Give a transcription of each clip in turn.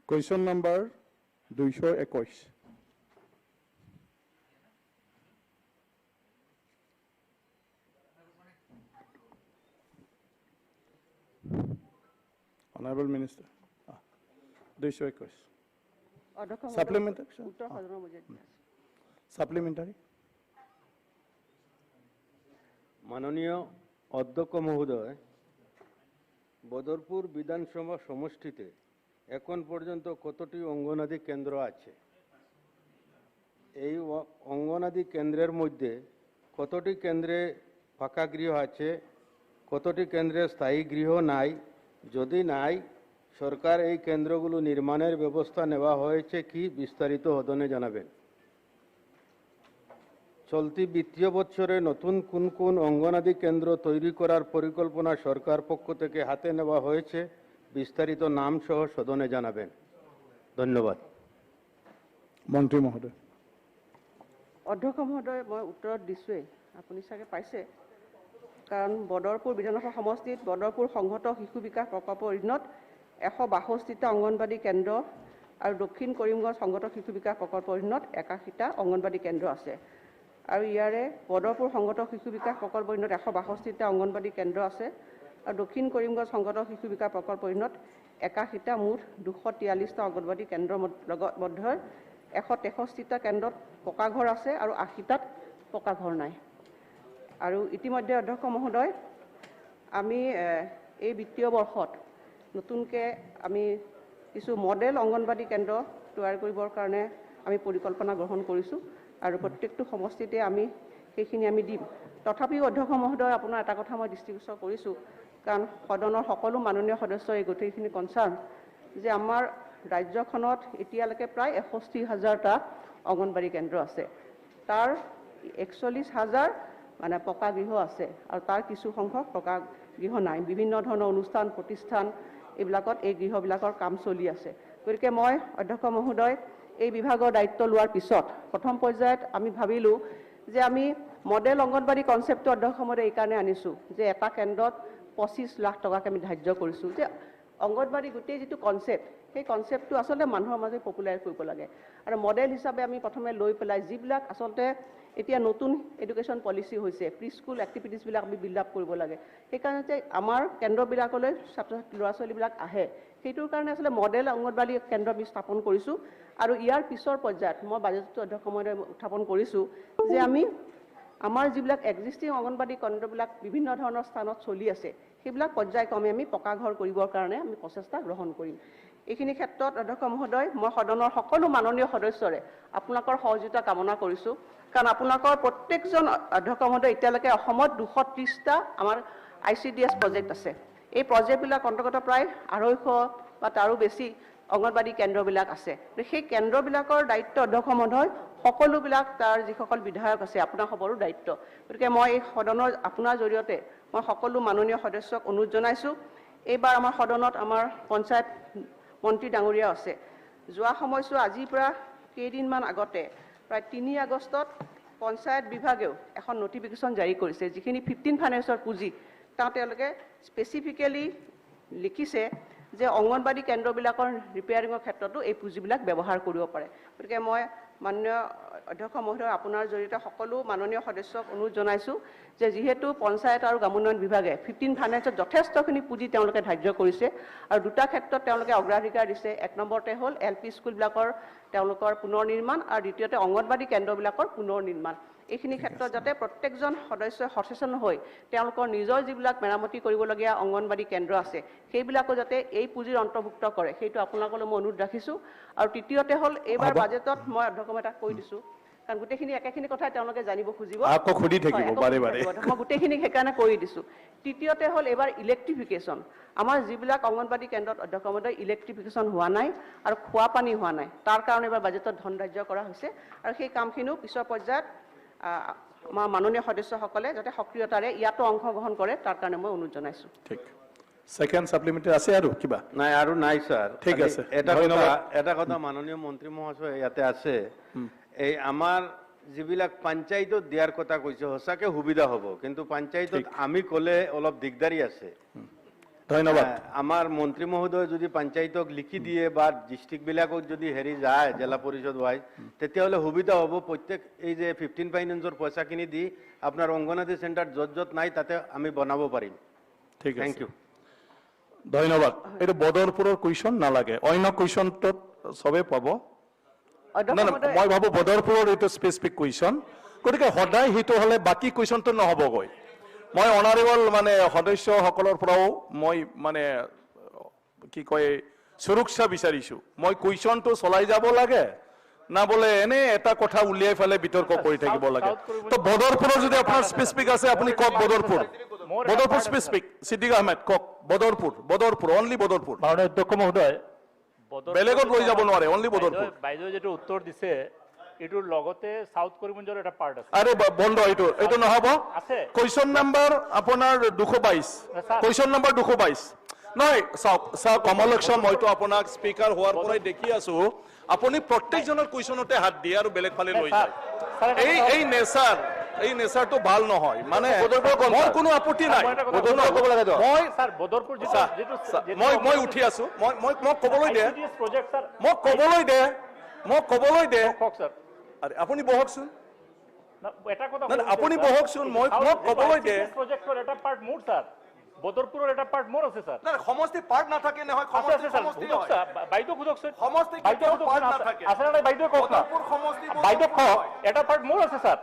Question number 221। Honourable minister, 221। Supplementary. Supplementary. মাননীয় অধ্যক্ষ মহোদয়, বদরপুর বিধানসভা সমষ্টিতে এখন পর্যন্ত কতটি অঙ্গনাদি কেন্দ্র আছে? এই অঙ্গনাদি কেন্দ্রের মধ্যে কতটি কেন্দ্রে ফাঁকা গৃহ আছে, কতটি কেন্দ্রে স্থায়ী গৃহ নাই? যদি নাই, সরকার এই কেন্দ্রগুলো নির্মাণের ব্যবস্থা নেওয়া হয়েছে কি বিস্তারিত সদনে জানাবেন। চলতি বিত্তীয় বৎসরে নতুন কোন কোন অঙ্গনাদি কেন্দ্র তৈরি করার পরিকল্পনা সরকার পক্ষ থেকে হাতে নেওয়া হয়েছে বিস্তারিত নাম সহ সদনে জানাবেন। ধন্যবাদ। মন্ত্রী মহোদয়। অধ্যক্ষ মহোদয়, মই উত্তৰত দিছোঁৱেই, আপুনি চাগে পাইছে। কাৰণ বদৰপুৰ বিধানসভা সমষ্টিত বদৰপুৰ সংহত শিশু বিকাশ প্ৰকল্পৰ অধীনত 162টা অংগনবাড়ী কেন্দ্ৰ আৰু দক্ষিণ কৰিমগঞ্জ সংহত শিশু বিকাশ প্ৰকল্পৰ অধীনত 81টা অংগনবাড়ী কেন্দ্ৰ আছে। আৰু ইয়াৰে বদৰপুৰ সংহত শিশু বিকাশ প্ৰকল্পৰ অধীনত 162টা অংগনবাড়ী কেন্দ্ৰ আছে আৰু দক্ষিণ কৰিমগঞ্জ সংহত শিশু বিকাশ প্ৰকল্পৰ অধীনত 81টা, মুঠ 243টা অংগনবাড়ী কেন্দ্ৰৰ লগত মধ্যে 163টা কেন্দ্ৰত পকা ঘৰ আছে আৰু 80টাত পকা ঘৰ নাই। আৰু ইতিমধ্যে অধ্যক্ষ মহোদয়, আমি এই বিত্তীয় বৰ্ষত নতুনকৈ আমি কিছু মডেল অংগনবাড়ী কেন্দ্ৰ তৈয়াৰ কৰিবৰ কাৰণে আমি পৰিকল্পনা গ্ৰহণ কৰিছোঁ আৰু প্ৰত্যেকটো সমষ্টিতে আমি সেইখিনি আমি দিম। তথাপিও অধ্যক্ষ মহোদয়, আপোনাৰ এটা কথা মই দৃষ্টিগোচৰ কৰিছোঁ, কাৰণ সদনৰ সকলো মাননীয় সদস্যৰ এই গোটেইখিনি কনচাৰ্ণ যে আমাৰ ৰাজ্যখনত এতিয়ালৈকে প্ৰায় 61 হাজাৰটা অংগনবাড়ী কেন্দ্ৰ আছে, তাৰ 41 হাজাৰ মানে পকা গৃহ আছে আৰু তাৰ কিছু সংখ্যক পকা গৃহ নাই। বিভিন্ন ধৰণৰ অনুষ্ঠান প্ৰতিষ্ঠান এইবিলাকত এই গৃহবিলাকৰ কাম চলি আছে। গতিকে মই অধ্যক্ষ মহোদয়, এই বিভাগৰ দায়িত্ব লোৱাৰ পিছত প্ৰথম পৰ্যায়ত আমি ভাবিলোঁ যে আমি মডেল অংগনবাড়ী কনচেপ্টটো অধ্যক্ষ মহোদয় এইকাৰণে আনিছোঁ যে এটা কেন্দ্ৰত 25 লাখ টকাকৈ আমি ধাৰ্য কৰিছোঁ যে অংগনবাড়ী গোটেই যিটো কনচেপ্ট, সেই কনচেপ্টটো আচলতে মানুহৰ মাজত পপুলাৰ কৰিব লাগে। আৰু মডেল হিচাপে আমি প্ৰথমে লৈ পেলাই যিবিলাক আচলতে এতিয়া নতুন এডুকেশ্যন পলিচি হৈছে, প্ৰি স্কুল এক্টিভিটিছবিলাক আমি বিল্ড আপ কৰিব লাগে। সেইকাৰণে যে আমাৰ কেন্দ্ৰবিলাকলৈ ছাত্ৰ ছাত্ৰী ল'ৰা ছোৱালীবিলাক আহে, সেইটোৰ কাৰণে আচলতে মডেল অংগনবাড়ী কেন্দ্ৰ আমি স্থাপন কৰিছোঁ। আৰু ইয়াৰ পিছৰ পৰ্যায়ত মই বাজেটটো অধ্যক্ষ মহোদয় উত্থাপন কৰিছোঁ যে আমি আমাৰ যিবিলাক এক্সিষ্টিং অংগনবাড়ী কেন্দ্ৰবিলাক বিভিন্ন ধৰণৰ স্থানত চলি আছে, সেইবিলাক পৰ্যায়ক্ৰমে আমি পকা ঘৰ কৰিবৰ কাৰণে আমি প্ৰচেষ্টা গ্ৰহণ কৰিম। এইখিনি ক্ষেত্ৰত অধ্যক্ষ মহোদয়, মই সদনৰ সকলো মাননীয় সদস্যৰে আপোনালোকৰ সহযোগিতা কামনা কৰিছোঁ। কাৰণ আপোনালোকৰ প্ৰত্যেকজন অধ্যক্ষ মহোদয়, এতিয়ালৈকে অসমত 230টা আমাৰ আইচিডিএছ প্ৰজেক্ট আছে। এই প্ৰজেক্টবিলাক অন্তৰ্গত প্ৰায় 250 বা তাৰো বেছি অংগনবাড়ী কেন্দ্ৰবিলাক আছে। সেই কেন্দ্ৰবিলাকৰ দায়িত্ব অধ্যক্ষ মহোদয় সকলোবিলাক তাৰ যিসকল বিধায়ক আছে আপোনাসবৰো দায়িত্ব। গতিকে মই এই সদনৰ আপোনাৰ জৰিয়তে মই সকলো মাননীয় সদস্যক অনুৰোধ জনাইছোঁ। এইবাৰ আমাৰ সদনত আমাৰ পঞ্চায়ত মন্ত্ৰী ডাঙৰীয়া আছে। যোৱা সময়ছোৱা, আজিৰ পৰা কেইদিনমান আগতে প্ৰায় 3 আগষ্টত পঞ্চায়ত বিভাগেও এখন নটিফিকেশ্যন জাৰি কৰিছে, যিখিনি 15 ফাইনেন্সৰ পুঁজি, তাত তেওঁলোকে স্পেচিফিকেলি লিখিছে যে অংগনবাড়ী কেন্দ্ৰবিলাকৰ ৰিপেয়াৰিঙৰ ক্ষেত্ৰতো এই পুঁজিবিলাক ব্যৱহাৰ কৰিব পাৰে। গতিকে মই মাননীয় অধ্যক্ষ মহোদয়, আপোনাৰ জৰিয়তে সকলো মাননীয় সদস্যক অনুৰোধ জনাইছোঁ যে যিহেতু পঞ্চায়ত আৰু গ্ৰামোন্নয়ন বিভাগে 15 ফাইনেন্সত যথেষ্টখিনি পুঁজি তেওঁলোকে ধাৰ্য কৰিছে আৰু দুটা ক্ষেত্ৰত তেওঁলোকে অগ্ৰাধিকাৰ দিছে। এক নম্বৰতে হ'ল এল পি স্কুলবিলাকৰ তেওঁলোকৰ পুনৰ নিৰ্মাণ আৰু দ্বিতীয়তে অংগনবাড়ী কেন্দ্ৰবিলাকৰ পুনৰ নিৰ্মাণ। এইখিনি ক্ষেত্ৰত যাতে প্ৰত্যেকজন সদস্যই সচেতন হৈ তেওঁলোকৰ নিজৰ যিবিলাক মেৰামতি কৰিবলগীয়া অংগনবাড়ী কেন্দ্ৰ আছে, সেইবিলাকো যাতে এই পুঁজিৰ অন্তৰ্ভুক্ত কৰে, সেইটো আপোনালোকলৈ মই অনুৰোধ ৰাখিছোঁ। আৰু তৃতীয়তে হ'ল এইবাৰ বাজেটত মই অধ্যক্ষ তাক কৈ দিছোঁ, কাৰণ গোটেইখিনি একেখিনি কথাই তেওঁলোকে জানিব খুজিব। আকৌ সুধি থাকিব বাৰে বাৰে। মই গোটেইখিনি সেইকাৰণে কৰি দিছোঁ। তৃতীয়তে হ'ল এইবাৰ ইলেক্ট্ৰিফিকেশ্যন। আমাৰ যিবিলাক অংগনবাড়ী কেন্দ্ৰত অধ্যক্ষ মহোদয় ইলেক্ট্ৰিফিকেশ্যন হোৱা নাই আৰু খোৱা পানী হোৱা নাই, তাৰ কাৰণে এইবাৰ বাজেটত ধন ধাৰ্য কৰা হৈছে। আৰু সেই কামখিনিও পিছৰ পৰ্যায়ত আমাৰ মাননীয় সদস্যসকলে যাতে সক্ৰিয়তাৰে ইয়াতো অংশগ্ৰহণ কৰে, তাৰ কাৰণে মই অনুৰোধ জনাইছোঁ। ঠিক। ছেকেণ্ড ছাপ্লিমেণ্টাৰী আছে আৰু কিবা? নাই, আৰু নাই ছাৰ। ঠিক আছে। এটা কথা, মাননীয় মন্ত্ৰী মহাশয় ইয়াতে আছে। এই আমাৰ যিবিলাক পঞ্চায়তত দিয়াৰ কথা কৈছে, সঁচাকে সুবিধা হ'ব, কিন্তু পঞ্চায়তত আমি ক'লে অলপ দিগদাৰী আছে। ধন্যবাদ। আমাৰ মন্ত্ৰী মহোদয় যদি পঞ্চায়তক লিখি দিয়ে বা ডিষ্ট্ৰিক্টবিলাকত যদি হেৰি যায় জিলা পৰিষদ ৱাইজ, তেতিয়াহ'লে সুবিধা হ'ব। প্ৰত্যেক এই যে 15 ফাইনেন্সৰ পইচাখিনি দি আপোনাৰ অংগনাদী চেণ্টাৰ য'ত য'ত নাই তাতে আমি বনাব পাৰিম। ঠিক আছে, thank U, ধন্যবাদ। এইটো বদৰপুৰৰ কুৱেশ্যন নালাগে, অন্য কুৱেশ্যনটোত চবেই পাব। মই ভাবোঁ বদৰপুৰৰ এইটো স্পেচিফিক কুৱেশ্যন, গতিকে সদায় সেইটো হ'লে বাকী কুৱেশ্যনটো নহ'বগৈ। মই অনাৰেবল মানে সদস্যসকলৰ পৰাও মই মানে কি কয় সুৰক্ষা বিচাৰিছোঁ। মই কুৱেশ্যনটো চলাই যাব লাগে না বোলে এনে এটা কথা উলিয়াই পেলাই বিতৰ্ক কৰি থাকিব লাগে। তো বদৰপুৰৰ যদি আপোনাৰ স্পেচিফিক আছে আপুনি কওক। বদৰপুৰ, বদৰপুৰ স্পেচিফিক। সিদ্দিক আহমেদ কওক। বদৰপুৰ, বদৰপুৰ, অনলি বদৰপুৰ। মাননীয় অধ্যক্ষ মহোদয়, বেলেগত লৈ যাব নোৱাৰে, অনলি বদৰপুৰ। বাইদেউ যিটো উত্তৰ দিছে এইটোৰ লগতে সাউথ কৰিমগঞ্জৰ এটা পাৰ্ট আছে। আৰে বন্ধ, এইটো এইটো নহ'ব। কুৱেশ্যন নাম্বাৰ আপোনাৰ 222, কুৱেশ্যন নাম্বাৰ 222। নহয়, চাওক চাওক কমলক্ষ, মইতো আপোনাক স্পীকাৰ হোৱাৰ পৰাই দেখি আছো, আপুনি প্ৰত্যেকজনৰ কুৱেশ্যনতে হাত দিয়ে আৰু বেলেগ ফালে লৈ যায়। এই এই নেচাৰ, এই নেচাৰটো ভাল নহয়। মানে মোৰ কোনো আপত্তি নাই, মই মই উঠি আছো, মই মই মোক ক'বলৈ দে, মোক ক'বলৈ দে, মোক ক'বলৈ দে। আৰে আপুনি বহকচোন, আপুনি বহকচোন, মই মোক ক'বলৈ দে। বদৰপুৰৰ এটা পাৰ্ট মোৰ আছে স্যাৰ। না সমষ্টি পাৰ্ট নাথাকে নহয়, সমষ্টি সমষ্টি হয়। বাইদেউ সোধকচোন, সমষ্টি কেতিয়াও পাৰ্ট নাথাকে। আছে না বাইদেউ কওক না। বদৰপুৰ সমষ্টি, বাইদেউ কওক, এটা পাৰ্ট মোৰ আছে স্যাৰ।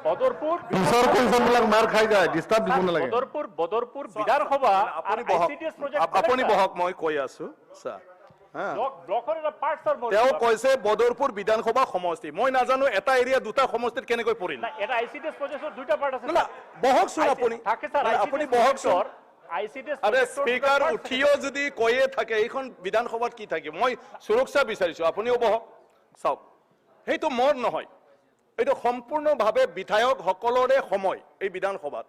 বদৰপুৰ পিছৰ কুৱেশ্যনবিলাক মাৰ খাই যায়, ডিষ্টাৰ্ব দিব নালাগে। বদৰপুৰ, বদৰপুৰ বিধানসভা। আপুনি বহক, আপুনি বহক, মই কৈ আছো স্যাৰ। তেওঁ কৈছে বদৰপুৰ বিধানসভা সমষ্টি, মই নাজানো এটা এৰিয়া দুটা সমষ্টিত কেনেকৈ পৰিল। বহকচোন আপুনি, আপুনি বহকচোন। আৰে স্পীকাৰ উঠিও যদি কৈয়ে থাকে এইখন বিধানসভাত কি থাকিব। মই সুৰক্ষা বিচাৰিছো, আপুনিও বহক। চাওক, সেইটো মোৰ নহয়, এইটো সম্পূৰ্ণভাৱে বিধায়কসকলৰে সময় এই বিধানসভাত।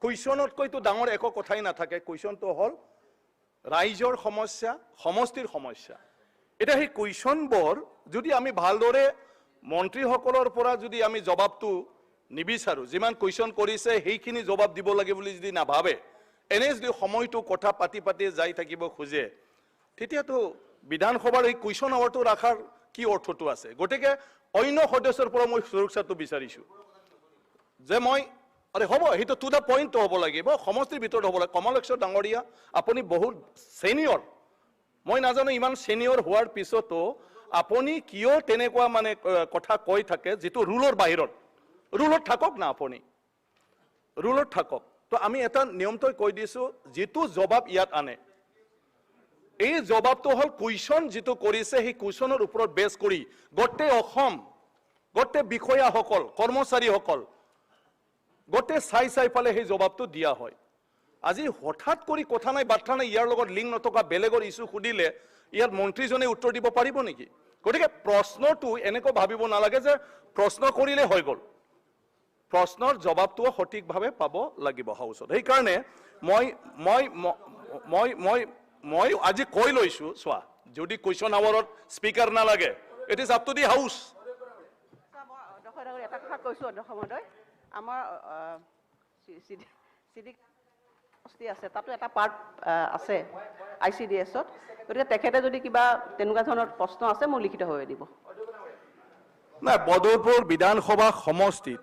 কুৱেশ্যনতকৈতো ডাঙৰ একো কথাই নাথাকে। কুৱেশ্যনটো হ'ল ৰাইজৰ সমস্যা, সমষ্টিৰ সমস্যা। এতিয়া সেই কুৱেশ্যনবোৰ যদি আমি ভালদৰে মন্ত্ৰীসকলৰ পৰা যদি আমি জবাবটো নিবিচাৰোঁ, যিমান কুৱেশ্যন কৰিছে সেইখিনি জবাব দিব লাগে বুলি যদি নাভাবে, এনে যদি সময়টো কথা পাতি পাতি যাই থাকিব খোজে, তেতিয়াতো বিধানসভাৰ এই কুৱেশ্যন আৱাৰটো ৰখাৰ কি অৰ্থটো আছে? গতিকে অন্য সদস্যৰ পৰা মই সুৰক্ষাটো বিচাৰিছোঁ যে মই আৰে হ'ব, সেইটো টু the পইণ্টটো হ'ব লাগিব, সমষ্টিৰ ভিতৰত হ'ব লাগিব। কমলক্ষ ডাঙৰীয়া, আপুনি বহুত ছিনিয়ৰ, মই নাজানো ইমান ছিনিয়ৰ হোৱাৰ পিছতো আপুনি কিয় তেনেকুৱা মানে কথা কৈ থাকে যিটো ৰুলৰ বাহিৰত। ৰুলত থাকক না, আপুনি ৰুলত থাকক। তো আমি এটা নিয়মটোৱে কৈ দিছোঁ, যিটো জবাব ইয়াত আনে, এই জবাবটো হ'ল কুৱেশ্যন যিটো কৰিছে সেই কুৱেশ্যনৰ ওপৰত বেছ কৰি গোটেই অসম, গোটেই বিষয়াসকল, কৰ্মচাৰীসকল গোটেই চাই চাই পালে সেই জবাবটো দিয়া হয়। আজি হঠাৎ কৰি কথা নাই বাৰ্তা নাই, ইয়াৰ লগত লিংক নথকা বেলেগৰ ইছ্যু সুধিলে ইয়াত মন্ত্ৰীজনে উত্তৰ দিব পাৰিব নেকি? গতিকে প্ৰশ্নটো এনেকৈ ভাবিব নালাগে যে প্ৰশ্ন কৰিলে হৈ গ'ল, প্ৰশ্নৰ জবাবটোও সঠিকভাৱে পাব লাগিব হাউচত। সেইকাৰণে মই মই মই মই মই আজি কৈ লৈছোঁ, চোৱা, যদি কুৱেশ্যন আৱাৰত স্পীকাৰ নালাগে, it is up to the house. এটা কথা কৈছোঁ অধ্যক্ষ মহোদয়, আমাৰ সমষ্টি আছে, তাতো এটা পাৰ্ট আছে I C D এছত, গতিকে তেখেতে যদি কিবা তেনেকুৱা ধৰণৰ প্ৰশ্ন আছে মোক লিখিতভাৱে দিব। নাই, বদৰপুৰ বিধানসভা সমষ্টিত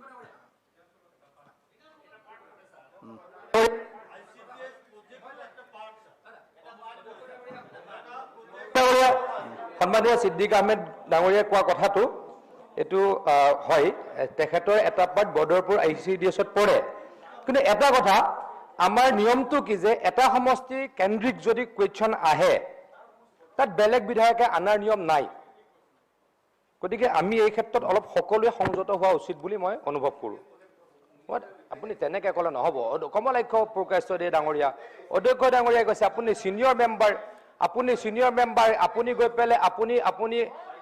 সন্মানীয় সিদ্দিক আহমেদ ডাঙৰীয়াই কোৱা কথাটো এইটো হয়, তেখেতৰ এটা part Badarpur I C D এছত পৰে। কিন্তু এটা কথা, আমাৰ নিয়মটো কি যে এটা সমষ্টি কেন্দ্ৰিক যদি কুৱেশ্যন আহে তাত বেলেগ বিধায়কে আনাৰ নিয়ম নাই। গতিকে আমি এই ক্ষেত্ৰত অলপ সকলোৱে সংযত হোৱা উচিত বুলি মই অনুভৱ কৰোঁ। আপুনি তেনেকৈ ক'লে নহ'ব। কমলাক্ষ প্ৰকাশ্য দে ডাঙৰীয়া, অধ্যক্ষ ডাঙৰীয়াই কৈছে আপুনি ছিনিয়ৰ মেম্বাৰ, আপুনি ছিনিয়ৰ মেম্বাৰ, আপুনি গৈ পেলাই আপুনি আপুনি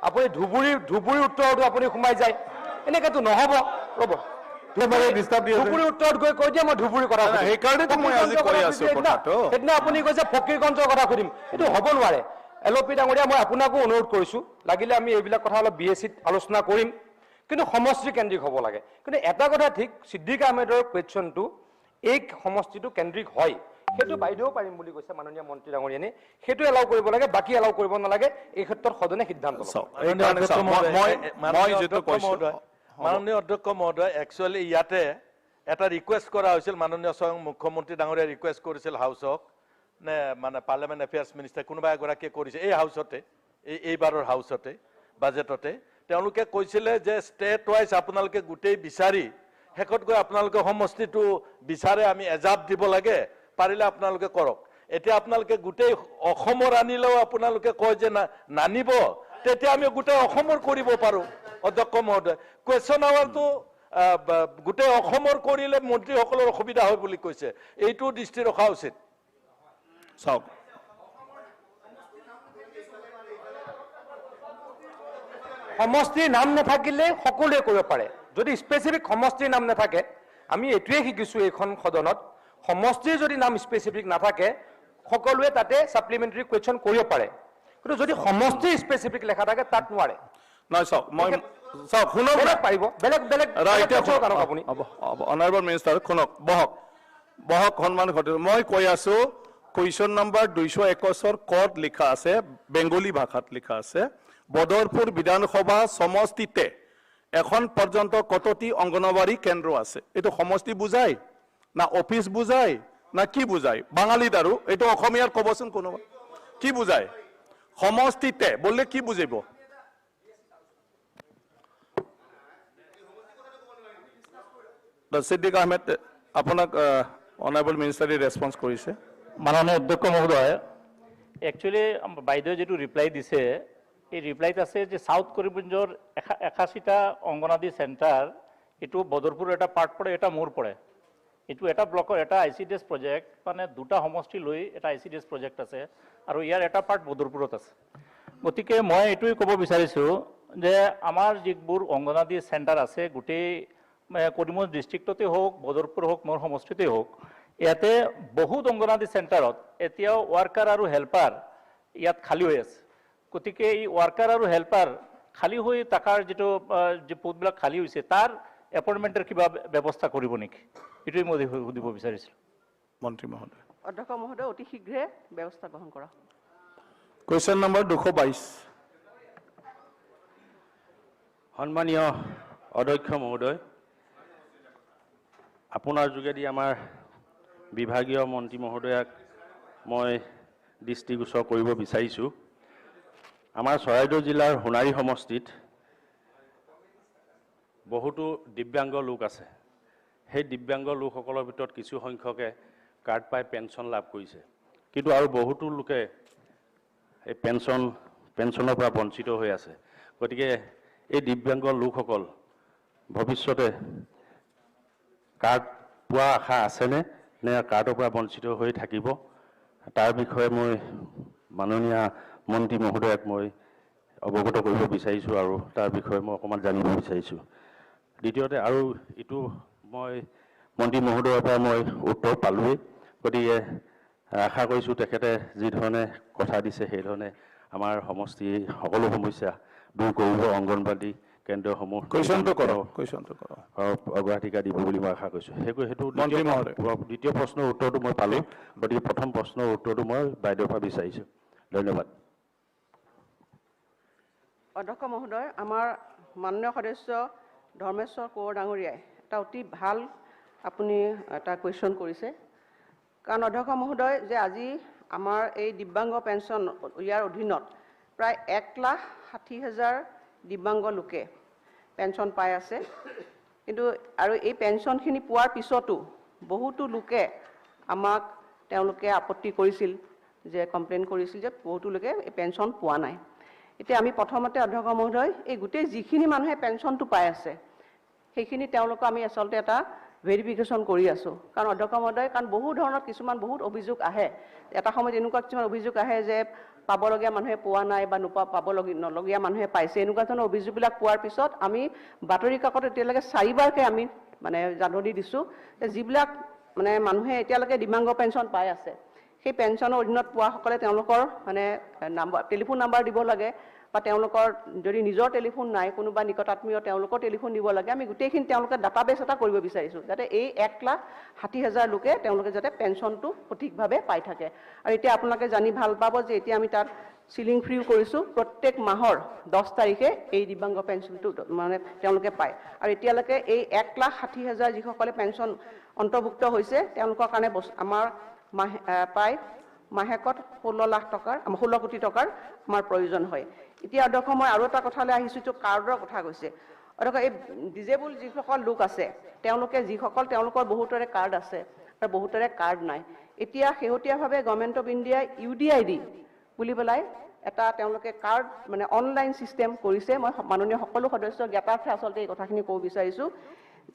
আপুনি ধুবুৰী ধুবুৰী উত্তৰতো আপুনি সোমাই যায়, এনেকেতো নহ'ব। ৰ'ব, ধুবুৰী উত্তৰত গৈ কৈ দিয়ে মই ধুবুৰীৰ কথা, সেইদিনা আপুনি কৈছে ফকীৰগঞ্জৰ কথা সুধিম, এইটো হ'ব নোৱাৰে। এল অ' পি ডাঙৰীয়া, মই আপোনাকো অনুৰোধ কৰিছোঁ, লাগিলে আমি এইবিলাক কথা অলপ বি এছ চিত আলোচনা কৰিম, কিন্তু সমষ্টি কেন্দ্ৰিক হ'ব লাগে। কিন্তু এটা কথা ঠিক, সিদ্দিক আহমেদৰ কুৱেশ্যনটো এই সমষ্টিটো কেন্দ্ৰিক হয়, সেইটো বাইদেউ পাৰিম বুলি কৈছে মাননীয় মন্ত্ৰী ডাঙৰীয়ানী, সেইটো এলাউ কৰিব লাগে, বাকী এলাউ কৰিব নালাগে। এই ক্ষেত্ৰত সদনে সিদ্ধান্ত ল'ব। মাননীয় অধ্যক্ষ মহোদয়, একচুৱেলি ইয়াতে এটা ৰিকুৱেষ্ট কৰা হৈছিল, মাননীয় স্বয়ং মুখ্যমন্ত্ৰী ডাঙৰীয়াই ৰিকুৱেষ্ট কৰিছিল হাউচক, নে মানে পাৰ্লিয়ামেণ্ট এফেয়াৰ্ছ মিনিষ্টাৰ কোনোবা এগৰাকীয়ে কৰিছে এই হাউচতে, এইবাৰৰ হাউচতে বাজেটতে তেওঁলোকে কৈছিলে যে ষ্টেট ৱাইজ আপোনালোকে গোটেই বিচাৰি শেষত গৈ আপোনালোকে সমষ্টিটো বিচাৰে, আমি এজাপ দিব লাগে, পাৰিলে আপোনালোকে কৰক। এতিয়া আপোনালোকে গোটেই অসমৰ আনিলেও আপোনালোকে কয় যে নানিব, তেতিয়া আমি গোটেই অসমৰ কৰিব পাৰোঁ। অধ্যক্ষ মহোদয়, কুৱেশ্যন আৱাৰটো গোটেই অসমৰ কৰিলে মন্ত্ৰীসকলৰ অসুবিধা হয় বুলি কৈছে, এইটো দৃষ্টি ৰখা উচিত। চাওক, সমষ্টিৰ নাম নাথাকিলে সকলোৱে কৰিব পাৰে, যদি স্পেচিফিক সমষ্টিৰ নাম নাথাকে। আমি এইটোৱে শিকিছোঁ এইখন সদনত, সমষ্টিৰ যদি নাম স্পেচিফিক নাথাকে সকলোৱে তাতে ছাপ্লিমেণ্টাৰী কুৱেশ্যন কৰিব পাৰে, কিন্তু যদি সমষ্টিৰ স্পেচিফিক লেখা থাকে তাত নোৱাৰে। নহয়, চাওক, মই চাওক, শুনক, পাৰিব বেলেগ বেলেগ। আপুনি অনাৰেবল মিনিষ্টাৰ শুনক, বহক বহক, সন্মান ঘটিব। মই কৈ আছোঁ, কুৱেশ্যন নম্বৰ 221 ক'ত লিখা আছে, বেংগলী ভাষাত লিখা আছে, বদৰপুৰ বিধানসভা সমষ্টিতে এখন পৰ্যন্ত কতটি অংগনবাড়ী কেন্দ্ৰ আছে? এইটো সমষ্টি বুজায় না অফিচ বুজায় না কি বুজায়? বাঙালীত আৰু এইটো অসমীয়াত ক'বচোন কোনোবা, কি বুজায় সমষ্টিতে বললে কি বুজিব? সিদ্দিক আহমেদ, আপোনাক অনাৰেবল মিনিষ্টাৰে ৰেছপন্স কৰিছে। মাননীয় অধ্যক্ষ মহোদয়, একচুৱেলি বাইদেৱে যিটো ৰিপ্লাই দিছে, এই ৰিপ্লাইত আছে যে চাউথ কৰিমগঞ্জৰ 81টা অংগনাদী চেণ্টাৰ, এইটো বদৰপুৰৰ এটা পাৰ্ট পৰে, এটা মোৰ পৰে, এইটো এটা ব্লকৰ এটা ICDS project, মানে দুটা সমষ্টি লৈ এটা ICDS project আছে আৰু ইয়াৰ এটা পাৰ্ট বদৰপুৰত আছে। গতিকে মই এইটোৱে ক'ব বিচাৰিছোঁ যে আমাৰ যিবোৰ অংগনাদী চেণ্টাৰ আছে গোটেই কৰিমগঞ্জ ডিষ্ট্ৰিক্টতে হওক, বদৰপুৰ হওক, মোৰ সমষ্টিতে হওক, ইয়াতে বহুত অংগনাদী চেণ্টাৰত এতিয়াও ৱাৰ্কাৰ আৰু হেল্পাৰ ইয়াত খালী হৈ আছে। গতিকে এই ৱাৰ্কাৰ আৰু হেল্পাৰ খালী হৈ থকাৰ যিটো যি পদবিলাক খালী হৈছে তাৰ এপইণ্টমেণ্টৰ কিবা ব্যৱস্থা কৰিব নেকি, এইটোৱে মই সুধিব বিচাৰিছিলোঁ। মন্ত্ৰী মহোদয়। অধ্যক্ষ মহোদয়, অতি শীঘ্ৰে ব্যৱস্থা গ্ৰহণ কৰা। Question number 222। সন্মানীয় অধ্যক্ষ মহোদয়, আপোনাৰ যোগেদি আমাৰ বিভাগীয় মন্ত্ৰী মহোদয়াক মই দৃষ্টিগোচৰ কৰিব বিচাৰিছোঁ। আমাৰ চৰাইদেউ জিলাৰ সোণাৰী সমষ্টিত বহুতো দিব্যাংগ লোক আছে। সেই দিব্যাংগ লোকসকলৰ ভিতৰত কিছু সংখ্যকে কাৰ্ড পাই পেঞ্চন লাভ কৰিছে, কিন্তু আৰু বহুতো লোকে এই পেঞ্চনৰ পৰা বঞ্চিত হৈ আছে। গতিকে এই দিব্যাংগ লোকসকল ভৱিষ্যতে কাৰ্ড পোৱা আশা আছেনে নে কাৰ্ডৰ পৰা বঞ্চিত হৈ থাকিব, তাৰ বিষয়ে মই মাননীয় মন্ত্ৰী মহোদয়ক মই অৱগত কৰিব বিচাৰিছোঁ আৰু তাৰ বিষয়ে মই অকণমান জানিব বিচাৰিছোঁ। দ্বিতীয়তে আৰু ইটো মই মন্ত্ৰী মহোদয়ৰ পৰা মই উত্তৰ পালোঁৱেই, গতিকে আশা কৰিছোঁ তেখেতে যিধৰণে কথা দিছে সেইধৰণে আমাৰ সমষ্টিৰ সকলো সমস্যা দূৰ কৰিব, অংগনবাদী কেন্দ্ৰসমূহ অগ্ৰাধিকাৰ দিব বুলি মই আশা কৰিছোঁ। সেইটো দ্বিতীয় প্ৰশ্নৰ উত্তৰটো মই পালোঁ, গতিকে প্ৰথম প্ৰশ্নৰ উত্তৰটো মই বাইদেউৰ পৰা বিচাৰিছোঁ। ধন্যবাদ। অধ্যক্ষ মহোদয়, আমাৰ মাননীয় সদস্য ধৰ্মেশ্বৰ কোঁৱৰ ডাঙৰীয়াই এটা অতি ভাল আপুনি এটা কুৱেশ্যন কৰিছে। কাৰণ অধ্যক্ষ মহোদয়, যে আজি আমাৰ এই দিব্যাংগ পেঞ্চন ইয়াৰ অধীনত প্ৰায় 1,60,000 দিব্যাংগ লোকে পেঞ্চন পাই আছে, কিন্তু আৰু এই পেঞ্চনখিনি পোৱাৰ পিছতো বহুতো লোকে আমাক তেওঁলোকে আপত্তি কৰিছিল, যে কমপ্লেইন কৰিছিল যে বহুতো লোকে এই পেঞ্চন পোৱা নাই। এতিয়া আমি প্ৰথমতে অধ্যক্ষ মহোদয়, এই গোটেই যিখিনি মানুহে পেঞ্চনটো পাই আছে সেইখিনি তেওঁলোকক আমি আচলতে এটা ভেৰিফিকেশ্যন কৰি আছোঁ। কাৰণ অধ্যক্ষ মহোদয়, কাৰণ বহু ধৰণৰ কিছুমান বহুত অভিযোগ আহে, এটা সময়ত এনেকুৱা কিছুমান অভিযোগ আহে যে পাবলগীয়া মানুহে পোৱা নাই বা নোপোৱা পাবলগীয়া মানুহে পাইছে, এনেকুৱা ধৰণৰ অভিযোগবিলাক পোৱাৰ পিছত আমি বাতৰি কাকত এতিয়ালৈকে 4বাৰকৈ আমি মানে জাননী দিছোঁ যে যিবিলাক মানে মানুহে এতিয়ালৈকে দিব্যাংগ পেঞ্চন পাই আছে সেই পেঞ্চনৰ অধীনত পোৱাসকলে তেওঁলোকৰ মানে নাম্বাৰ, টেলিফোন নাম্বাৰ দিব লাগে বা তেওঁলোকৰ যদি নিজৰ টেলিফোন নাই, কোনোবা নিকটাত্মীয় তেওঁলোকৰ টেলিফোন দিব লাগে। আমি গোটেইখিনি তেওঁলোকে ডাটাবেছ এটা কৰিব বিচাৰিছোঁ, যাতে এই 1,60,000 লোকে তেওঁলোকে যাতে পেঞ্চনটো সঠিকভাৱে পাই থাকে। আৰু এতিয়া আপোনালোকে জানি ভাল পাব যে এতিয়া আমি তাত চিলিং ফ্ৰীও কৰিছোঁ, প্ৰত্যেক মাহৰ 10 তাৰিখে এই দিব্যাংগ পেঞ্চনটো মানে তেওঁলোকে পায়। আৰু এতিয়ালৈকে এই 1,60,000 যিসকলে পেঞ্চন অন্তৰ্ভুক্ত হৈছে তেওঁলোকৰ কাৰণে আমাৰ মাহে প্ৰায় মাহেকত 16 লাখ টকাৰ 16 কোটি টকাৰ আমাৰ প্ৰয়োজন হয়। এতিয়া অধ্যক্ষ মই আৰু এটা কথালৈ আহিছোঁ, যিটো কাৰ্ডৰ কথা কৈছে। অধ্যক্ষ, এই ডিজেবল যিসকল লোক আছে তেওঁলোকে যিসকল তেওঁলোকৰ বহুতৰে কাৰ্ড আছে আৰু বহুতৰে কাৰ্ড নাই। এতিয়া শেহতীয়াভাৱে গভৰ্ণমেণ্ট অফ ইণ্ডিয়াই UDID বুলি পেলাই এটা তেওঁলোকে কাৰ্ড মানে অনলাইন ছিষ্টেম কৰিছে। মই মাননীয় সকলো সদস্যৰ জ্ঞাতাৰ্থে আচলতে এই কথাখিনি ক'ব বিচাৰিছোঁ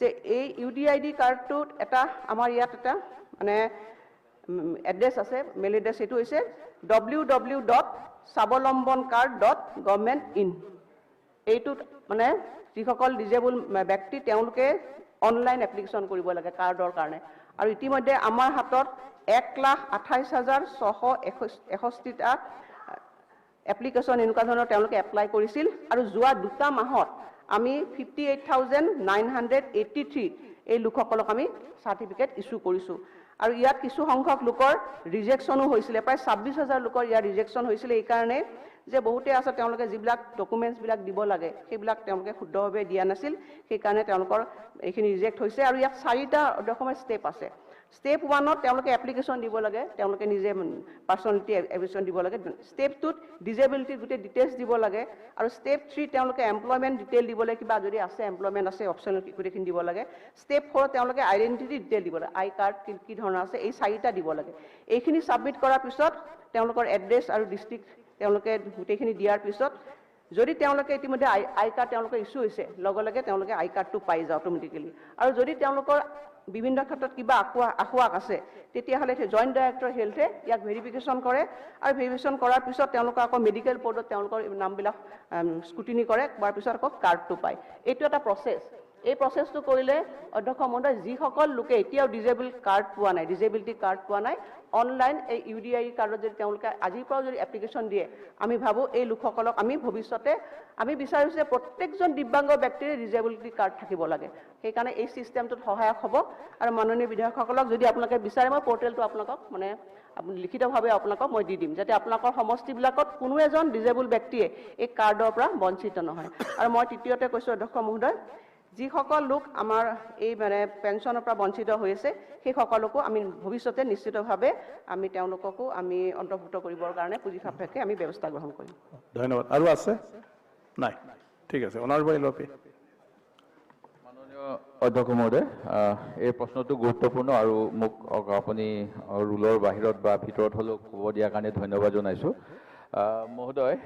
যে এই UDID কাৰ্ডটোত এটা আমাৰ ইয়াত এটা মানে এড্ৰেছ আছে, মেইল এড্ৰেছ, সেইটো হৈছে www.swabalambancard.government.in। এইটোত মানে যিসকল ডিজেবল ব্যক্তি তেওঁলোকে অনলাইন এপ্লিকেশ্যন কৰিব লাগে কাৰ্ডৰ কাৰণে। আৰু ইতিমধ্যে আমাৰ হাতত 1,28,661টা এপ্লিকেশ্যন এনেকুৱা ধৰণৰ তেওঁলোকে এপ্লাই কৰিছিল। আৰু যোৱা 2টা মাহত আমি 58,983 এই লোকসকলক আমি চাৰ্টিফিকেট ইছ্যু কৰিছোঁ। আৰু ইয়াত কিছু সংখ্যক লোকৰ ৰিজেকশ্যনো হৈছিলে, প্ৰায় 26,000 লোকৰ ইয়াৰ ৰিজেকশ্যন হৈছিলে এইকাৰণে যে বহুতে আছে তেওঁলোকে যিবিলাক ডকুমেণ্টছবিলাক দিব লাগে সেইবিলাক তেওঁলোকে শুদ্ধভাৱে দিয়া নাছিল, সেইকাৰণে তেওঁলোকৰ এইখিনি ৰিজেক্ট হৈছে। আৰু ইয়াত 4টা ৰকমৰ ষ্টেপ আছে। ষ্টেপ 1ত তেওঁলোকে এপ্লিকেশ্যন দিব লাগে, তেওঁলোকে নিজে পাৰ্চনেলিটি এপ্লিকেশ্যন দিব লাগে। ষ্টেপ 2ত ডিজেবিলিটিৰ গোটেই ডিটেইলছ দিব লাগে। আৰু ষ্টেপ 3 তেওঁলোকে এমপ্লয়মেণ্ট ডিটেইল দিব লাগে, কিবা যদি আছে এমপ্লয়মেণ্ট আছে অপশ্যনেল গোটেইখিনি দিব লাগে। ষ্টেপ 4ত তেওঁলোকে আইডেণ্টিটি ডিটেইল দিব লাগে, আই কাৰ্ড কি ধৰণৰ আছে, এই 4টা দিব লাগে। এইখিনি ছাবমিট কৰাৰ পিছত তেওঁলোকৰ এড্ৰেছ আৰু ডিষ্ট্ৰিক্ট তেওঁলোকে গোটেইখিনি দিয়াৰ পিছত যদি তেওঁলোকে ইতিমধ্যে আই কাৰ্ড তেওঁলোকৰ ইছ্যু হৈছে, লগে লগে তেওঁলোকে আই কাৰ্ডটো পাই যায় অট'মেটিকেলি। আৰু যদি তেওঁলোকৰ বিভিন্ন ক্ষেত্ৰত কিবা আসোঁৱাহ আছে তেতিয়াহ'লে জইণ্ট ডাইৰেক্টৰ হেল্থে ইয়াক ভেৰিফিকেশ্যন কৰে। আৰু ভেৰিফিকেশ্যন কৰাৰ পিছত তেওঁলোকৰ আকৌ মেডিকেল বৰ্ডত তেওঁলোকৰ নামবিলাক স্ক্ৰুটিনি কৰে, কৰাৰ পিছত আকৌ কাৰ্ডটো পায়। এইটো এটা প্ৰচেছ। এই প্ৰচেছটো কৰিলে অধ্যক্ষ মহোদয়, যিসকল লোকে এতিয়াও ডিজেবল কাৰ্ড পোৱা নাই, ডিজেবিলিটি কাৰ্ড পোৱা নাই, অনলাইন এই UDID কাৰ্ডত যদি তেওঁলোকে আজিৰ পৰাও যদি এপ্লিকেশ্যন দিয়ে, আমি ভাবোঁ এই লোকসকলক আমি ভৱিষ্যতে আমি বিচাৰিছোঁ যে প্ৰত্যেকজন দিব্যাংগ ব্যক্তিৰে ডিজেবিলিটি কাৰ্ড থাকিব লাগে। সেইকাৰণে এই ছিষ্টেমটোত সহায়ক হ'ব। আৰু মাননীয় বিধায়কসকলক যদি আপোনালোকে বিচাৰে, মই পৰ্টেলটো আপোনালোকক মানে লিখিতভাৱে আপোনালোকক মই দি দিম, যাতে আপোনালোকৰ সমষ্টিবিলাকত কোনো এজন ডিজেবল ব্যক্তিয়ে এই কাৰ্ডৰ পৰা বঞ্চিত নহয়। আৰু মই তৃতীয়তে কৈছোঁ অধ্যক্ষ মহোদয়, যিসকল লোক আমাৰ এই মানে পেঞ্চনৰ পৰা বঞ্চিত হৈ আছে সেইসকলকো আমি ভৱিষ্যতে নিশ্চিতভাৱে আমি তেওঁলোককো আমি অন্তৰ্ভুক্ত কৰিবৰ কাৰণে পুঁজি সাপেক্ষে আমি ব্যৱস্থা গ্ৰহণ কৰিম। ধন্যবাদ। আৰু আছে নাই? ঠিক আছে, অনাৰেবল এলপি। মাননীয় অধ্যক্ষ মহোদয়, এই প্ৰশ্নটো গুৰুত্বপূৰ্ণ আৰু মোক আপুনি ৰুলৰ বাহিৰত বা ভিতৰত হ'লেও ক'ব দিয়াৰ কাৰণে ধন্যবাদ জনাইছোঁ। মহোদয়,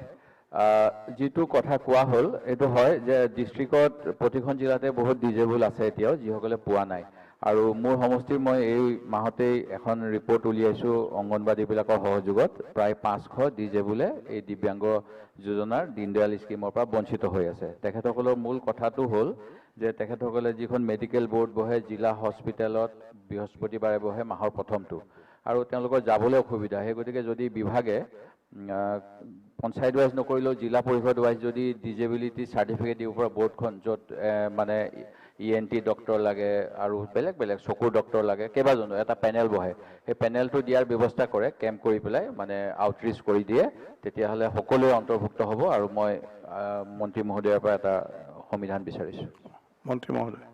যিটো কথা কোৱা হ'ল এইটো হয় যে ডিষ্ট্ৰিক্টত প্ৰতিখন জিলাতে বহুত ডিজেবল আছে এতিয়াও যিসকলে পোৱা নাই। আৰু মোৰ সমষ্টিৰ মই এই মাহতেই এখন ৰিপৰ্ট উলিয়াইছোঁ অংগনবাড়ীবিলাকৰ সহযোগত, প্ৰায় 500 ডিজেবলে এই দিব্যাংগ যোজনাৰ দীনদয়াল স্কীমৰ পৰা বঞ্চিত হৈ আছে। তেখেতসকলৰ মূল কথাটো হ'ল যে তেখেতসকলে যিখন মেডিকেল বৰ্ড বহে জিলা হস্পিটেলত বৃহস্পতিবাৰে বহে মাহৰ প্ৰথমটো, আৰু তেওঁলোকৰ যাবলৈ অসুবিধা। সেই গতিকে যদি বিভাগে পঞ্চায়ত ৱাইজ নকৰিলেও জিলা পৰিষদ ৱাইজ যদি ডিজেবিলিটি চাৰ্টিফিকেট দিব পৰা বৰ্ডখন, য'ত মানে ENT doctor লাগে আৰু বেলেগ বেলেগ চকুৰ ডক্টৰ লাগে, কেইবাজনো এটা পেনেল বহে, সেই পেনেলটো দিয়াৰ ব্যৱস্থা কৰে, কেম্প কৰি পেলাই মানে আউটৰিচ কৰি দিয়ে, তেতিয়াহ'লে সকলোৱে অন্তৰ্ভুক্ত হ'ব। আৰু মই মন্ত্ৰী মহোদয়ৰ পৰা এটা সমিধান বিচাৰিছোঁ। মন্ত্ৰী মহোদয়।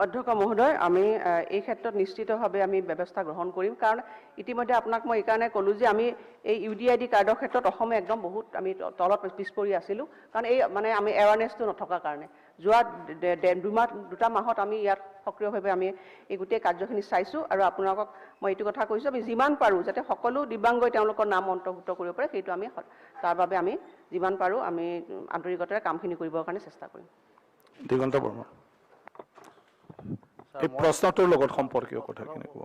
অধ্যক্ষ মহোদয়, আমি এই ক্ষেত্ৰত নিশ্চিতভাৱে আমি ব্যৱস্থা গ্ৰহণ কৰিম। কাৰণ ইতিমধ্যে আপোনাক মই এইকাৰণে ক'লোঁ যে আমি এই UDID কাৰ্ডৰ ক্ষেত্ৰত অসমে একদম বহুত আমি তলত পিছ পৰি আছিলোঁ, কাৰণ এই মানে আমি এৱাৰনেছটো নথকাৰ কাৰণে। যোৱা 2টা মাহত আমি ইয়াত সক্ৰিয়ভাৱে আমি এই গোটেই কাৰ্যখিনি চাইছোঁ। আৰু আপোনালোকক মই এইটো কথা কৈছোঁ, আমি যিমান পাৰোঁ যাতে সকলো দিব্যাংগই তেওঁলোকৰ নাম অন্তৰ্ভুক্ত কৰিব পাৰে, সেইটো আমি তাৰ বাবে আমি যিমান পাৰোঁ আমি আন্তৰিকতাৰে কামখিনি কৰিবৰ কাৰণে চেষ্টা কৰিম। দিগন্ত বৰ্মন, এই প্ৰশ্নটোৰ লগত সম্পৰ্কীয় কথাখিনি ক'ব।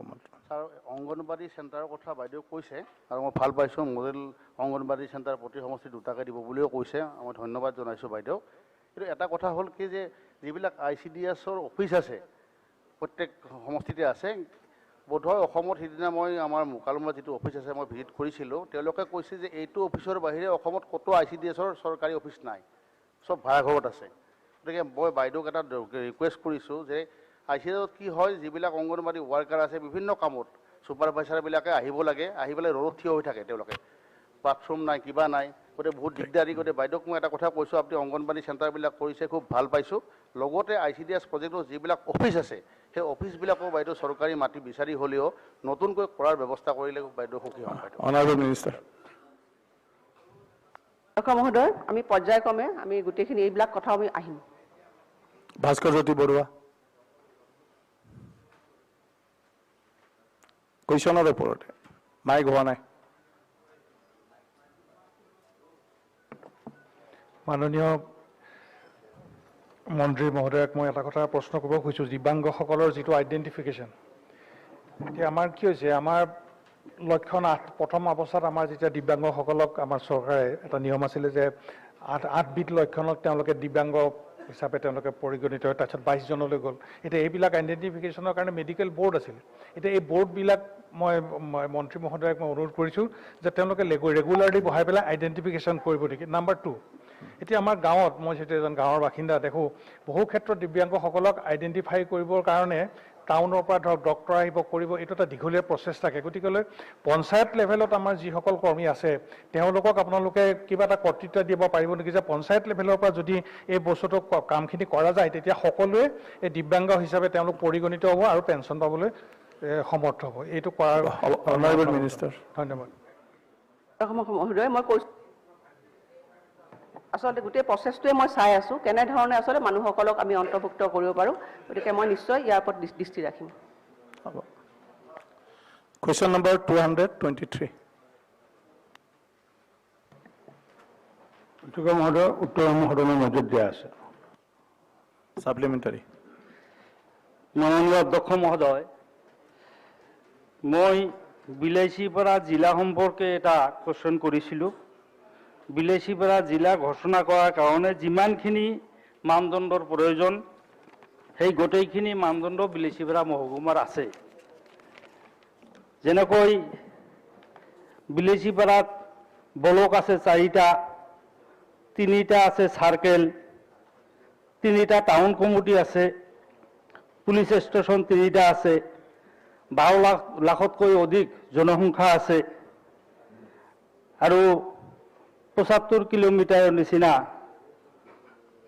ছাৰ, অংগনবাড়ী চেণ্টাৰৰ কথা বাইদেউ কৈছে আৰু মই ভাল পাইছোঁ। মডেল অংগনবাড়ী চেণ্টাৰ প্ৰতি সমষ্টি 2টাকৈ দিব বুলিও কৈছে, মই ধন্যবাদ জনাইছোঁ বাইদেউ। কিন্তু এটা কথা হ'ল কি যে যিবিলাক ICDSৰ অফিচ আছে প্ৰত্যেক সমষ্টিতে আছে, বোধহয় অসমত সিদিনা মই আমাৰ মুকালমুৱা যিটো অফিচ আছে মই ভিজিট কৰিছিলোঁ, তেওঁলোকে কৈছে যে এইটো অফিচৰ বাহিৰে অসমত ক'তো I C D এছৰ চৰকাৰী অফিচ নাই, চব ভাড়াঘৰত আছে। গতিকে মই বাইদেউক এটা ৰিকুৱেষ্ট কৰিছোঁ যে I C D এছত কি হয়, যিবিলাক অংগনবাড়ী ৱাৰ্কাৰ আছে বিভিন্ন কামত ছুপাৰভাইচাৰবিলাকে আহিব লাগে, আহি পেলাই ৰ'দত থিয় হৈ থাকে, তেওঁলোকে বাথৰুম নাই, কিবা নাই, গতিকে বহুত দিগদাৰী। গতিকে বাইদেউক মই এটা কথা কৈছোঁ, আপুনি অংগনবাড়ী চেণ্টাৰবিলাক কৰিছে খুব ভাল পাইছোঁ, লগতে I C D S প্ৰজেক্টৰ যিবিলাক অফিচ আছে সেই অফিচবিলাকো বাইদেউ চৰকাৰী মাটি বিচাৰি হ'লেও নতুনকৈ কৰাৰ ব্যৱস্থা কৰিলে বাইদেউ সুখী হ'ম। বাইদেউ অনাৰেবল মিনিষ্টাৰ। অধ্যক্ষ মহোদয়, আমি পৰ্যায়ক্ৰমে আমি গোটেইখিনি এইবিলাক কথাও আমি আহিম। ভাস্কৰ জ্যোতি বৰুৱা, কুৱেশ্যনৰ ওপৰতে মাইক হোৱা নাই। মাননীয় মন্ত্ৰী মহোদয়ক মই এটা কথা প্ৰশ্ন কৰিব খুজিছোঁ, দিব্যাংগসকলৰ যিটো আইডেণ্টিফিকেশ্যন, এতিয়া আমাৰ কি হৈছে, আমাৰ লক্ষণ আঠ প্ৰথম অৱস্থাত আমাৰ যেতিয়া দিব্যাংগসকলক আমাৰ চৰকাৰে এটা নিয়ম আছিলে যে আঠবিধ লক্ষণক তেওঁলোকে দিব্যাংগ হিচাপে তেওঁলোকে পৰিগণিত হয়, তাৰপিছত 22জনলৈ গ'ল। এতিয়া এইবিলাক আইডেণ্টিফিকেশ্যনৰ কাৰণে মেডিকেল বৰ্ড আছিলে। এতিয়া এই বৰ্ডবিলাক মই মন্ত্ৰী মহোদয়ক মই অনুৰোধ কৰিছোঁ যে তেওঁলোকে ৰেগুলাৰলি বহাই পেলাই আইডেণ্টিফিকেশ্যন কৰিব নেকি। নাম্বাৰ 2, এতিয়া আমাৰ গাঁৱত মই যেতিয়া এজন গাঁৱৰ বাসিন্দা দেখোঁ, বহু ক্ষেত্ৰত দিব্যাংগসকলক আইডেণ্টিফাই কৰিবৰ কাৰণে টাউনৰ পৰা ধৰক ডক্টৰ আহিব কৰিব, এইটো এটা দীঘলীয়া প্ৰচেছ থাকে। গতিকেলৈ পঞ্চায়ত লেভেলত আমাৰ যিসকল কৰ্মী আছে তেওঁলোকক আপোনালোকে কিবা এটা কৰ্তৃত্ব দিব পাৰিব নেকি যে পঞ্চায়ত লেভেলৰ পৰা যদি এই বস্তুটো কামখিনি কৰা যায় তেতিয়া সকলোৱে এই দিব্যাংগ হিচাপে তেওঁলোক পৰিগণিত হ'ব আৰু পেঞ্চন পাবলৈ সমৰ্থ হ'ব। এইটো কৰাৰ অনাৰেবল মিনিষ্টাৰ। ধন্যবাদ। মহোদয়, মই কৈছোঁ আচলতে গোটেই প্ৰচেছটোৱে মই চাই আছোঁ কেনেধৰণে আচলতে মানুহসকলক আমি অন্তৰ্ভুক্ত কৰিব পাৰোঁ, গতিকে মই নিশ্চয় ইয়াৰ ওপৰত দৃষ্টি ৰাখিম। Question number 223। অধ্যক্ষ মহোদয়, উত্তৰসমূহ সদনৰ মাজত দিয়া আছে। ছাপ্লিমেণ্টাৰী। মাননীয় অধ্যক্ষ মহোদয়, মই বিলাসীপাৰা জিলা সম্পৰ্কে এটা কুৱেশ্যন কৰিছিলোঁ। বিলাসীপাৰা জিলা ঘোষণা কৰাৰ কাৰণে যিমানখিনি মানদণ্ডৰ প্ৰয়োজন সেই গোটেইখিনি মানদণ্ড বিলাসীপাৰা মহকুমাৰ আছে। যেনেকৈ বিলাসীপাৰাত ব্লক আছে 4টা, 3টা আছে চাৰ্কেল, 3টা টাউন কমিটি আছে, পুলিচ ষ্টেচন 3টা আছে, 12 লাখতকৈ অধিক জনসংখ্যা আছে আৰু 75 কিলোমিটাৰৰ নিচিনা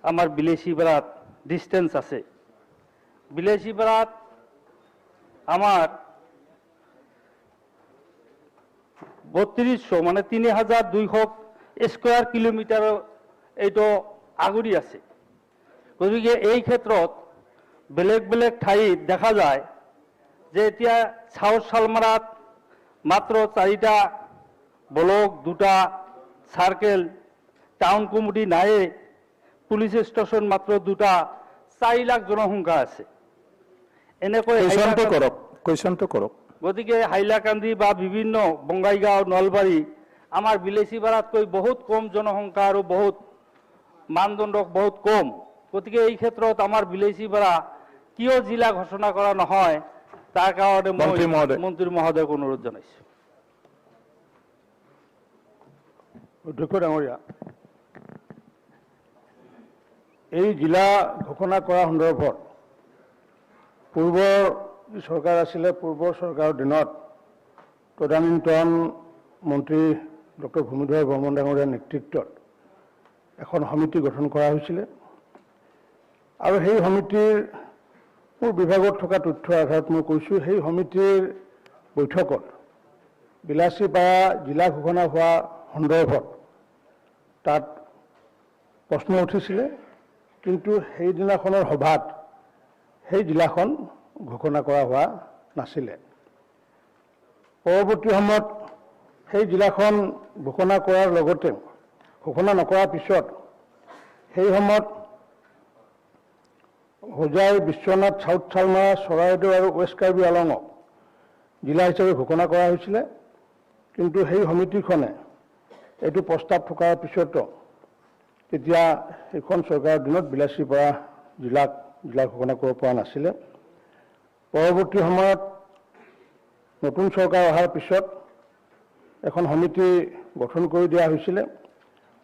আমাৰ বিলাসীপাৰাত ডিষ্টেঞ্চ আছে। বিলাসীপাৰাত আমাৰ 3200 মানে 3200 স্কোৱাৰ কিলোমিটাৰ এইটো আগুৰি আছে। গতিকে এই ক্ষেত্ৰত বেলেগ বেলেগ ঠাইত দেখা যায় যে এতিয়া চাউথ শালমাৰাত মাত্ৰ 4টা ব্লক, 2টা চাৰ্কেল, টাউন কমিটি নাইয়ে, পুলিচ ষ্টেচন মাত্ৰ 2টা, 4 লাখ জনসংখ্যা আছে। এনেকৈ কৰক। গতিকে হাইলাকান্দি বা বিভিন্ন বঙাইগাঁও, নলবাৰী আমাৰ বিলাসীপাৰাতকৈ বহুত কম জনসংখ্যা আৰু বহুত মানদণ্ড বহুত কম। গতিকে এই ক্ষেত্ৰত আমাৰ বিলাসীপাৰা কিয় জিলা ঘোষণা কৰা নহয় তাৰ কাৰণে মই মন্ত্ৰী মহোদয়ক অনুৰোধ জনাইছোঁ। অধ্যক্ষ ডাঙৰীয়া, এই জিলা ঘোষণা কৰা সন্দৰ্ভত পূৰ্বৰ যি চৰকাৰ আছিলে, পূৰ্বৰ চৰকাৰৰ দিনত তদানীন্তন মন্ত্ৰী ডক্টৰ ভূমিধৰ বৰ্মন ডাঙৰীয়াৰ নেতৃত্বত এখন সমিতি গঠন কৰা হৈছিলে আৰু সেই সমিতিৰ মোৰ বিভাগত থকা তথ্যৰ আধাৰত মই কৈছোঁ, সেই সমিতিৰ বৈঠকত বিলাসীপাৰা জিলা ঘোষণা হোৱা সন্দৰ্ভত তাত প্ৰশ্ন উঠিছিলে, কিন্তু সেইদিনাখনৰ সভাত সেই জিলাখন ঘোষণা কৰা হোৱা নাছিলে। পৰৱৰ্তী সময়ত সেই জিলাখন ঘোষণা কৰাৰ লগতে ঘোষণা নকৰাৰ পিছত সেই সময়ত হোজাই, বিশ্বনাথ, চাউথ শালমাৰা, চৰাইদেউ আৰু ৱেষ্ট কাৰ্বি আলঙক জিলা হিচাপে ঘোষণা কৰা হৈছিলে, কিন্তু সেই সমিতিখনে এইটো প্ৰস্তাৱ থকাৰ পিছতো তেতিয়া সেইখন চৰকাৰৰ দিনত বিলাসীপাৰা জিলাক জিলা ঘোষণা কৰিব পৰা নাছিলে। পৰৱৰ্তী সময়ত নতুন চৰকাৰ অহাৰ পিছত এখন সমিতি গঠন কৰি দিয়া হৈছিলে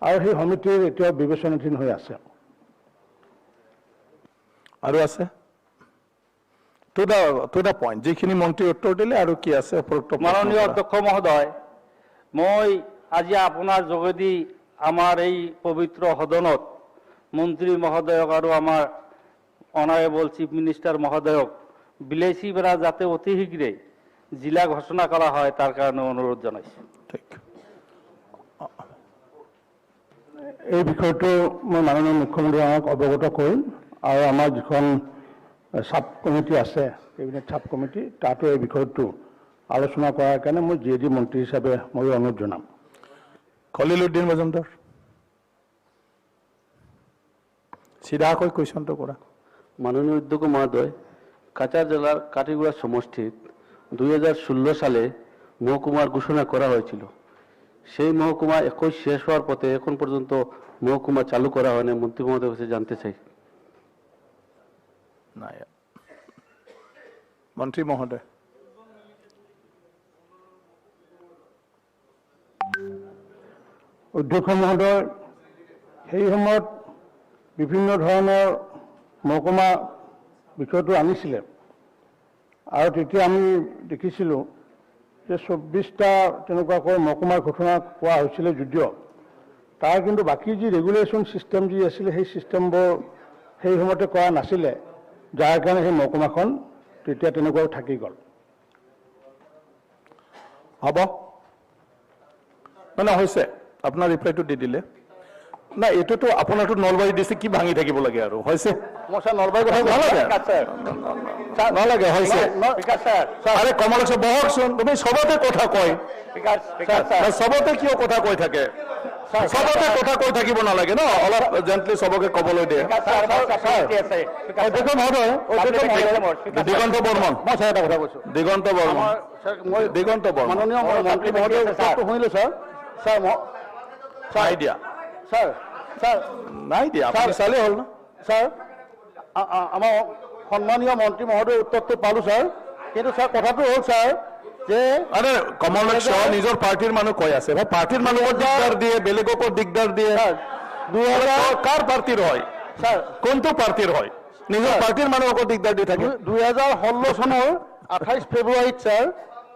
আৰু সেই সমিতিৰ এতিয়াও বিবেচনাধীন হৈ আছে। আৰু আছে টু the point, যিখিনি মন্ত্ৰী উত্তৰ দিলে আৰু কি আছে উপৰোক্ত? মাননীয় অধ্যক্ষ মহোদয়, মই আজি আপোনাৰ যোগেদি আমাৰ এই পবিত্ৰ সদনত মন্ত্ৰী মহোদয়ক আৰু আমাৰ অনাৰেবল চিফ মিনিষ্টাৰ মহোদয়ক বিলাসীপাৰা যাতে অতি শীঘ্ৰে জিলা ঘোষণা কৰা হয় তাৰ কাৰণে অনুৰোধ জনাইছোঁ। ঠিক, এই বিষয়টো মই মাননীয় মুখ্যমন্ত্ৰী ডাঙৰীয়াক অৱগত কৰিম আৰু আমাৰ যিখন চাব কমিটি আছে, কেবিনেট চাব কমিটি, তাতো এই বিষয়টো আলোচনা কৰাৰ কাৰণে মই জি এ ডি মন্ত্ৰী হিচাপে মই অনুৰোধ জনাম। খলিল উদ্দিন মজুমদাৰ, চিধাকৈ কুৱেশ্যনটো কৰা। মাননীয় অধ্যক্ষ মহোদয়, কাছাৰ জেলার কাটিগড়া সমষ্টিত 2016 সালে মহকুমার ঘোষণা করা হয়েছিল। সেই মহকুমা 21 শেষ হওয়ার পথে এখন পর্যন্ত মহকুমা চালু করা হয়নি। মন্ত্রী মহোদয় কাছে জানতে চাই। নাই, মন্ত্ৰী মহোদয়। অধ্যক্ষ মহোদয়, সেই সময়ত বিভিন্ন ধৰণৰ মহকুমা বিষয়টো আনিছিলে আৰু তেতিয়া আমি দেখিছিলোঁ যে 24টা তেনেকুৱাকৈ মহকুমাৰ ঘোষণা কোৱা হৈছিলে যদিও তাৰ কিন্তু বাকী যি ৰেগুলেশ্যন ছিষ্টেম যি আছিলে সেই ছিষ্টেমবোৰ সেই সময়তে কৰা নাছিলে, যাৰ কাৰণে সেই মহকুমাখন তেতিয়া তেনেকুৱাও থাকি গ'ল। হ'ব, মানে হৈছে আপোনাৰ ৰিপ্লাইটো দি দিলে। নাই, এইটোতো আপোনাৰতো নলবাৰী ডিষ্ট্ৰিক্ট কি ভাঙি থাকিব লাগে আৰু হৈছে। মই ছাৰ নলবাৰীৰ কথা নালাগে নালাগে, হৈছে। আৰে কমলেশ বহকচোন, তুমি চবতে কথা কয়, চবতে কিয় কথা কৈ থাকে? চবতে কথা কৈ থাকিব নালাগে ন, অলপ জেণ্টলি চবকে ক'বলৈ দিয়ে। দিগন্ত বৰ্মন, মই ছাৰ এটা কথা কৈছোঁ। দিগন্ত বৰ্মন, দিগন্ত বৰ্মন, মাননীয় মন্ত্ৰী মহোদয় উত্তৰটো শুনিলোঁ ছাৰ। ছাৰ নাই দিয়া ছাৰ, ছাৰ নাই দিয়া, আপুনি চালেই হ'ল ন ছাৰ। আমাৰ সন্মানীয় মন্ত্ৰী মহোদয় উত্তৰটো পালোঁ ছাৰ, কিন্তু ছাৰ কথাটো হ'ল ছাৰ যে আৰে কমলেশ নিজৰ পাৰ্টিৰ মানুহ কৈ আছে, ভাই পাৰ্টিৰ মানুহক দিগদাৰ দিয়ে, বেলেগকো দিগদাৰ দিয়ে। কাৰ পাৰ্টিৰ হয় ছাৰ? কোনটো পাৰ্টিৰ হয়? নিজৰ পাৰ্টিৰ মানুহকো দিগদাৰ দি থাকে। 2016 চনৰ 28 ফেব্ৰুৱাৰীত ছাৰ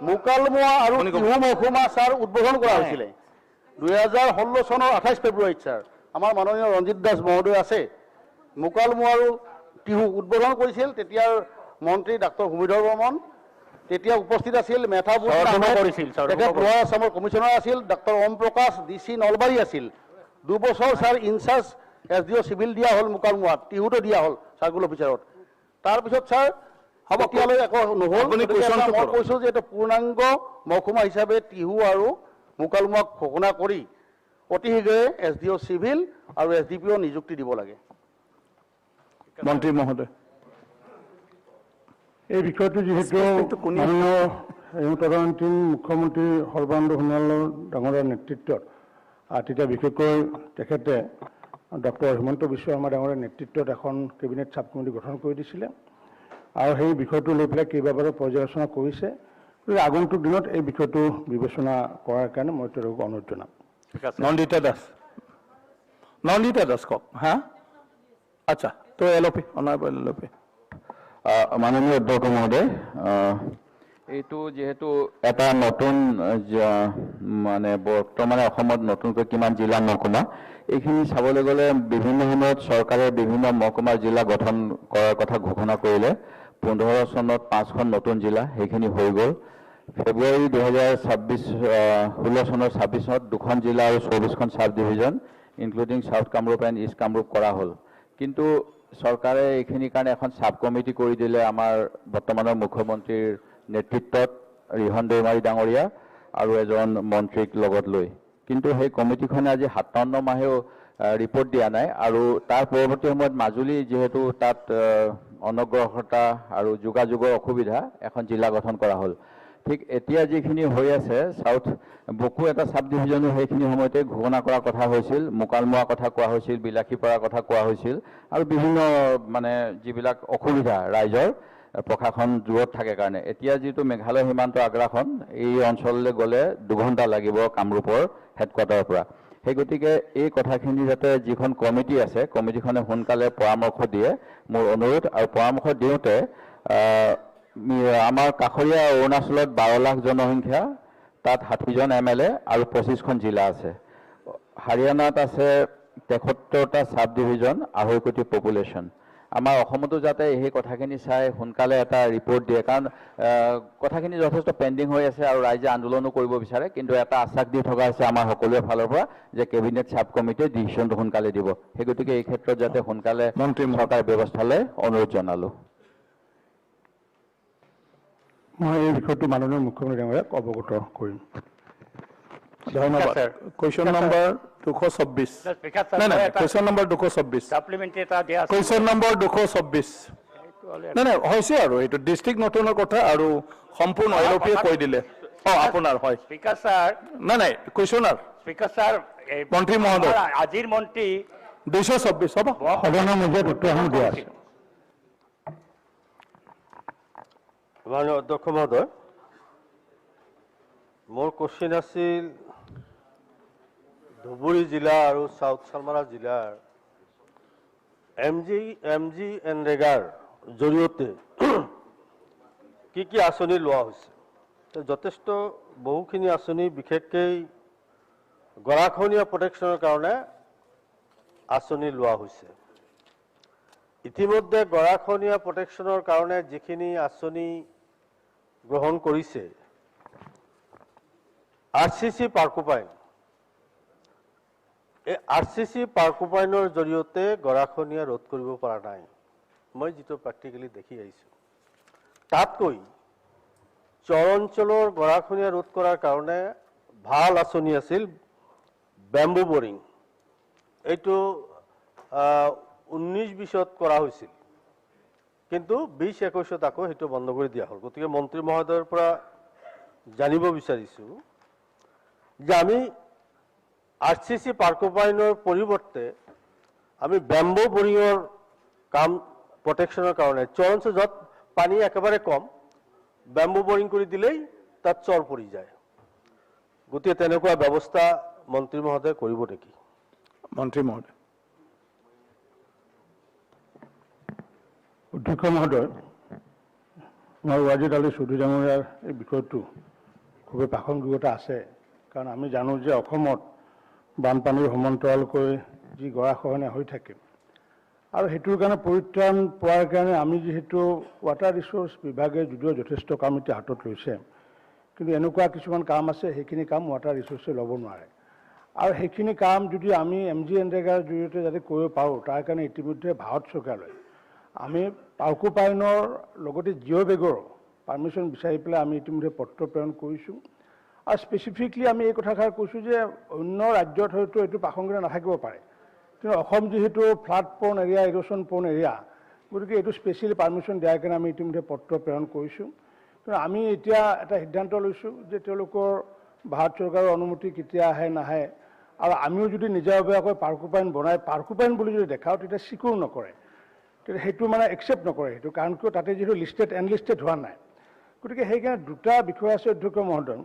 মুকালমুৱা আৰু টিহু মহকুমা ছাৰ উদ্বোধন কৰা হৈছিলে। 2016 চনৰ 28 ফেব্ৰুৱাৰীত ছাৰ আমাৰ মাননীয় ৰঞ্জিত দাস মহোদয় আছে, মুকালমুৱা আৰু টিহু উদ্বোধন কৰিছিল। তেতিয়াৰ মন্ত্ৰী ডাক্তৰ ভূমিধৰ বৰ্মন তেতিয়া উপস্থিত আছিল, মেথাবুদ্দিন তেখেত লোৱাৰ আছামৰ কমিশ্যনাৰ আছিল, doctor Om Prakash D C Nalbari আছিল। 2 বছৰ sir in-charge S D O civil দিয়া হ'ল মুকালমুৱাত, টিহুতো দিয়া হ'ল চাৰ্কুল অফিচাৰত। তাৰপিছত ছাৰ এতিয়ালৈ একো নহ'ল। মই কৈছোঁ যে এইটো পূৰ্ণাংগ মহকুমা হিচাপে টিহু আৰু মুকালমুৱাক ঘোষণা কৰি অতি শীঘ্ৰে এছ ডি অ' চিভিল আৰু এছ ডি পি অ' নিযুক্তি দিব লাগে। মন্ত্ৰী মহোদয়, এই বিষয়টো যিহেতু মাননীয় তদানীন্তন মুখ্যমন্ত্ৰী সৰ্বানন্দ সোণোৱাল ডাঙৰীয়াৰ নেতৃত্বত, তেতিয়া বিশেষকৈ তেখেতে ডক্টৰ হিমন্ত বিশ্ব শৰ্মা ডাঙৰীয়াৰ নেতৃত্বত এখন কেবিনেট চাব কমিটি গঠন কৰি দিছিলে আৰু সেই বিষয়টো লৈ পেলাই কেইবাবাৰো পৰ্যালোচনা কৰিছে। গতিকে আগন্তুক দিনত এই বিষয়টো বিবেচনা কৰাৰ কাৰণে মই তেওঁলোকক অনুৰোধ জনাম। নন্দিতা দাস, নন্দিতা দাস কওক। হা, আচ্ছা, তো L O P, honourable L O P. মাননীয় অধ্যক্ষ মহোদয়, এইটো যিহেতু এটা নতুন মানে বৰ্তমানে অসমত নতুনকৈ কিমান জিলা মহকুমা এইখিনি চাবলৈ গ'লে বিভিন্ন সময়ত চৰকাৰে বিভিন্ন মহকুমাৰ জিলা গঠন কৰাৰ কথা ঘোষণা কৰিলে। 15 চনত 5খন নতুন জিলা সেইখিনি হৈ গ'ল। ফেব্ৰুৱাৰী 2016 চনৰ 26ত 2খন জিলা আৰু 24খন sub division including south Kamrup and east Kamrup কৰা হ'ল। কিন্তু চৰকাৰে এইখিনিৰ কাৰণে এখন চাব কমিটি কৰি দিলে আমাৰ বৰ্তমানৰ মুখ্যমন্ত্ৰীৰ নেতৃত্বত ৰিহণ দৈমাৰী ডাঙৰীয়া আৰু এজন মন্ত্ৰীক লগত লৈ। কিন্তু সেই কমিটিখনে আজি 57 মাহেও ৰিপৰ্ট দিয়া নাই। আৰু তাৰ পৰৱৰ্তী সময়ত মাজুলী যিহেতু তাত অনগ্ৰসৰতা আৰু যোগাযোগৰ অসুবিধা, এখন জিলা গঠন কৰা হ'ল। ঠিক এতিয়া যিখিনি হৈ আছে চাউথ বকো এটা চাব ডিভিজনো সেইখিনি সময়তে ঘোষণা কৰাৰ কথা হৈছিল, মুকালমুৱা কথা কোৱা হৈছিল, বিলাসীপাৰাৰ কথা কোৱা হৈছিল আৰু বিভিন্ন মানে যিবিলাক অসুবিধা ৰাইজৰ প্ৰশাসন দূৰত থাকে কাৰণে। এতিয়া যিটো মেঘালয় সীমান্ত আগ্ৰাসন, এই অঞ্চললৈ গ'লে 2 ঘণ্টা লাগিব কামৰূপৰ হেডকোৱাৰ্টাৰৰ পৰা। সেই গতিকে এই কথাখিনি যাতে যিখন কমিটি আছে, কমিটিখনে সোনকালে পৰামৰ্শ দিয়ে, মোৰ অনুৰোধ। আৰু পৰামৰ্শ দিওঁতে আমাৰ কাষৰীয়া অৰুণাচলত 12 লাখ জনসংখ্যা, তাত 60জন MLA আৰু 25খন জিলা আছে। হাৰিয়ানাত আছে 73টা চাব ডিভিজন, 2.5 কোটি পপুলেশ্যন। আমাৰ অসমতো যাতে সেই কথাখিনি চাই সোনকালে এটা ৰিপৰ্ট দিয়ে, কাৰণ কথাখিনি যথেষ্ট পেণ্ডিং হৈ আছে আৰু ৰাইজে আন্দোলনো কৰিব বিচাৰে, কিন্তু এটা আশ্বাস দি থকা হৈছে আমাৰ সকলোৰে ফালৰ পৰা যে কেবিনেট চাব কমিটিয়ে ডিচিশ্যনটো সোনকালে দিব। সেই গতিকে এই ক্ষেত্ৰত যাতে সোনকালে চৰকাৰে ব্যৱস্থা লয় অনুৰোধ জনালোঁ। মই এই বিষয়টো মাননীয় মুখ্যমন্ত্ৰী ডাঙৰীয়াক অৱগত কৰিম। ধন্যবাদ। Question number 226। নাই নাই, কুৱেশ্যন নম্বৰ 226। Question number 226। নাই নাই, হৈছে আৰু এইটো ডিষ্ট্ৰিক্ট নতুনৰ কথা আৰু সম্পূৰ্ণ এল অ' পিয়ে কৈ দিলে। অঁ, আপোনাৰ হয়। Speaker sir. নাই নাই, কুৱেশ্যনাৰ। স্পীকাৰ ছাৰ, মন্ত্ৰী মহোদয়। আজিৰ মন্ত্ৰী 226 হ'ব। সদনৰ মজিয়াত উত্তৰসমূহ দিয়া আছে। মাননীয় অধ্যক্ষ মহোদয়, মোৰ কুৱেশ্যন আছিল ধুবুৰী জিলা আৰু চাউথ শালমাৰা জিলাৰ এম জি এনৰেগাৰ জৰিয়তে কি কি আঁচনি লোৱা হৈছে। যথেষ্ট বহুখিনি আঁচনি, বিশেষকৈ গৰাখহনীয়া প্ৰটেকশ্যনৰ কাৰণে আঁচনি লোৱা হৈছে। ইতিমধ্যে গৰাখহনীয়া প্ৰটেকশ্যনৰ কাৰণে যিখিনি আঁচনি গ্ৰহণ কৰিছে, RCC পাৰ্কুপাইন, এই RCC পাৰ্কুপাইনৰ জৰিয়তে গৰাখহনীয়া ৰোধ কৰিব পৰা নাই, মই যিটো প্ৰেক্টিকেলি দেখি আহিছোঁ। তাতকৈ চৰ অঞ্চলৰ গৰাখহনীয়া ৰোধ কৰাৰ কাৰণে ভাল আঁচনি আছিল বেম্বু বৰিং। এইটো 19-20ত কৰা হৈছিল, কিন্তু 20-21ত আকৌ সেইটো বন্ধ কৰি দিয়া হ'ল। গতিকে মন্ত্ৰী মহোদয়ৰ পৰা জানিব বিচাৰিছোঁ যে আমি RCC পাৰ্কুপাইনৰ পৰিৱৰ্তে আমি বেম্বু বৰিঙৰ কাম প্ৰটেকশ্যনৰ কাৰণে চৰ অঞ্চল য'ত পানী একেবাৰে কম, বেম্বু বৰিং কৰি দিলেই তাত চৰ পৰি যায়। গতিকে তেনেকুৱা ব্যৱস্থা মন্ত্ৰী মহোদয়ে কৰিব নেকি? মন্ত্ৰী মহোদয়। অধ্যক্ষ মহোদয়, মই ৱাজিদ আলী চৌধুৰী ডাঙৰীয়াৰ এই বিষয়টো খুবেই প্ৰাসংগিকতা আছে, কাৰণ আমি জানো যে অসমত বানপানীৰ সমান্তৰালকৈ যি গৰাখহনীয়া হৈ থাকে আৰু সেইটোৰ কাৰণে পৰিত্ৰাণ পোৱাৰ কাৰণে আমি যিহেতু ৱাটাৰ ৰিচ'ৰ্চ বিভাগে যদিও যথেষ্ট কাম এতিয়া হাতত লৈছে, কিন্তু এনেকুৱা কিছুমান কাম আছে সেইখিনি কাম ৱাটাৰ ৰিচ'ৰ্চে ল'ব নোৱাৰে। আৰু সেইখিনি কাম যদি আমি এম জি এনৰেগাৰ জৰিয়তে যাতে কৰিব পাৰোঁ, তাৰ কাৰণে ইতিমধ্যে ভাৰত চৰকাৰলৈ আমি পাৰ্কুপাইনৰ লগতে জিঅ' বেগৰ পাৰ্মিশ্যন বিচাৰি পেলাই আমি ইতিমধ্যে পত্ৰ প্ৰেৰণ কৰিছোঁ। আৰু স্পেচিফিকলি আমি এই কথাষাৰ কৈছোঁ যে অন্য ৰাজ্যত হয়তো এইটো প্ৰাসংগিকতা নাথাকিব পাৰে, কিন্তু অসম যিহেতু flood prone area, erosion prone area, গতিকে এইটো স্পেচিয়েলি পাৰ্মিশ্যন দিয়াৰ কাৰণে আমি ইতিমধ্যে পত্ৰ প্ৰেৰণ কৰিছোঁ। কিন্তু আমি এতিয়া এটা সিদ্ধান্ত লৈছোঁ যে তেওঁলোকৰ ভাৰত চৰকাৰৰ অনুমতি কেতিয়া আহে নাহে, আৰু আমিও যদি নিজাববীয়াকৈ পাৰ্কুপাইন বনাই পাৰ্কুপাইন বুলি যদি দেখাওঁ তেতিয়া চিকিউৰ নকৰে, তেতিয়া সেইটো মানে একচেপ্ট নকৰে সেইটো, কাৰণ কিয় তাতে যিহেতু লিষ্টেড এনলিষ্টেড হোৱা নাই। গতিকে সেইকাৰণে দুটা বিষয় আছে অধ্যক্ষ মহোদয়।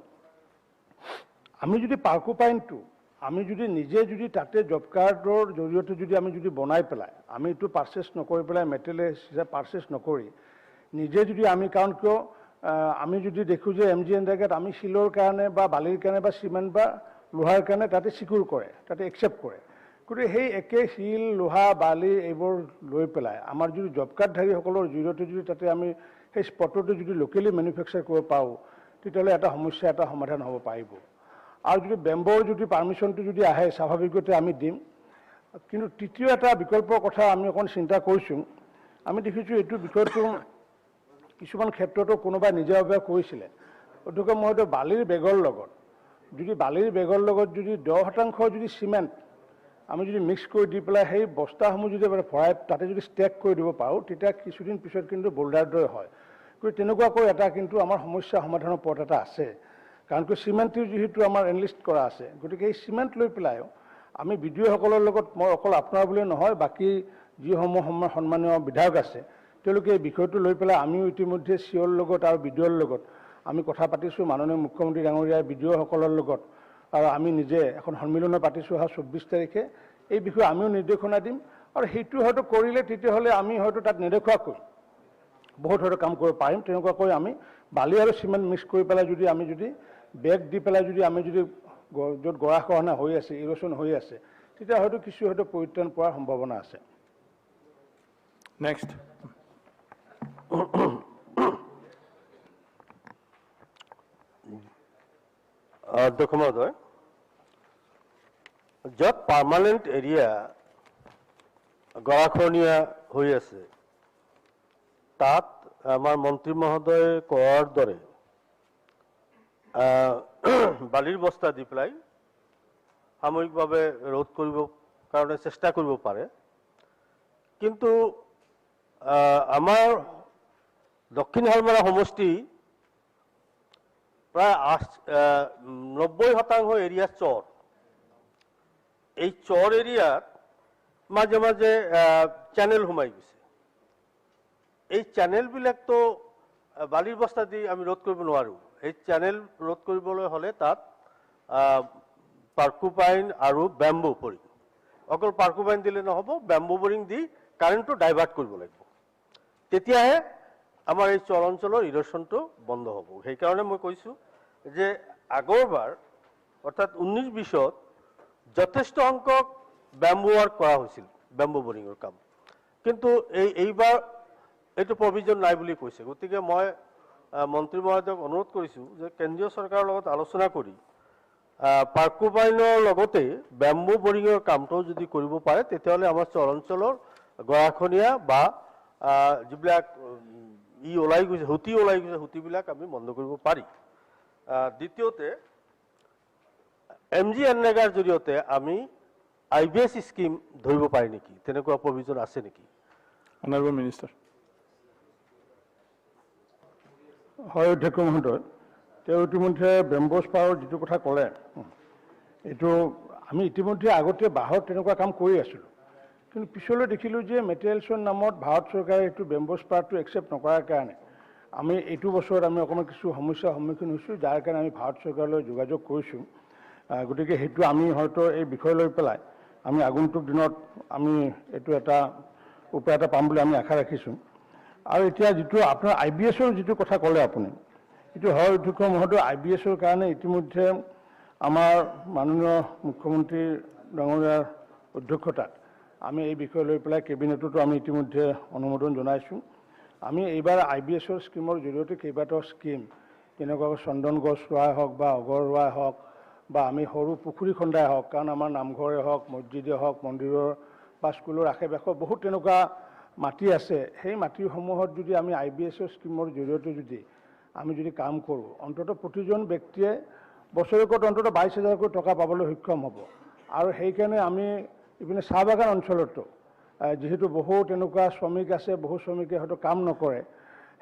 আমি যদি পাৰ্কুপাইনটো আমি যদি নিজে যদি তাতে জব কাৰ্ডৰ জৰিয়তে যদি আমি যদি বনাই পেলাই, আমি এইটো পাৰ্চেছ নকৰি পেলাই মেটেৰিয়েল হিচাপে পাৰ্চেছ নকৰি নিজে যদি আমি, কাৰণ কিয় আমি যদি দেখোঁ যে এম জি এনৰেগাত আমি শিলৰ কাৰণে বা বালিৰ কাৰণে বা চিমেণ্ট বা লোহাৰ কাৰণে তাতে চিকিউৰ কৰে, তাতে একচেপ্ট কৰে, গতিকে সেই একে শিল লোহা বালি এইবোৰ লৈ পেলাই আমাৰ যদি জব কাৰ্ডধাৰীসকলৰ জৰিয়তে যদি তাতে আমি সেই স্পটতে যদি লোকেলি মেনুফেকচাৰ কৰিব পাৰোঁ, তেতিয়াহ'লে এটা সমস্যা এটা সমাধান হ'ব পাৰিব। আৰু যদি বেম্বৰ যদি পাৰ্মিশ্যনটো যদি আহে স্বাভাৱিকতে আমি দিম। কিন্তু তৃতীয় এটা বিকল্পৰ কথা আমি অকণ চিন্তা কৰিছোঁ। আমি দেখিছোঁ এইটো বিষয়টো কিছুমান ক্ষেত্ৰতো কোনোবাই নিজাববীয়া কৰিছিলে। অধ্যক্ষ মহোদয়, বালিৰ বেগৰ লগত যদি বালিৰ বেগৰ লগত যদি 10% যদি চিমেণ্ট আমি যদি মিক্স কৰি দি পেলাই সেই বস্তাসমূহ যদি ভৰাই তাতে যদি ষ্টেক কৰি দিব পাৰোঁ, তেতিয়া কিছুদিন পিছত কিন্তু বোল্ডাৰ দৰে হয়। গতিকে তেনেকুৱাকৈ এটা কিন্তু আমাৰ সমস্যা সমাধানৰ পথ এটা আছে, কাৰণ কিয় চিমেণ্টটো যিহেতু আমাৰ এনলিষ্ট কৰা আছে। গতিকে এই চিমেণ্ট লৈ পেলাইও আমি বিডিঅ'সকলৰ লগত, মই অকল আপোনাৰ বুলিয়ে নহয়, বাকী যিসমূহ সন্মানীয় বিধায়ক আছে তেওঁলোকে এই বিষয়টো লৈ পেলাই আমিও ইতিমধ্যে চিঅ'ৰ লগত আৰু বি ডি অ'ৰ লগত আমি কথা পাতিছোঁ, মাননীয় মুখ্যমন্ত্ৰী ডাঙৰীয়াই বি ডি অ'সকলৰ লগত আৰু আমি নিজে এখন সন্মিলনো পাতিছোঁ অহা 24 তাৰিখে। এই বিষয়ে আমিও নিৰ্দেশনা দিম আৰু সেইটো হয়তো কৰিলে তেতিয়াহ'লে আমি হয়তো তাত নেদেখুৱাকৈ বহুত হয়তো কাম কৰিব পাৰিম। তেনেকুৱাকৈ আমি বালি আৰু চিমেণ্ট মিক্স কৰি পেলাই যদি আমি যদি বেগ দি পেলাই যদি আমি যদি য'ত গৰাখহনীয়া হৈ আছে, ইৰ'চন হৈ আছে, তেতিয়া হয়তো কিছু হয়তো পৰিত্ৰাণ পোৱাৰ সম্ভাৱনা আছে। নেক্সট। অধ্যক্ষ মহোদয়, য'ত পাৰ্মানেণ্ট এৰিয়া গৰাখহনীয়া হৈ আছে তাত আমাৰ মন্ত্ৰী মহোদয়ে কোৱাৰ দৰে বালিৰ বস্তা দি পেলাই সাময়িকভাৱে ৰোধ কৰিব কাৰণে চেষ্টা কৰিব পাৰে। কিন্তু আমাৰ দক্ষিণ শালমাৰা সমষ্টি প্ৰায় 90% এৰিয়া চৰ। এই চৰ এৰিয়াত মাজে মাজে চেনেল সোমাই গৈছে। এই চেনেলবিলাকতো বালিৰ বস্তা দি আমি ৰোধ কৰিব নোৱাৰোঁ। এই চেনেল ৰোধ কৰিবলৈ হ'লে তাত পাৰ্কুপাইন আৰু বেম্বু বৰিং, অকল পাৰ্কুপাইন দিলে নহ'ব, বেম্বু বৰিং দি কাৰেণ্টটো ডাইভাৰ্ট কৰিব লাগিব, তেতিয়াহে আমাৰ এই চৰ অঞ্চলৰ ইৰ'চনটো বন্ধ হ'ব। সেইকাৰণে মই কৈছোঁ যে আগৰবাৰ অৰ্থাৎ 19-20ত যথেষ্ট সংখ্যক বেম্বু ৱাৰ্ক কৰা হৈছিল, বেম্বু বৰিঙৰ কাম, কিন্তু এইবাৰ এইটো প্ৰভিজন নাই বুলি কৈছে। গতিকে মই মন্ত্ৰী মহোদয়ক অনুৰোধ কৰিছোঁ যে কেন্দ্ৰীয় চৰকাৰৰ লগত আলোচনা কৰি পাৰ্কুপাইনৰ লগতে বেম্বু বৰিঙৰ কামটো যদি কৰিব পাৰে তেতিয়াহ'লে আমাৰ চৰ অঞ্চলৰ গৰাখহনীয়া বা যিবিলাক ই ওলাই গৈছে, সুঁতি ওলাই গৈছে, সুঁতিবিলাক আমি বন্ধ কৰিব পাৰি। দ্বিতীয়তে এম জি এনৰেগাৰ জৰিয়তে আমি আই বি এছ স্কিম ধৰিব পাৰি নেকি, তেনেকুৱা প্ৰভিজন আছে নেকি? Honourable minister. হয় অধ্যক্ষ মহোদয়, তেওঁ ইতিমধ্যে বেম্বছ পাৱাৰৰ যিটো কথা ক'লে, এইটো আমি ইতিমধ্যে আগতে বাঁহৰ তেনেকুৱা কাম কৰি আছিলোঁ, কিন্তু পিছলৈ দেখিলোঁ যে মেটেৰিয়েলছৰ নামত ভাৰত চৰকাৰে এইটো বেম্বছ পাৱাৰটো একচেপ্ট নকৰাৰ কাৰণে আমি এইটো বছৰত আমি অকণমান কিছু সমস্যাৰ সন্মুখীন হৈছোঁ, যাৰ কাৰণে আমি ভাৰত চৰকাৰলৈ যোগাযোগ কৰিছোঁ। গতিকে সেইটো আমি হয়তো এই বিষয় লৈ পেলাই আমি আগন্তুক দিনত আমি এইটো এটা উপায় এটা পাম বুলি আমি আশা ৰাখিছোঁ। আৰু এতিয়া যিটো আপোনাৰ আই বি এছৰ যিটো কথা ক'লে আপুনি, এইটো হয় অধ্যক্ষ মহোদয়, আই বি এছৰ কাৰণে ইতিমধ্যে আমাৰ মাননীয় মুখ্যমন্ত্ৰী ডাঙৰীয়াৰ অধ্যক্ষতাত আমি এই বিষয় লৈ পেলাই কেবিনেটতো আমি ইতিমধ্যে অনুমোদন জনাইছোঁ। আমি এইবাৰ আই বি এছৰ স্কীমৰ জৰিয়তে কেইবাটাও স্কীম, যেনেকুৱা চন্দন গছ ৰোৱাই হওক বা অগৰ ৰোৱাই হওক বা আমি সৰু পুখুৰী খন্দাই হওক, কাৰণ আমাৰ নামঘৰে হওক, মছজিদে হওক, মন্দিৰৰ বা স্কুলৰ আশে পাশে বহুত তেনেকুৱা মাটি আছে, সেই মাটিসমূহত যদি আমি আই বি এছৰ স্কীমৰ জৰিয়তে যদি আমি যদি কাম কৰোঁ, অন্ততঃ প্ৰতিজন ব্যক্তিয়ে বছৰেকত অন্ততঃ 22,000কৈ টকা পাবলৈ সক্ষম হ'ব। আৰু সেইকাৰণে আমি ইপিনে চাহ বাগান অঞ্চলতো যিহেতু বহু তেনেকুৱা শ্ৰমিক আছে, বহু শ্ৰমিকে হয়তো কাম নকৰে,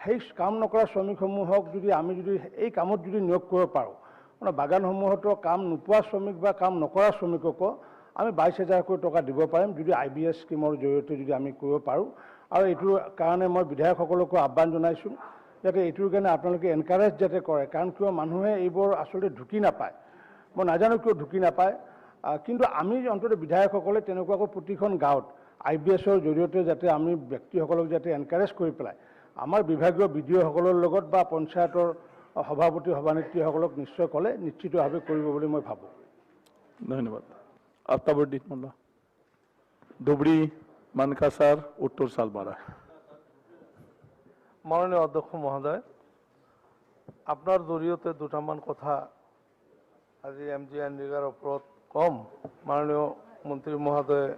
সেই কাম নকৰা শ্ৰমিকসমূহক যদি আমি যদি এই কামত যদি নিয়োগ কৰিব পাৰোঁ, মানে বাগানসমূহতো কাম নোপোৱা শ্ৰমিক বা কাম নকৰা শ্ৰমিককো আমি 22,000কৈ টকা দিব পাৰিম যদি আই বি এছ স্কীমৰ জৰিয়তে যদি আমি কৰিব পাৰোঁ। আৰু এইটোৰ কাৰণে মই বিধায়কসকলকো আহ্বান জনাইছোঁ যাতে এইটোৰ কাৰণে আপোনালোকে এনকাৰেজ যাতে কৰে, কাৰণ কিয় মানুহে এইবোৰ আচলতে ঢুকি নাপায়, মই নাজানো কিয় ঢুকি নাপায়, কিন্তু আমি অন্ততঃ বিধায়কসকলে তেনেকুৱাকৈ প্ৰতিখন গাঁৱত আই বি এছৰ জৰিয়তে যাতে আমি ব্যক্তিসকলক যাতে এনকাৰেজ কৰি পেলাই আমাৰ বিভাগীয় বি ডি অ'সকলৰ লগত বা পঞ্চায়তৰ সভাপতি সভানেত্ৰীসকলক নিশ্চয় ক'লে নিশ্চিতভাৱে কৰিব বুলি মই ভাবোঁ। ধন্যবাদ। আফতাবুদ্দিন মোল্লা, ধুবড়ী, মানকাছাৰ, উত্তৰ শালমাৰা। মাননীয় অধ্যক্ষ মহোদয়, আপোনাৰ জৰিয়তে দুটামান কথা আজি এম জি এনৰেগাৰ ওপৰত কম। মাননীয় মন্ত্ৰী মহোদয়ে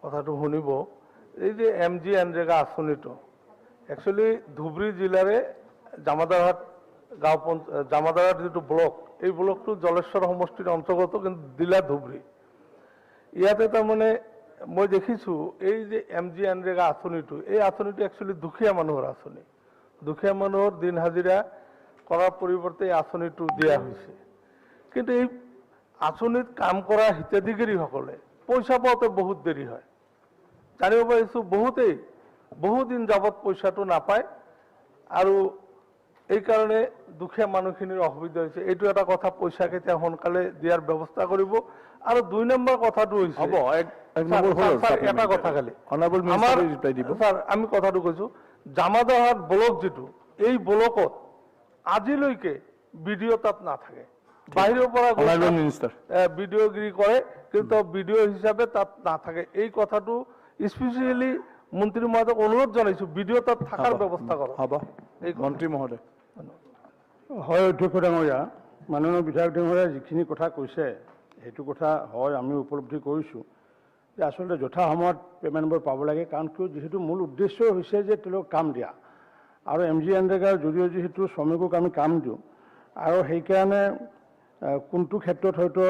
কথাটো শুনিব। এই যে এম জি এনৰেগা আঁচনিটো একচুৱেলি ধুবুৰী জিলাৰে জামাদাৰহাট গাঁও পঞ্চায়ত, জামাদাৰহাট যিটো ব্লক, এই ব্লকটো জলেশ্বৰ সমষ্টিৰ অন্তৰ্গত, কিন্তু জিলা ধুবুৰী। ইয়াতে তাৰমানে মই দেখিছোঁ এই যে এম জি এনৰেগা আঁচনিটো, এই আঁচনিটো একচুৱেলি দুখীয়া মানুহৰ আঁচনি। দুখীয়া মানুহৰ দিন হাজিৰা কৰাৰ পৰিৱৰ্তে এই আঁচনিটো দিয়া হৈছে। কিন্তু এই আঁচনিত কাম কৰা হিতাধিকাৰীসকলে পইচা পাওঁতে বহুত দেৰি হয়। জানিব পাৰিছোঁ বহুতেই বহুদিন যাৱত পইচাটো নাপায় আৰু এইকাৰণে দুখীয়া মানুহখিনিৰ অসুবিধা হৈছে। এইটো এটা কথা, পইচা কেতিয়া সোনকালে দিয়াৰ ব্যৱস্থা কৰিব। আৰু 2 নম্বৰ কথাটো হৈছে, এটা কথা খালি ছাৰ, আমি কথাটো কৈছোঁ, জামাদাৰহাট ব্লক যিটো, এই ব্লকত আজিলৈকে বিডিঅ' তাত নাথাকে, বাহিৰৰ পৰা বিডিঅ'গিৰি কৰে, কিন্তু বিডিঅ' হিচাপে তাত নাথাকে। এই কথাটো স্পেচিয়েলি মন্ত্ৰী মহোদয়ক অনুৰোধ জনাইছোঁ, বিডিঅ' তাত থকাৰ ব্যৱস্থা কৰক। হ'ব মন্ত্ৰী মহোদয়। হয় অধ্যক্ষ ডাঙৰীয়া, মাননীয় বিধায়ক ডাঙৰীয়াই যিখিনি কথা কৈছে সেইটো কথা হয়, আমি উপলব্ধি কৰিছোঁ যে আচলতে যথা সময়ত পে'মেণ্টবোৰ পাব লাগে। কাৰণ কিয়, যিহেতু মূল উদ্দেশ্যই হৈছে যে তেওঁলোক কাম দিয়া, আৰু এম জি এনৰেগাৰ জৰিয়তে যিহেতু শ্ৰমিকক আমি কাম দিওঁ, আৰু সেইকাৰণে কোনটো ক্ষেত্ৰত হয়তো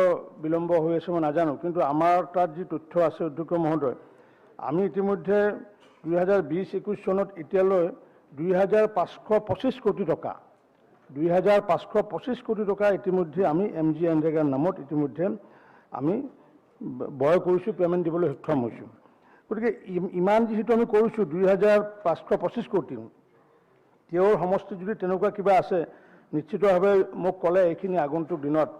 বিলম্ব হৈ আছে মই নাজানো, কিন্তু আমাৰ তাত যি তথ্য আছে অধ্যক্ষ মহোদয়, আমি ইতিমধ্যে 2020-21 চনত এতিয়ালৈ 2525 কোটি টকা, 2525 কোটি টকা ইতিমধ্যে আমি এম জি এনৰেগাৰ নামত ইতিমধ্যে আমি বয় কৰিছোঁ, পে'মেণ্ট দিবলৈ সক্ষম হৈছোঁ। গতিকে ইমান যিহেতু আমি কৰিছোঁ 2525 কোটি, তেওঁৰ সমষ্টিত যদি তেনেকুৱা কিবা আছে নিশ্চিতভাৱে মোক ক'লে এইখিনি আগন্তুক দিনত,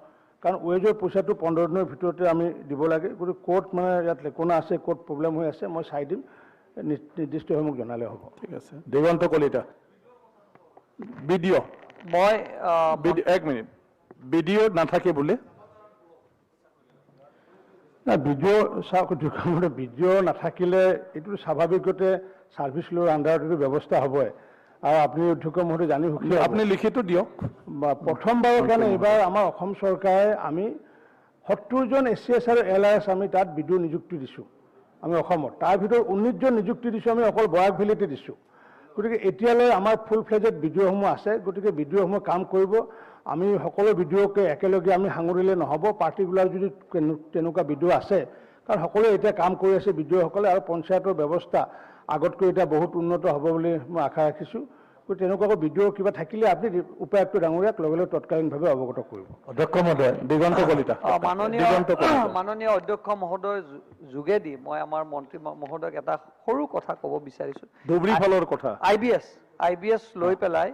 কাৰণ ৱেজৰ পইচাটো 15 দিনৰ ভিতৰতে আমি দিব লাগে। গতিকে ক'ত মানে ইয়াত লেকোনা আছে, ক'ত প্ৰব্লেম হৈ আছে মই চাই দিম, নিৰ্দিষ্টভাৱে মোক জনালে হ'ব। ঠিক আছে। দিগন্ত কলিতা, বিডিঅ'। মই এক মিনিট, বিডিঅ' নাথাকে বোলে? নাই, বিডিঅ' চাওক, বিডিঅ' নাথাকিলে এইটো স্বাভাৱিকতে ছাৰ্ভিচ ল'ৰ আণ্ডাৰত এইটো ব্যৱস্থা হ'বই, আৰু আপুনি অধ্যক্ষ মহোদয় জানি সুখী, আপুনি লিখিত দিয়ক। প্ৰথমবাৰৰ কাৰণে এইবাৰ আমাৰ অসম চৰকাৰে আমি 70জন এ চি এছ আৰু এল I S আমি তাত বিডিঅ' নিযুক্তি দিছোঁ আমি অসমত, তাৰ ভিতৰত 19জন নিযুক্তি দিছোঁ আমি অকল বৰাক ভেলীতে দিছোঁ। গতিকে এতিয়ালৈ আমাৰ ফুল ফ্লেজেড বিডিঅ'সমূহ আছে, গতিকে বিডিঅ'সমূহ কাম কৰিব। আমি সকলো বিডিঅ'কে একেলগে আমি সাঙুৰিলে নহ'ব, পাৰ্টিকুলাৰ যদি তেনেকুৱা বিডিঅ' আছে, কাৰণ সকলোৱে এতিয়া কাম কৰি আছে বিডিঅ'সকলে, আৰু পঞ্চায়তৰ ব্যৱস্থা আগতকৈ এতিয়া বহুত উন্নত হ'ব বুলি মই আশা ৰাখিছোঁ। গতিকে তেনেকুৱাকৈ বিডিঅ' কিবা থাকিলে আপুনি উপায়ুক্ত ডাঙৰীয়াক লগে লগে তৎকালীনভাৱে অৱগত কৰিব। অধ্যক্ষ মহোদয়, দিগন্ত কলিতা। মাননীয় অধ্যক্ষ মহোদয়ৰ যোগেদি মই আমাৰ মন্ত্ৰী মহোদয়ক এটা সৰু কথা ক'ব বিচাৰিছোঁ। ধুবুৰী ফালৰ কথা, আই বি এছ লৈ পেলাই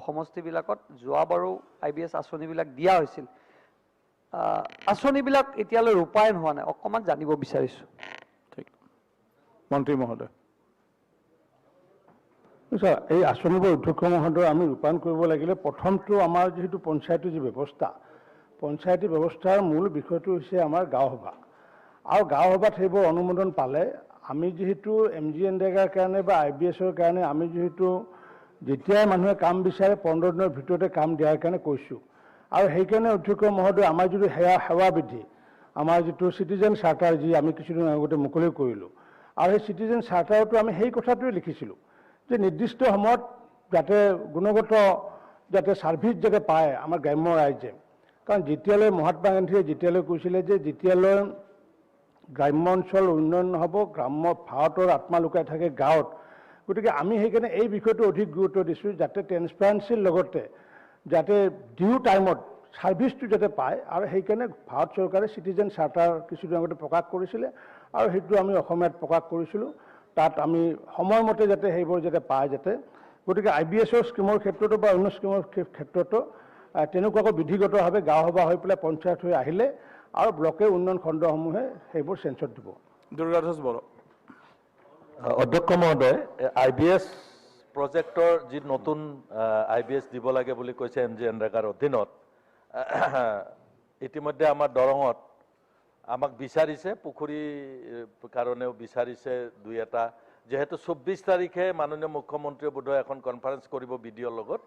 সমষ্টিবিলাকত যোৱাবাৰো আই বি এছ আঁচনিবিলাক দিয়া হৈছিল, আঁচনিবিলাক এতিয়ালৈ ৰূপায়ণ হোৱা নাই, অকণমান জানিব বিচাৰিছোঁ। ঠিক, মন্ত্ৰী মহোদয়। ছাৰ, এই আঁচনিবোৰ অধ্যক্ষ মহোদয় আমি ৰূপায়ণ কৰিব লাগিলে প্ৰথমটো আমাৰ যিহেতু পঞ্চায়তৰ যি ব্যৱস্থা, পঞ্চায়তী ব্যৱস্থাৰ মূল বিষয়টো হৈছে আমাৰ গাঁও সভা, আৰু গাঁও সভাত সেইবোৰ অনুমোদন পালে আমি যিহেতু এম জি এনৰেগাৰ কাৰণে বা আই বি এছৰ কাৰণে আমি যিহেতু যেতিয়াই মানুহে কাম বিচাৰে 15 দিনৰ ভিতৰতে কাম দিয়াৰ কাৰণে কৈছোঁ। আৰু সেইকাৰণে অধ্যক্ষ মহোদয় আমাৰ যিটো সেৱা বিধি, আমাৰ যিটো চিটিজেন চাৰ্টাৰ যি আমি কিছুদিন আগতে মুকলি কৰিলোঁ, আৰু সেই চিটিজেন চাৰ্টাৰতো আমি সেই কথাটোৱে লিখিছিলোঁ যে নিৰ্দিষ্ট সময়ত যাতে গুণগত যাতে ছাৰ্ভিচ যাতে পায় আমাৰ গ্ৰাম্য ৰাইজে। কাৰণ যেতিয়ালৈ মহাত্মা গান্ধীয়ে যেতিয়ালৈ কৈছিলে যে যেতিয়ালৈ গ্ৰাম্য অঞ্চল উন্নয়ন নহ'ব, গ্ৰাম্য ভাৰতৰ আত্মা লুকাই থাকে গাঁৱত, গতিকে আমি সেইকাৰণে এই বিষয়টো অধিক গুৰুত্ব দিছোঁ যাতে ট্ৰেন্সপাৰেঞ্চিৰ লগতে যাতে ডিউ টাইমত ছাৰ্ভিচটো যাতে পায়। আৰু সেইকাৰণে ভাৰত চৰকাৰে চিটিজেন চাৰ্টাৰ কিছুদিন আগতে প্ৰকাশ কৰিছিলে, আৰু সেইটো আমি অসমীয়াত প্ৰকাশ কৰিছিলোঁ, তাত আমি সময়মতে যাতে সেইবোৰ যাতে পায় যাতে। গতিকে আই বি এছৰ স্কীমৰ ক্ষেত্ৰতো বা অন্য স্কীমৰ ক্ষেত্ৰতো তেনেকুৱাকৈ বিধিগতভাৱে গাঁও সভা হৈ পেলাই পঞ্চায়ত হৈ আহিলে আৰু ব্লকে উন্নয়ন খণ্ডসমূহে সেইবোৰ চেঞ্চত দিব। দুৰ্গাদাস বড়ো। অধ্যক্ষ মহোদয়, আই বি এছ প্ৰজেক্টৰ যি নতুন আই বি এছ দিব লাগে বুলি কৈছে এম জি এনৰেগাৰ অধীনত, ইতিমধ্যে আমাৰ দৰঙত আমাক বিচাৰিছে, পুখুৰী কাৰণেও বিচাৰিছে দুই এটা, যিহেতু 24 তাৰিখে মাননীয় মুখ্যমন্ত্ৰীয়ে বোধহয় এখন কনফাৰেঞ্চ কৰিব বি ডি অ'ৰ লগত,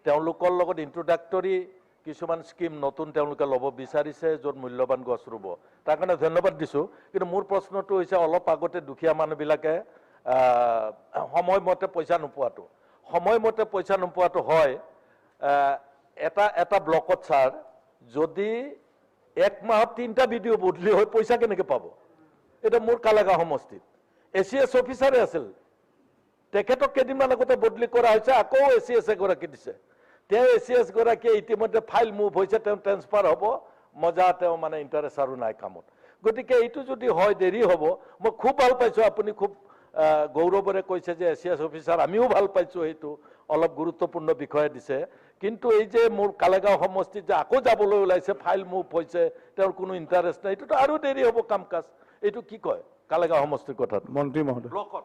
তেওঁলোকৰ লগত ইণ্ট্ৰডাক্টৰী কিছুমান স্কীম নতুন তেওঁলোকে ল'ব বিচাৰিছে য'ত মূল্যৱান গছ ৰুব, তাৰ কাৰণে ধন্যবাদ দিছোঁ। কিন্তু মোৰ প্ৰশ্নটো হৈছে, অলপ আগতে দুখীয়া মানুহবিলাকে সময়মতে পইচা নোপোৱাটো, সময়মতে পইচা নোপোৱাটো হয়, এটা এটা ব্লকত ছাৰ যদি এক মাহত 3টা ভিডিঅ' বদলি হৈ পইচা কেনেকৈ পাব? এতিয়া মোৰ কালাগাঁও সমষ্টিত এ চি এছ অফিচাৰে আছিল, তেখেতক কেইদিনমান আগতে বদলি কৰা হৈছে, আকৌ এ চি এছ এগৰাকী দিছে, তেওঁ এ চি এছ গৰাকীয়ে ইতিমধ্যে ফাইল মুভ হৈছে, তেওঁ ট্ৰেন্সফাৰ হ'ব, মজা তেওঁ মানে ইণ্টাৰেষ্ট আৰু নাই কামত। গতিকে এইটো যদি হয় দেৰি হ'ব। মই খুব ভাল পাইছোঁ আপুনি খুব গৌৰৱেৰে কৈছে যে এ চি এছ অফিচাৰ, আমিও ভাল পাইছোঁ, সেইটো অলপ গুৰুত্বপূৰ্ণ বিষয়ে দিছে। কিন্তু এই যে মোৰ কালেগাঁও সমষ্টিত যে আকৌ যাবলৈ ওলাইছে, ফাইল মুভ হৈছে, তেওঁৰ কোনো ইণ্টাৰেষ্ট নাই, এইটোতো আৰু দেৰি হ'ব কাম কাজ। এইটো কি কয় কালেগাঁও সমষ্টিৰ কথাত মন্ত্ৰী মহোদয়? ব্লকত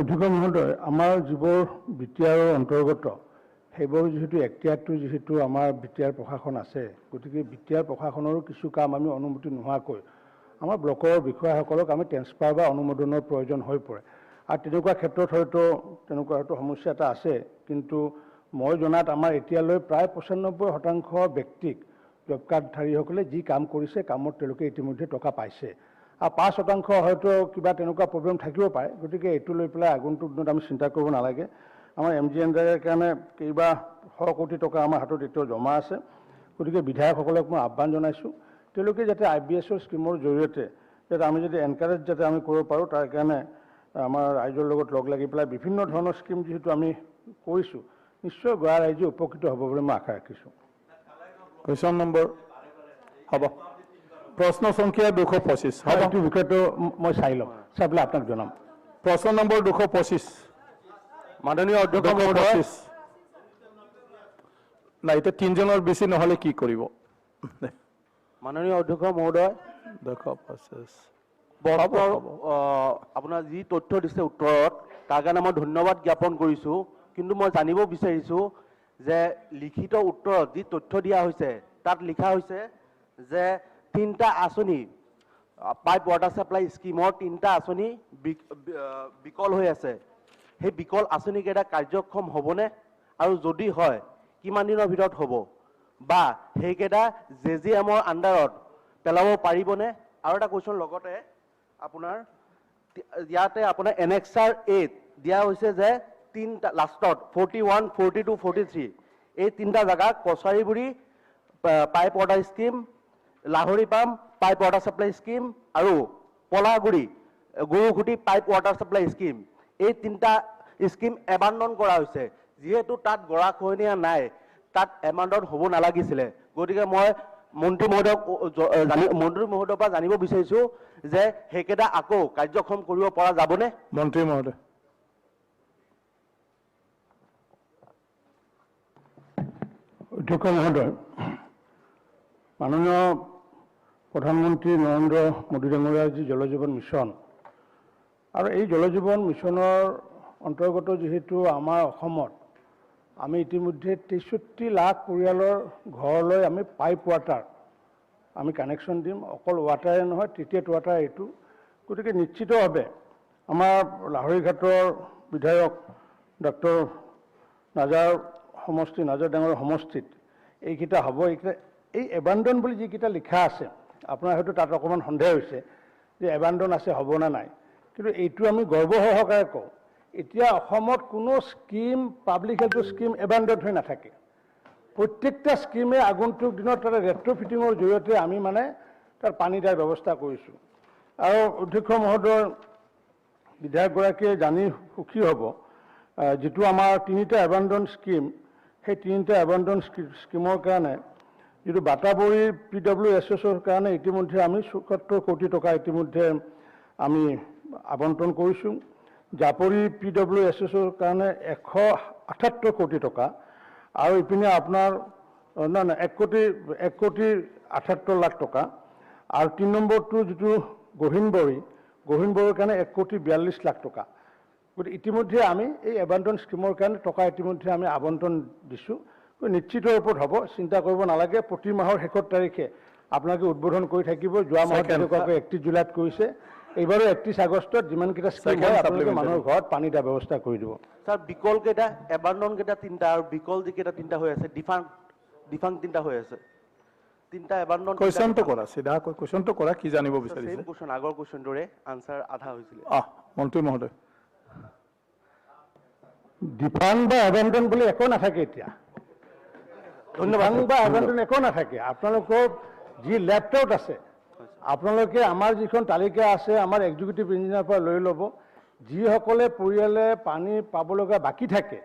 অধ্যক্ষ মহোদয়, আমাৰ যিবোৰ বি টি আৰৰ অন্তৰ্গত সেইবোৰ যিহেতু এখতিয়াৰটো যিহেতু আমাৰ বি টি আৰ প্ৰশাসন আছে, গতিকে বি টি আৰ প্ৰশাসনৰো কিছু কাম আমি অনুমতি নোহোৱাকৈ আমাৰ ব্লকৰ বিষয়াসকলক আমি ট্ৰেন্সফাৰ বা অনুমোদনৰ প্ৰয়োজন হৈ পৰে। আৰু তেনেকুৱা ক্ষেত্ৰত হয়তো তেনেকুৱা হয়তো সমস্যা এটা আছে, কিন্তু মই জনাত আমাৰ এতিয়ালৈ প্ৰায় 95% ব্যক্তিক জব কাৰ্ডধাৰীসকলে যি কাম কৰিছে কামত তেওঁলোকে ইতিমধ্যে টকা পাইছে, আৰু 5% হয়তো কিবা তেনেকুৱা প্ৰব্লেম থাকিব পাৰে। গতিকে এইটো লৈ পেলাই আগন্তুক দিনত আমি চিন্তা কৰিব নালাগে। আমাৰ এম জি এনৰেগাৰ কাৰণে কেইবা শ কোটি টকা আমাৰ হাতত এতিয়াও জমা আছে। গতিকে বিধায়কসকলক মই আহ্বান জনাইছোঁ, তেওঁলোকে যাতে আই বি এছৰ স্কীমৰ জৰিয়তে যাতে আমি যদি এনকাৰেজ যাতে আমি কৰিব পাৰোঁ, তাৰ কাৰণে আমাৰ ৰাইজৰ লগত লগ লাগি পেলাই বিভিন্ন ধৰণৰ স্কীম যিহেতু আমি কৰিছোঁ, নিশ্চয় গোৱা ৰাইজে উপকৃত হ'ব বুলি মই আশা ৰাখিছোঁ। কুৱেশ্যন নম্বৰ হ'ব, প্ৰশ্ন সংখ্যা 225 হ'ব। এইটো বিষয়টো মই চাই ল'ম, চাই পেলাই আপোনাক জনাম। প্ৰশ্ন নম্বৰ 225। মাননীয় অধ্যক্ষ মহোদয়, নাই এতিয়া তিনিজনৰ বেছি নহ'লে কি কৰিব? মাননীয় অধ্যক্ষ মহোদয়, 225 আপোনাৰ যি তথ্য দিছে উত্তৰত, তাৰ কাৰণে মই ধন্যবাদ জ্ঞাপন কৰিছোঁ। কিন্তু মই জানিব বিচাৰিছোঁ যে লিখিত উত্তৰত যি তথ্য দিয়া হৈছে তাত লিখা হৈছে যে 3টা আঁচনি পাইপ ৱাটাৰ ছাপ্লাই স্কীমৰ 3টা আঁচনি বিকল হৈ আছে। সেই বিকল আঁচনিকেইটা কাৰ্যক্ষম হ'বনে, আৰু যদি হয় কিমান দিনৰ ভিতৰত হ'ব, বা সেইকেইটা জে জি এমৰ আণ্ডাৰত পেলাব পাৰিবনে? আৰু এটা কুৱেশ্যন লগতে আপোনাৰ ইয়াতে আপোনাৰ এনেক্সাৰ 8 দিয়া হৈছে যে 3টা লাষ্টত 41, 42, 43 এই 3টা জেগা Kachariburi pipe water scheme, Laharipam pipe water supply scheme আৰু Palaguri Garukhuti pipe water supply scheme, এই 3টা স্কীম এবাণ্ডন কৰা হৈছে। যিহেতু তাত গৰাখহনীয়া নাই, তাত এবাণ্ডন হ'ব নালাগিছিলে। গতিকে মই মন্ত্ৰী মহোদয়ক মন্ত্ৰী মহোদয়ৰ পৰা জানিব বিচাৰিছোঁ যে সেইকেইটা আকৌ কাৰ্যক্ষম কৰিব পৰা যাবনে? মন্ত্ৰী মহোদয়। অধ্যক্ষ মহোদয়, মাননীয় প্ৰধানমন্ত্ৰী নৰেন্দ্ৰ মোদী ডাঙৰীয়াৰ যি জল জীৱন মিছন, আৰু এই জল জীৱন মিছনৰ অন্তৰ্গত যিহেতু আমাৰ অসমত আমি ইতিমধ্যে 63 লাখ পৰিয়ালৰ ঘৰলৈ আমি পাইপ ৱাটাৰ আমি কানেকশ্যন দিম। অকল ৱাটাৰে নহয়, ট্ৰিটেড ৱাটাৰ এইটো। গতিকে নিশ্চিতভাৱে আমাৰ লাহৰীঘাটৰ বিধায়ক ডক্টৰ নাজাৰ সমষ্টি, নাজাৰ ডাঙৰ সমষ্টিত এইকেইটা হ'ব। এইকেইটা এই এবাণ্ডন বুলি যিকেইটা লিখা আছে, আপোনাৰ হয়তো তাত অকণমান সন্দেহ হৈছে যে এবাণ্ডন আছে হ'ব নে নাই, কিন্তু এইটো আমি গৰ্ব সহকাৰে কওঁ, এতিয়া অসমত কোনো স্কীম, পাব্লিক হেল্থৰ স্কীম এবাণ্ডন হৈ নাথাকে। প্ৰত্যেকটা স্কীমে আগন্তুক দিনত তাতে ৰেট্ৰ'ফিটিঙৰ জৰিয়তে আমি মানে তাৰ পানী দিয়াৰ ব্যৱস্থা কৰিছোঁ। আৰু অধ্যক্ষ মহোদয়, বিধায়কগৰাকীয়ে জানি সুখী হ'ব, যিটো আমাৰ 3টা এবাণ্ডন স্কীম, সেই 3টা এবাণ্ডন স্কীমৰ কাৰণে যিটো বাটাবৰী পি ডব্লিউ এছ এছৰ কাৰণে ইতিমধ্যে আমি 74 কোটি টকা ইতিমধ্যে আমি আবণ্টন কৰিছোঁ। জাপৰি পি ডব্লিউ এছ এছৰ কাৰণে 178 কোটি টকা, আৰু ইপিনে আপোনাৰ নহয় নহয় 1 কোটি 78 লাখ টকা। আৰু 3 নম্বৰটো যিটো গহীনবৰী, গহীনবৰীৰ কাৰণে 1 কোটি 42 লাখ টকা। গতিকে ইতিমধ্যে আমি এই এবাণ্ডন স্কীমৰ কাৰণে টকা ইতিমধ্যে আমি আবণ্টন দিছোঁ। নিশ্চিত ৰূপত হ'ব, চিন্তা কৰিব নালাগে। প্ৰতি মাহৰ শেষৰ তাৰিখে আপোনালোকে উদ্বোধন কৰি থাকিব। যোৱা মাহত যেনেকুৱাকৈ 31 জুলাইত কৰিছে, এইবাৰো 31 আগষ্টত যিমানকেইটা স্কীম হয় আপোনালোকে মানুহৰ ঘৰত পানী দিয়াৰ ব্যৱস্থা কৰি দিব। ছাৰ, বিকল কেইটা, এবাণ্ডন কেইটা 3টা, আৰু বিকল যিকেইটা 3টা হৈ আছে, ডিফাং 3টা হৈ আছে, 3টা এবাণ্ডন। কুৱেশ্যনটো কৰা, চিধা কুৱেশ্যনটো কৰা, কি জানিব বিচাৰিছে? ছেম কুৱেশ্যন, আগৰ কুৱেশ্যনটোৰে আনচাৰ আধা হৈছিলে। মন্ত্ৰী মহোদয়, ডিফাং বা এবাণ্ডন বুলি একো নাথাকে এতিয়া। ধন্যবাদ। বা এবাণ্ডন একো নাথাকে। আপোনালোকৰ যি লেপটপ আছে, আপোনালোকে আমাৰ যিখন তালিকা আছে আমাৰ এক্সিকিউটিভ ইঞ্জিনিয়াৰৰ পৰা লৈ ল'ব। যিসকলে পৰিয়ালে পানী পাব লগা বাকী থাকে,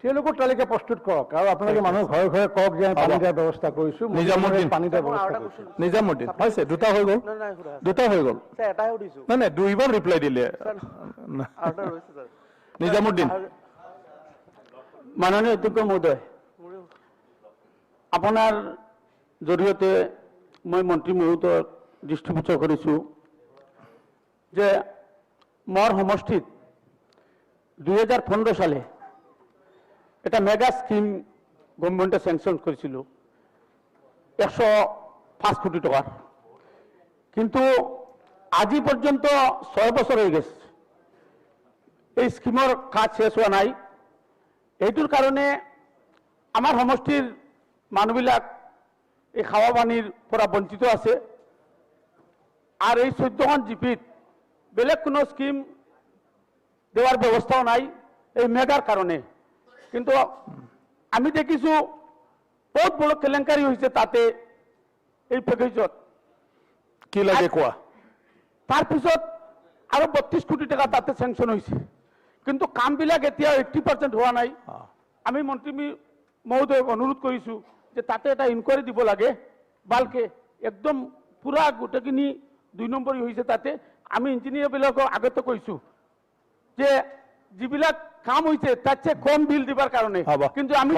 তেওঁলোকৰ তালিকা প্ৰস্তুত কৰক আৰু আপোনালোকে মানুহ ঘৰে ঘৰে কওক যে আমি পানী দিয়াৰ ব্যৱস্থা কৰিছোঁ। নিজামুদ্দিন, পানী দিয়াৰ ব্যৱস্থা কৰিছোঁ। নিজামুদ্দিন হৈছে, দুটা হৈ গ'ল, দুটা হৈ গ'ল। নাই নাই, দুইবাৰ ৰিপ্লাই দিলে। নিজামুদ্দিন। মাননীয় অধ্যক্ষ মহোদয়, আপোনাৰ জৰিয়তে মই মন্ত্ৰী মহোদয়ক দৃষ্টিগোচৰ কৰিছোঁ যে মোৰ সমষ্টিত 2015 সালে এটা মেগা স্কিম গভৰ্ণমেণ্টে চেংচন কৰিছিলোঁ 105 কোটি টকাৰ, কিন্তু আজি পৰ্যন্ত 6 বছৰ হৈ গৈছে এই স্কিমৰ কাজ শেষ হোৱা নাই। এইটোৰ কাৰণে আমাৰ সমষ্টিৰ মানুহবিলাক এই খাৱা পানীৰ পৰা বঞ্চিত আছে। আৰু এই 14খন জিপিত বেলেগ কোনো স্কিম দেওয়াৰ ব্যৱস্থাও নাই এই মেগাৰ কাৰণে। কিন্তু আমি দেখিছোঁ বহুত বড় কেলেংকাৰী হৈছে তাতে এই পেকেজত। কি লাগে কোৱা? তাৰপিছত আৰু 32 কোটি টকা তাতে চেংচন হৈছে, কিন্তু কামবিলাক এতিয়া 80% হোৱা নাই। আমি মন্ত্ৰী মহোদয়ক অনুৰোধ কৰিছোঁ যে তাতে এটা ইনকুৱাৰী দিব লাগে ভালকে, একদম পুৰা গোটেইখিনি 2 নম্বৰী হৈছে তাতে। আমি ইঞ্জিনিয়াৰবিলাকক আগতে কৈছোঁ যে যিবিলাক কাম হৈছে তাতছে কম বিল দিবাৰ কাৰণে, কিন্তু আমি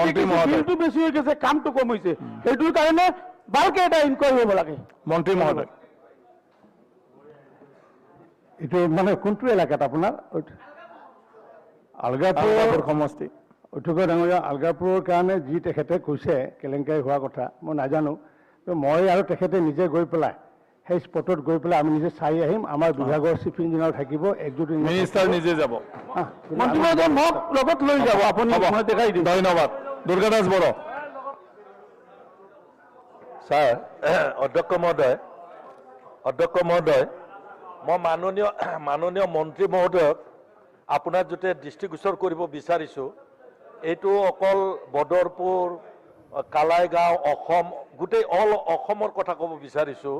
বিলটো বেছি হৈ গৈছে, কামটো কম হৈছে, সেইটোৰ কাৰণে ভালকে এটা ইনকুৱাৰী হ'ব লাগে। মন্ত্ৰী মহোদয়, এইটো মানে কোনটো এলেকাত আপোনাৰ? আলগাপুৰ সমষ্টি। অধ্যক্ষ ডাঙৰীয়া, আলগাপুৰৰ কাৰণে যি তেখেতে কৈছে কেলেংকাৰী হোৱা কথা মই নাজানো, মই আৰু তেখেতে নিজে গৈ পেলাই সেই স্পটত গৈ পেলাই আমি নিজে চাই আহিম। আমাৰ বিভাগৰ চিফ ইঞ্জিনিয়াৰ থাকিব, এক্সিকিউটিভ মিনিষ্টাৰ নিজে যাব, মন্ত্ৰী মহোদয় মোক লগত লৈ যাব আপুনি, মই দেখাই দিম। ধন্যবাদ। দুৰ্গাদাস বড়ো। ছাৰ, অধ্যক্ষ মহোদয়, অধ্যক্ষ মহোদয়, মই মাননীয় মন্ত্ৰী মহোদয়ক আপোনাৰ যাতে দৃষ্টিগোচৰ কৰিব বিচাৰিছোঁ, এইটো অকল বদৰপুৰ, কালাইগাঁও, অসম, গোটেই অল অসমৰ কথা ক'ব বিচাৰিছোঁ।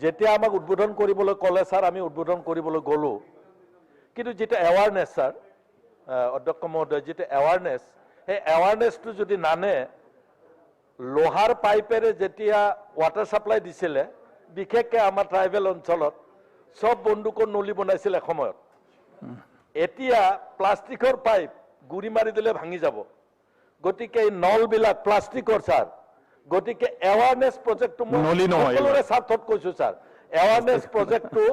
যেতিয়া আমাক উদ্বোধন কৰিবলৈ ক'লে ছাৰ, আমি উদ্বোধন কৰিবলৈ গ'লোঁ, কিন্তু যিটো এৱাৰনেছ ছাৰ, অধ্যক্ষ মহোদয়, যিটো এৱাৰনেছ, সেই এৱাৰনেছটো যদি নানে, লোহাৰ পাইপেৰে যেতিয়া ৱাটাৰ ছাপ্লাই দিছিলে, বিশেষকৈ আমাৰ ট্ৰাইবেল অঞ্চলত চব বন্দুকৰ নলী বনাইছিল এসময়ত, এতিয়া প্লাষ্টিকৰ পাইপ গুৰি মাৰি দিলে ভাঙি যাব। গতিকে এই নলবিলাক প্লাষ্টিকৰ ছাৰ, গতিকে এৱাৰনেছ প্ৰজেক্টটো মই সকলোৰে স্বাৰ্থত কৈছোঁ ছাৰ, এৱাৰনেছ প্ৰজেক্টটো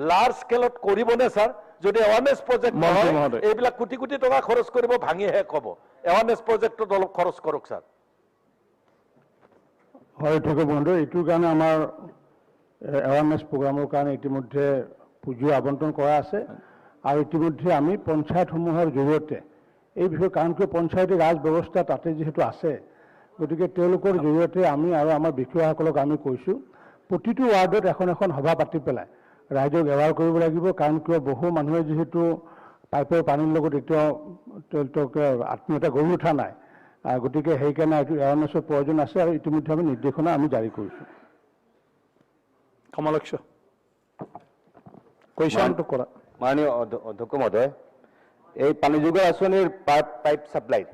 লাৰ্জ স্কেলত কৰিবনে ছাৰ? যদি এৱাৰনেছ প্ৰজেক্ট নহয়, এইবিলাক কোটি কোটি টকা খৰচ কৰিব, ভাঙি শেষ হ'ব। এৱাৰনেছ প্ৰজেক্টটোত অলপ খৰচ কৰক ছাৰ। হয় অধ্যক্ষ বন্ধু, এইটোৰ কাৰণে আমাৰ এৱাৰনেছ প্ৰগ্ৰামৰ কাৰণে ইতিমধ্যে পুঁজি আবণ্টন কৰা আছে আৰু ইতিমধ্যে আমি পঞ্চায়তসমূহৰ জৰিয়তে এই বিষয়ে, কাৰণ কিয় পঞ্চায়তী ৰাজ ব্যৱস্থা তাতে যিহেতু আছে, গতিকে তেওঁলোকৰ জৰিয়তে আমি আৰু আমাৰ বিষয়াসকলক আমি কৈছোঁ প্ৰতিটো ৱাৰ্ডত এখন এখন সভা পাতি পেলাই ৰাইজক এৱাৰ কৰিব লাগিব। কাৰণ কিয় বহু মানুহে যিহেতু পাইপৰ পানীৰ লগত এতিয়াও তেওঁলোকে আত্মীয়তা গঢ়ি উঠা নাই, গতিকে সেইকাৰণে এইটো এৱাৰনেছৰ প্ৰয়োজন আছে আৰু ইতিমধ্যে আমি নিৰ্দেশনা আমি জাৰি কৰিছোঁ। কমলাক্ষ, কুৱেশ্যনটো কৰা। মাননীয় অধ্যক্ষ মহোদয়, এই পানী যোগান আঁচনিৰ পাইপ ছাপ্লাইৰ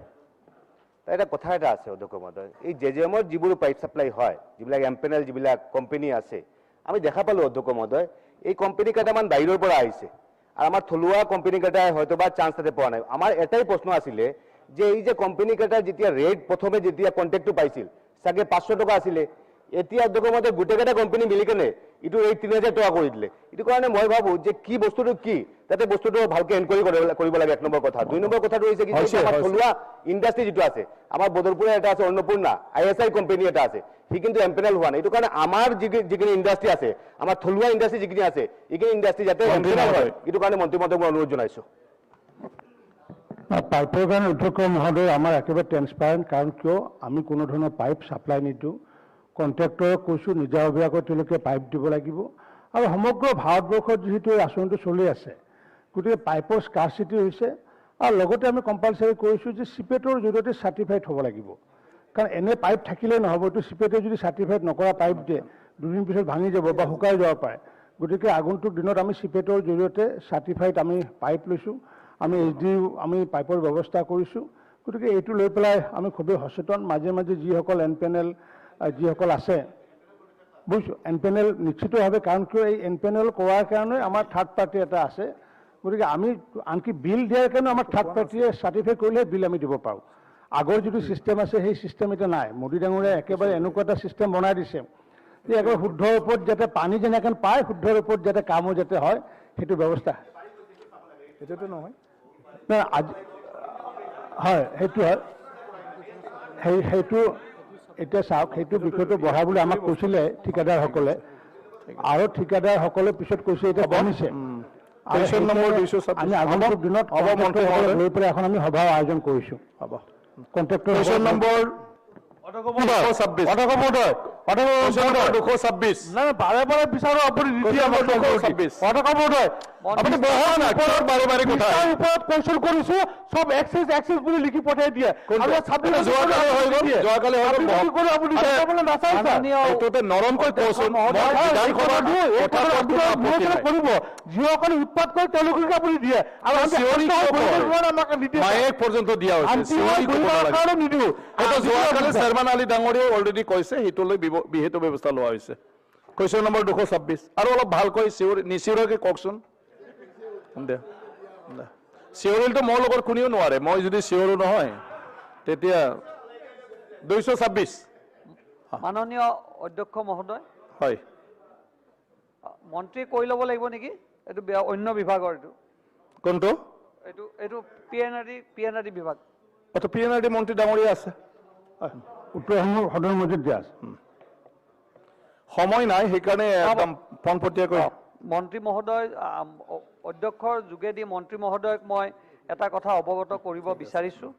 এটা কথা এটা আছে অধ্যক্ষ মহোদয়। এই জে জে এমৰ যিবোৰ পাইপ ছাপ্লাই হয়, যিবিলাক এম্পেনেল যিবিলাক কোম্পানী আছে, আমি দেখা পালোঁ অধ্যক্ষ মহোদয়, এই কোম্পানী কেইটামান বাহিৰৰ পৰা আহিছে আৰু আমাৰ থলুৱা কোম্পানী কেইটাই হয়তো বা চান্স তাতে পোৱা নাই। আমাৰ এটাই প্ৰশ্ন আছিলে যে এই যে কোম্পানী কেইটাৰ যেতিয়া ৰেট প্ৰথমে যেতিয়া কণ্ট্ৰেক্টটো পাইছিল চাগে 500 টকা আছিলে, এতিয়া অধ্যক্ষ মহোদয় গোটেইকেইটা কোম্পানী মিলি কেনে এইটো এই 3000 টকা কৰি দিলে। এইটো কাৰণে মই ভাবোঁ যে কি বস্তুটো কি তাতে বস্তুটো ভালকে এনকুৱাৰী কৰিব লাগে, এক নম্বৰ কথা। দুই নম্বৰ কথাটো হৈছে কি আমাৰ থলুৱা ইণ্ডাষ্ট্ৰি যিটো আছে, আমাৰ বদৰপুৰৰ এটা আছে অন্নপূৰ্ণা ISI company এটা আছে, সি কিন্তু এম্পেনেল হোৱা নাই। এইটো কাৰণে আমাৰ যিখিনি ইণ্ডাষ্ট্ৰি আছে, আমাৰ থলুৱা ইণ্ডাষ্ট্ৰি যিখিনি আছে, এইখিনি ইণ্ডাষ্ট্ৰি যাতে এম্পেনেল হয়, এইটো কাৰণে মন্ত্ৰী মহোদয়ক মই অনুৰোধ জনাইছোঁ। পাইপৰ কাৰণে অধ্যক্ষ মহোদয় আমাৰ একেবাৰে ট্ৰেন্সপাৰেণ্ট, কাৰণ কিয় আমি কোনো ধৰণৰ পাইপ ছাপ্লাই নিদিওঁ। কণ্ট্ৰেক্টৰক কৈছোঁ নিজাববীয়াকৈ তেওঁলোকে পাইপ দিব লাগিব আৰু সমগ্ৰ ভাৰতবৰ্ষত যিহেতু এই আঁচনিটো চলি আছে, গতিকে পাইপৰ স্কাৰচিটি হৈছে আৰু লগতে আমি কম্পালচাৰী কৰিছোঁ যে চিপেটৰ জৰিয়তে চাৰ্টিফাইড হ'ব লাগিব, কাৰণ এনে পাইপ থাকিলে নহ'ব। এইটো চিপেটে যদি চাৰ্টিফাইড নকৰা পাইপ দিয়ে দুদিন পিছত ভাঙি যাব বা শুকাই যাব পাৰে। গতিকে আগন্তুক দিনত আমি চিপেটৰ জৰিয়তে চাৰ্টিফাইড আমি পাইপ লৈছোঁ, আমি এইচ ডি আমি পাইপৰ ব্যৱস্থা কৰিছোঁ। গতিকে এইটো লৈ পেলাই আমি খুবেই সচেতন। মাজে মাজে যিসকল এন পেনেল যিসকল আছে, বুজিছোঁ, এন পেনেল নিশ্চিতভাৱে, কাৰণ কিয় এই এন পেনেল কৰাৰ কাৰণে আমাৰ থাৰ্ড পাৰ্টি এটা আছে। গতিকে আমি আনকি বিল দিয়াৰ কাৰণে আমাৰ থাৰ্ড পাৰ্টিয়ে চাৰ্টিফাই কৰিলেহে বিল আমি দিব পাৰোঁ। আগৰ যিটো ছিষ্টেম আছে সেই ছিষ্টেম এতিয়া নাই। মোদী ডাঙৰীয়াই একেবাৰে এনেকুৱা এটা ছিষ্টেম বনাই দিছে যে একেবাৰে শুদ্ধৰ ওপৰত যাতে পানী যেনেকৈ পায়, শুদ্ধৰ ওপৰত যাতে কামো যাতে হয়, সেইটো ব্যৱস্থা। এইটোতো নহয় নাই আজি হয়, সেইটো হয়, সেইটো এতিয়া চাওক, সেইটো বিষয়টো বঢ়াবলৈ আমাক কৈছিলে ঠিকাদাৰসকলে, আৰু ঠিকাদাৰসকলে পিছত কৈছে এতিয়া কমিছে। আমি আগন্তুক দিনত লৈ পেলাই এখন আমি সভাৰ আয়োজন কৰিছোঁ। হ'ব, কণ্ট্ৰেক্টৰ নম্বৰ 226। বাৰে বাৰে বিচাৰো আপুনি ওপৰত কুৱেশ্যন কৰিছো, চব এক্সেছ এক্সেছ বুলি লিখি পঠাই দিয়ে। কৰিব যিসকলে উৎপাত কৰে তেওঁলোককে আপুনি দিয়ে, আৰু পৰ্যন্ত দিয়া নিদিওঁ। শ্বেৰমান আলী ডাঙৰীয়াই অলৰেডি কৈছে, সেইটোলৈ বিহিত ব্যৱস্থা লোৱা হৈছে। Question number 226। আৰু অলপ ভালকৈ চিঞৰি নিচিঞৰাকৈ কওকচোন। দে চিঞৰিলতো মোৰ লগত কোনেও নোৱাৰে, মই যদি চিঞৰো নহয় তেতিয়া। 226। মাননীয় অধ্যক্ষ মহোদয়, হয়, মন্ত্ৰী কৈ ল'ব লাগিব নেকি? এইটো অন্য বিভাগৰ, এইটো কোনটো? এইটো এইটো P N R D, P N R D বিভাগ। পি এন আৰ ডি মন্ত্ৰী ডাঙৰীয়া আছে। উত্তৰসমূহ সদনৰ মজিয়াত দিয়া আছে। সময় নাই, সেইকাৰণে একদম পোনপটীয়াকৈ। মন্ত্ৰী মহোদয়, অধ্যক্ষৰ যোগেদি মন্ত্ৰী মহোদয়ক মই এটা কথা অৱগত কৰিব বিচাৰিছোঁ।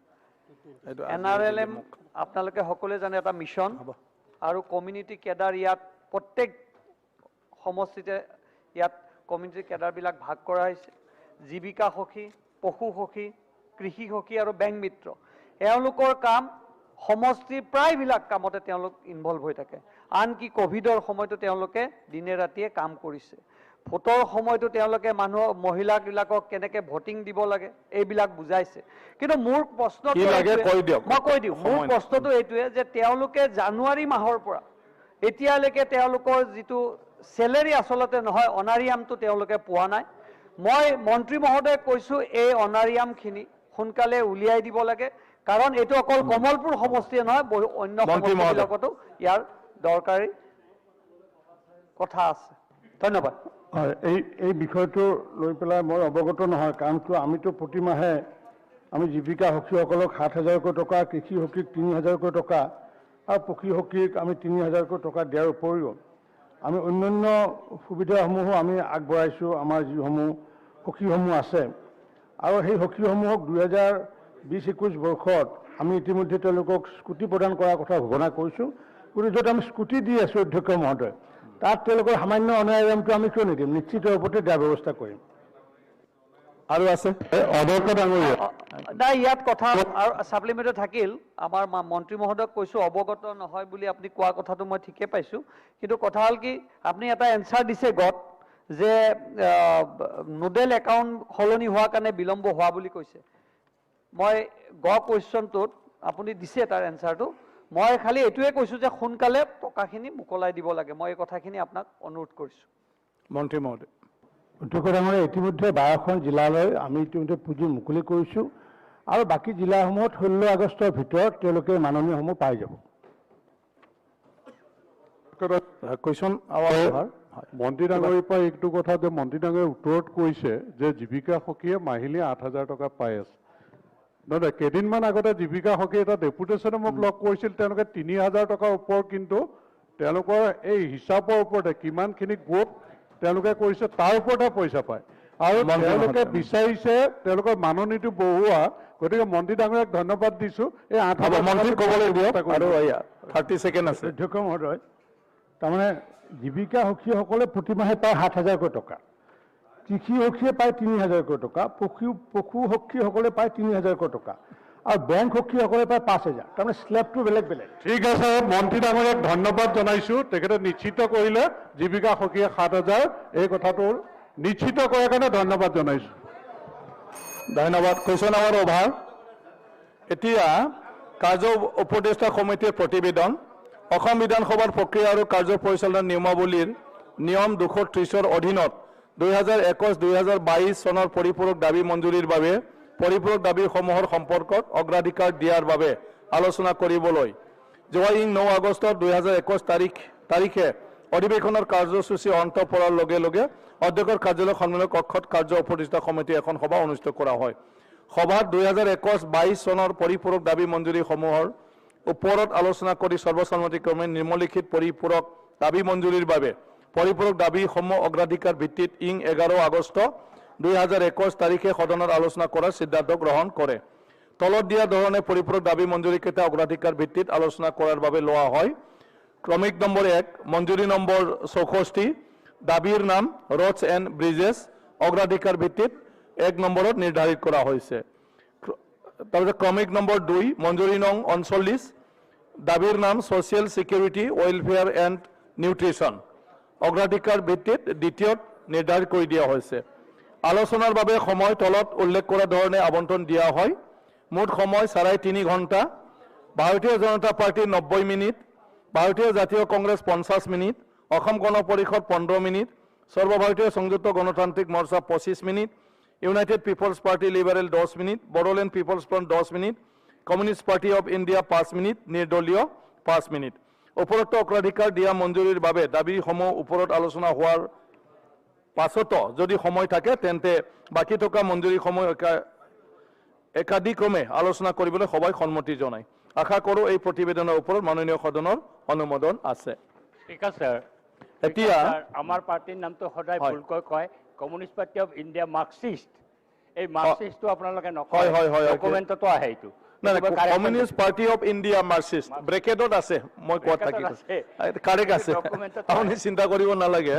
এন আৰ এল এম আপোনালোকে সকলোৱে জানে এটা মিছন, আৰু কমিউনিটি কেডাৰ ইয়াত প্ৰত্যেক সমষ্টিতে ইয়াত কমিউনিটি কেডাৰবিলাক ভাগ কৰা হৈছে। জীৱিকা সখী, পশু সখী, কৃষি সখী আৰু বেংক মিত্ৰ, এওঁলোকৰ কাম সমষ্টিৰ প্ৰায়বিলাক কামতে তেওঁলোক ইনভলভ হৈ থাকে। আনকি ক'ভিডৰ সময়তো তেওঁলোকে দিনে ৰাতিয়ে কাম কৰিছে। ভোটৰ সময়তো তেওঁলোকে মানুহ মহিলাবিলাকক কেনেকৈ ভোটিং দিব লাগে এইবিলাক বুজাইছে। কিন্তু মোৰ প্ৰশ্নটো, মই কৈ দিওঁ, মোৰ প্ৰশ্নটো এইটোৱে যে তেওঁলোকে জানুৱাৰী মাহৰ পৰা এতিয়ালৈকে তেওঁলোকৰ যিটো চেলেৰি আচলতে নহয়, অনাৰিয়ামটো তেওঁলোকে পোৱা নাই। মই মন্ত্ৰী মহোদয়ক কৈছোঁ এই অনাৰিয়ামখিনি সোনকালে উলিয়াই দিব লাগে, কাৰণ এইটো অকল কমলপুৰ সমষ্টিয়ে নহয়, বহু অন্য সমষ্টিবিলাকতো ইয়াৰ দৰকাৰী কথা আছে। ধন্যবাদ। হয়, এই বিষয়টো লৈ পেলাই মই অৱগত নহয়, কাৰণ কিয় আমিতো প্ৰতিমাহে আমি জীৱিকা সখীসকলক 7,000কৈ টকা, কৃষি সখীক 3,000কৈ টকা আৰু পক্ষী সখীক আমি 3,000কৈ টকা দিয়াৰ উপৰিও আমি অন্যান্য সুবিধাসমূহো আমি আগবঢ়াইছোঁ। আমাৰ যিসমূহ সখীসমূহ আছে আৰু সেই সখীসমূহক 2020-21 বৰ্ষত আমি ইতিমধ্যে তেওঁলোকক স্কুটি প্ৰদান কৰাৰ কথা ঘোষণা কৰিছোঁ। গতিকে য'ত আমি স্কুটি দি আছোঁ অধ্যক্ষ মহোদয়, তাত তেওঁলোকৰ সামান্য অনাৰিয়ামটো আমি কিয় নিদিম? নিশ্চিত ৰূপতে দিয়াৰ ব্যৱস্থা কৰিম। আৰু আছে অধ্যক্ষ ডাঙৰীয়া, নাই ইয়াত কথা আৰু ছাপ্লিমেণ্ট থাকিল। আমাৰ মন্ত্ৰী মহোদয়ক কৈছোঁ অৱগত নহয় বুলি আপুনি কোৱা কথাটো মই ঠিকে পাইছোঁ, কিন্তু কথা হ'ল কি, আপুনি এটা এনচাৰ দিছে গত যে নোডেল একাউণ্ট সলনি হোৱাৰ কাৰণে বিলম্ব হোৱা বুলি কৈছে। মই গ কুৱেশ্যনটোত আপুনি দিছে তাৰ এনচাৰটো, মই খালি এইটোৱে কৈছোঁ যে সোনকালে টকাখিনি মোকলাই দিব লাগে। মই এই কথাখিনি আপোনাক অনুৰোধ কৰিছোঁ। মন্ত্ৰী মহোদয়। অধ্যক্ষ ডাঙৰীয়া, ইতিমধ্যে 12খন জিলালৈ আমি ইতিমধ্যে পুঁজি মুকলি কৰিছোঁ আৰু বাকী জিলাসমূহত 16 আগষ্টৰ ভিতৰত তেওঁলোকে মাননীয়সমূহ পাই যাব। কুৱেশ্যন মন্ত্ৰী ডাঙৰীয়াৰ পৰা এইটো কথা যে মন্ত্ৰী ডাঙৰীয়াই উত্তৰত কৈছে যে জীৱিকা সখীয়ে মাহিলী 8,000 টকা পাই আছে। নহয়, কেইদিনমান আগতে জীৱিকা সখী এটা ডেপুটেশ্যনে মোক লগ কৰিছিল, তেওঁলোকে 3,000 টকাৰ ওপৰত, কিন্তু তেওঁলোকৰ এই হিচাপৰ ওপৰতে কিমানখিনি গোট তেওঁলোকে কৰিছে তাৰ ওপৰতহে পইচা পায়, আৰু তেওঁলোকে বিচাৰিছে তেওঁলোকৰ মাননিটো বঢ়োৱা। গতিকে মন্ত্ৰী ডাঙৰীয়াক ধন্যবাদ দিছোঁ। এই 8,000 মন্ত্ৰীক ক'বলৈ দিয়ক আৰু 30 ছেকেণ্ড আছে। অধ্যক্ষ মহোদয়, তাৰমানে জীৱিকা সখীসকলে প্ৰতিমাহে পায় 7,000কৈ টকা, কৃষি সখীয়ে পায় 3,000কৈ টকা, পশু সখীসকলে পায় 3,000কৈ টকা আৰু বেংক সখীসকলে পায় 5,000। তাৰমানে স্লেবটো বেলেগ বেলেগ। ঠিক আছে, মন্ত্ৰী ডাঙৰীয়াক ধন্যবাদ জনাইছোঁ। তেখেতে নিশ্চিত কৰিলে জীৱিকা সখীয়ে 7,000, এই কথাটো নিশ্চিত কৰাৰ কাৰণে ধন্যবাদ জনাইছোঁ। ধন্যবাদ। Question hour over. এতিয়া কাৰ্য উপদেষ্টা সমিতিৰ প্ৰতিবেদন। অসম বিধানসভাৰ প্ৰক্ৰিয়া আৰু কাৰ্য পৰিচালনা নিয়মাৱলীৰ নিয়ম 230ৰ অধীনত 2021-2022 চনৰ পৰিপূৰক দাবী মঞ্জুৰিৰ বাবে পৰিপূৰক দাবীসমূহৰ সম্পৰ্কত অগ্ৰাধিকাৰ দিয়াৰ বাবে আলোচনা কৰিবলৈ যোৱা 9 আগষ্ট 2021 তাৰিখে অধিৱেশনৰ কাৰ্যসূচী অন্ত পৰাৰ লগে লগে অধ্যক্ষৰ কাৰ্যালয় সন্মিলন কক্ষত কাৰ্য উপদেষ্টা সমিতিৰ এখন সভা অনুষ্ঠিত কৰা হয়। সভাত 2021-22 চনৰ পৰিপূৰক দাবী মঞ্জুৰিসমূহৰ ওপৰত আলোচনা কৰি সৰ্বসন্মতিক্ৰমে নিম্নলিখিত পৰিপূৰক দাবী মঞ্জুৰিৰ বাবে পৰিপূৰক দাবীসমূহ অগ্ৰাধিকাৰ ভিত্তিত 11 আগষ্ট 2021 তাৰিখে সদনত আলোচনা কৰাৰ সিদ্ধান্ত গ্ৰহণ কৰে। তলত দিয়া ধৰণে পৰিপূৰক দাবী মঞ্জুৰিকেইটা অগ্ৰাধিকাৰ ভিত্তিত আলোচনা কৰাৰ বাবে লোৱা হয়। ক্ৰমিক নম্বৰ 1, মঞ্জুৰি নম্বৰ 64, দাবীৰ নাম ৰোডছ এণ্ড ব্ৰিজেছ, অগ্ৰাধিকাৰ ভিত্তিত 1 নম্বৰত নিৰ্ধাৰিত কৰা হৈছে। তাৰপিছত ক্ৰমিক নম্বৰ 2, মঞ্জুৰি নং 39, দাবীৰ নাম social security welfare and nutrition, অগ্ৰাধিকাৰ ভিত্তিত দ্বিতীয়ত নিৰ্ধাৰিত কৰি দিয়া হৈছে। আলোচনাৰ বাবে সময় তলত উল্লেখ কৰা ধৰণে আবণ্টন দিয়া হয়। মুঠ সময় 3.5 ঘণ্টা। ভাৰতীয় জনতা পাৰ্টীৰ 90 মিনিট, ভাৰতীয় জাতীয় কংগ্ৰেছ 50 মিনিট, অসম গণ পৰিষদ 15 মিনিট, সৰ্বভাৰতীয় সংযুক্ত গণতান্ত্ৰিক মৰ্চা 25 minute, United People's Party Liberal 10 minute, Bodoland People's Front 10 minute, Communist Party of India 5 minute, নিৰ্দলীয় 5 মিনিট। উপৰোক্ত অগ্ৰাধিকাৰ দিয়া মঞ্জুৰিৰ বাবে দাবীসমূহ ওপৰত আলোচনা হোৱাৰ পাছতো যদি সময় থাকে তেন্তে বাকী থকা মঞ্জুৰিসমূহ একাদিক্ৰমে আলোচনা কৰিবলৈ সবাই সন্মতি জনায়। আশা কৰোঁ এই প্ৰতিবেদনৰ ওপৰত মাননীয় সদনৰ অনুমোদন আছে। স্পীকাৰ স্যাৰ, এতিয়া আমাৰ পাৰ্টিৰ নামটো সদায় ভুলকৈ কয়, Communist Party of India Marxist. এই মাৰ্কসিষ্টটো আপোনালোকে নকয়, ডকুমেণ্টতো আহে এইটো। Communist Party of India Marxist ব্ৰেকেটত আছে, মই কোৱাত থাকি কাৰেক্ট আছে, আপুনি চিন্তা কৰিব নালাগে।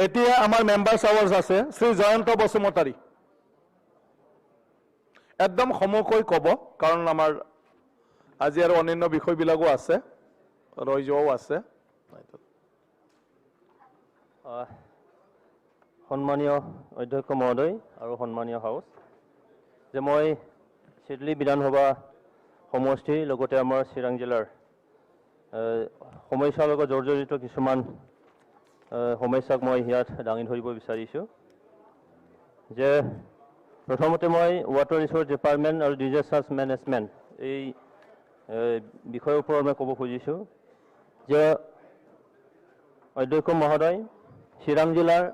এতিয়া আমাৰ মেম্বাৰ্ছ আৱাৰ্ছ আছে। শ্ৰী জয়ন্ত বসুমতাৰী একদম সমকৈ ক'ব, কাৰণ আমাৰ আজি আৰু অন্যান্য বিষয়বিলাকো আছে, ৰৈ যোৱাও আছে। সন্মানীয় অধ্যক্ষ মহোদয় আৰু সন্মানীয় হাউচ, যে মই চিদলী বিধানসভা সমষ্টিৰ লগতে আমাৰ চিৰাং জিলাৰ সমস্যাৰ লগত জৰ্জৰিত কিছুমান সমস্যাক মই ইয়াত দাঙি ধৰিব বিচাৰিছোঁ। যে প্ৰথমতে মই ৱাটাৰ ৰিচোৰ্চ ডিপাৰ্টমেণ্ট আৰু ডিজাষ্টাৰ মেনেজমেণ্ট এই বিষয়ৰ ওপৰত মই ক'ব খুজিছোঁ যে অধ্যক্ষ মহোদয়, চিৰাং জিলাৰ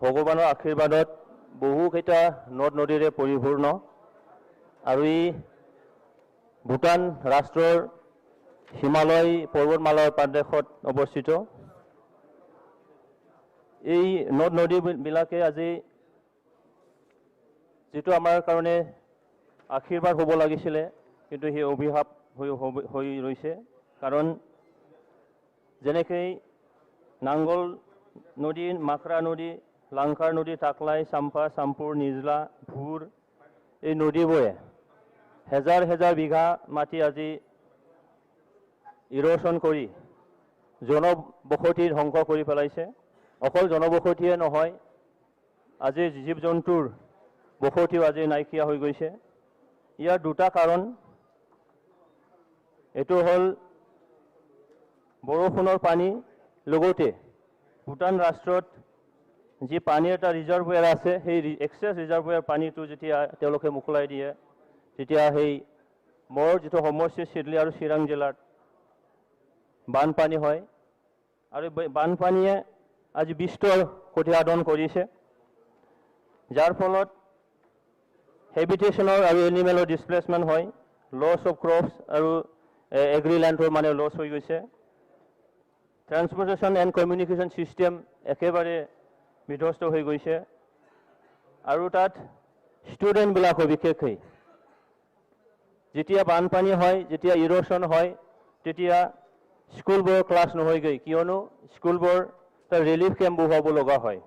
ভগৱানৰ আশীৰ্বাদত বহুকেইটা নদ নদীৰে পৰিপূৰ্ণ আৰু ই ভূটান ৰাষ্ট্ৰৰ হিমালয় পৰ্বতমালাৰ পাদদেশত অৱস্থিত। এই নদ নদীবিলাকে আজি যিটো আমাৰ কাৰণে আশীৰ্বাদ হ'ব লাগিছিলে, কিন্তু সেই অভিশাপ হৈ ৰৈছে। কাৰণ যেনেকৈ নাংগল নদী, মাকৰা নদী, লাংকাৰ নদী, টাকলাই, চাম্পা, চাম্পুৰ, নিজলা, ভুৰ এই নদীবোৰে হেজাৰ হেজাৰ বিঘা মাটি আজি ইৰ'চন কৰি জনবসতি ধ্বংস কৰি পেলাইছে। অকল জনবসতিয়ে নহয়, আজি জীৱ জন্তুৰ বসতিও আজি নাইকিয়া হৈ গৈছে। ইয়াৰ দুটা কাৰণ, এইটো হ'ল বৰষুণৰ পানী, লগতে ভূটান ৰাষ্ট্ৰত যি পানীৰ এটা ৰিজাৰ্ভৱেৰ আছে, সেই এক্সেছ ৰিজাৰ্ভৱেৰ পানীটো যেতিয়া তেওঁলোকে মোকলাই দিয়ে, তেতিয়া সেই মোৰ যিটো সমষ্টি চিদলী আৰু চিৰাং জিলাত বানপানী হয় আৰু বানপানীয়ে আজি বিস্তৰ ক্ষতি সাধন কৰিছে, যাৰ ফলত হেবিটেশ্যনৰ আৰু এনিমেলৰ ডিছপ্লেচমেণ্ট হয়, লছ অফ ক্ৰপছ আৰু এগ্ৰিলেণ্ডৰ মানে লছ হৈ গৈছে। ট্ৰান্সপৰ্টেশ্যন এণ্ড কমিউনিকেশ্যন ছিষ্টেম একেবাৰে বিধ্বস্ত হৈ গৈছে আৰু তাত ষ্টুডেণ্টবিলাকো বিশেষকৈ যেতিয়া বানপানী হয়, যেতিয়া ইৰ'চন হয়, তেতিয়া স্কুলবোৰৰ ক্লাছ নহয়গৈ, কিয়নো স্কুলবোৰ তাৰ ৰিলিফ কেম্প বহুৱাব লগা হয়।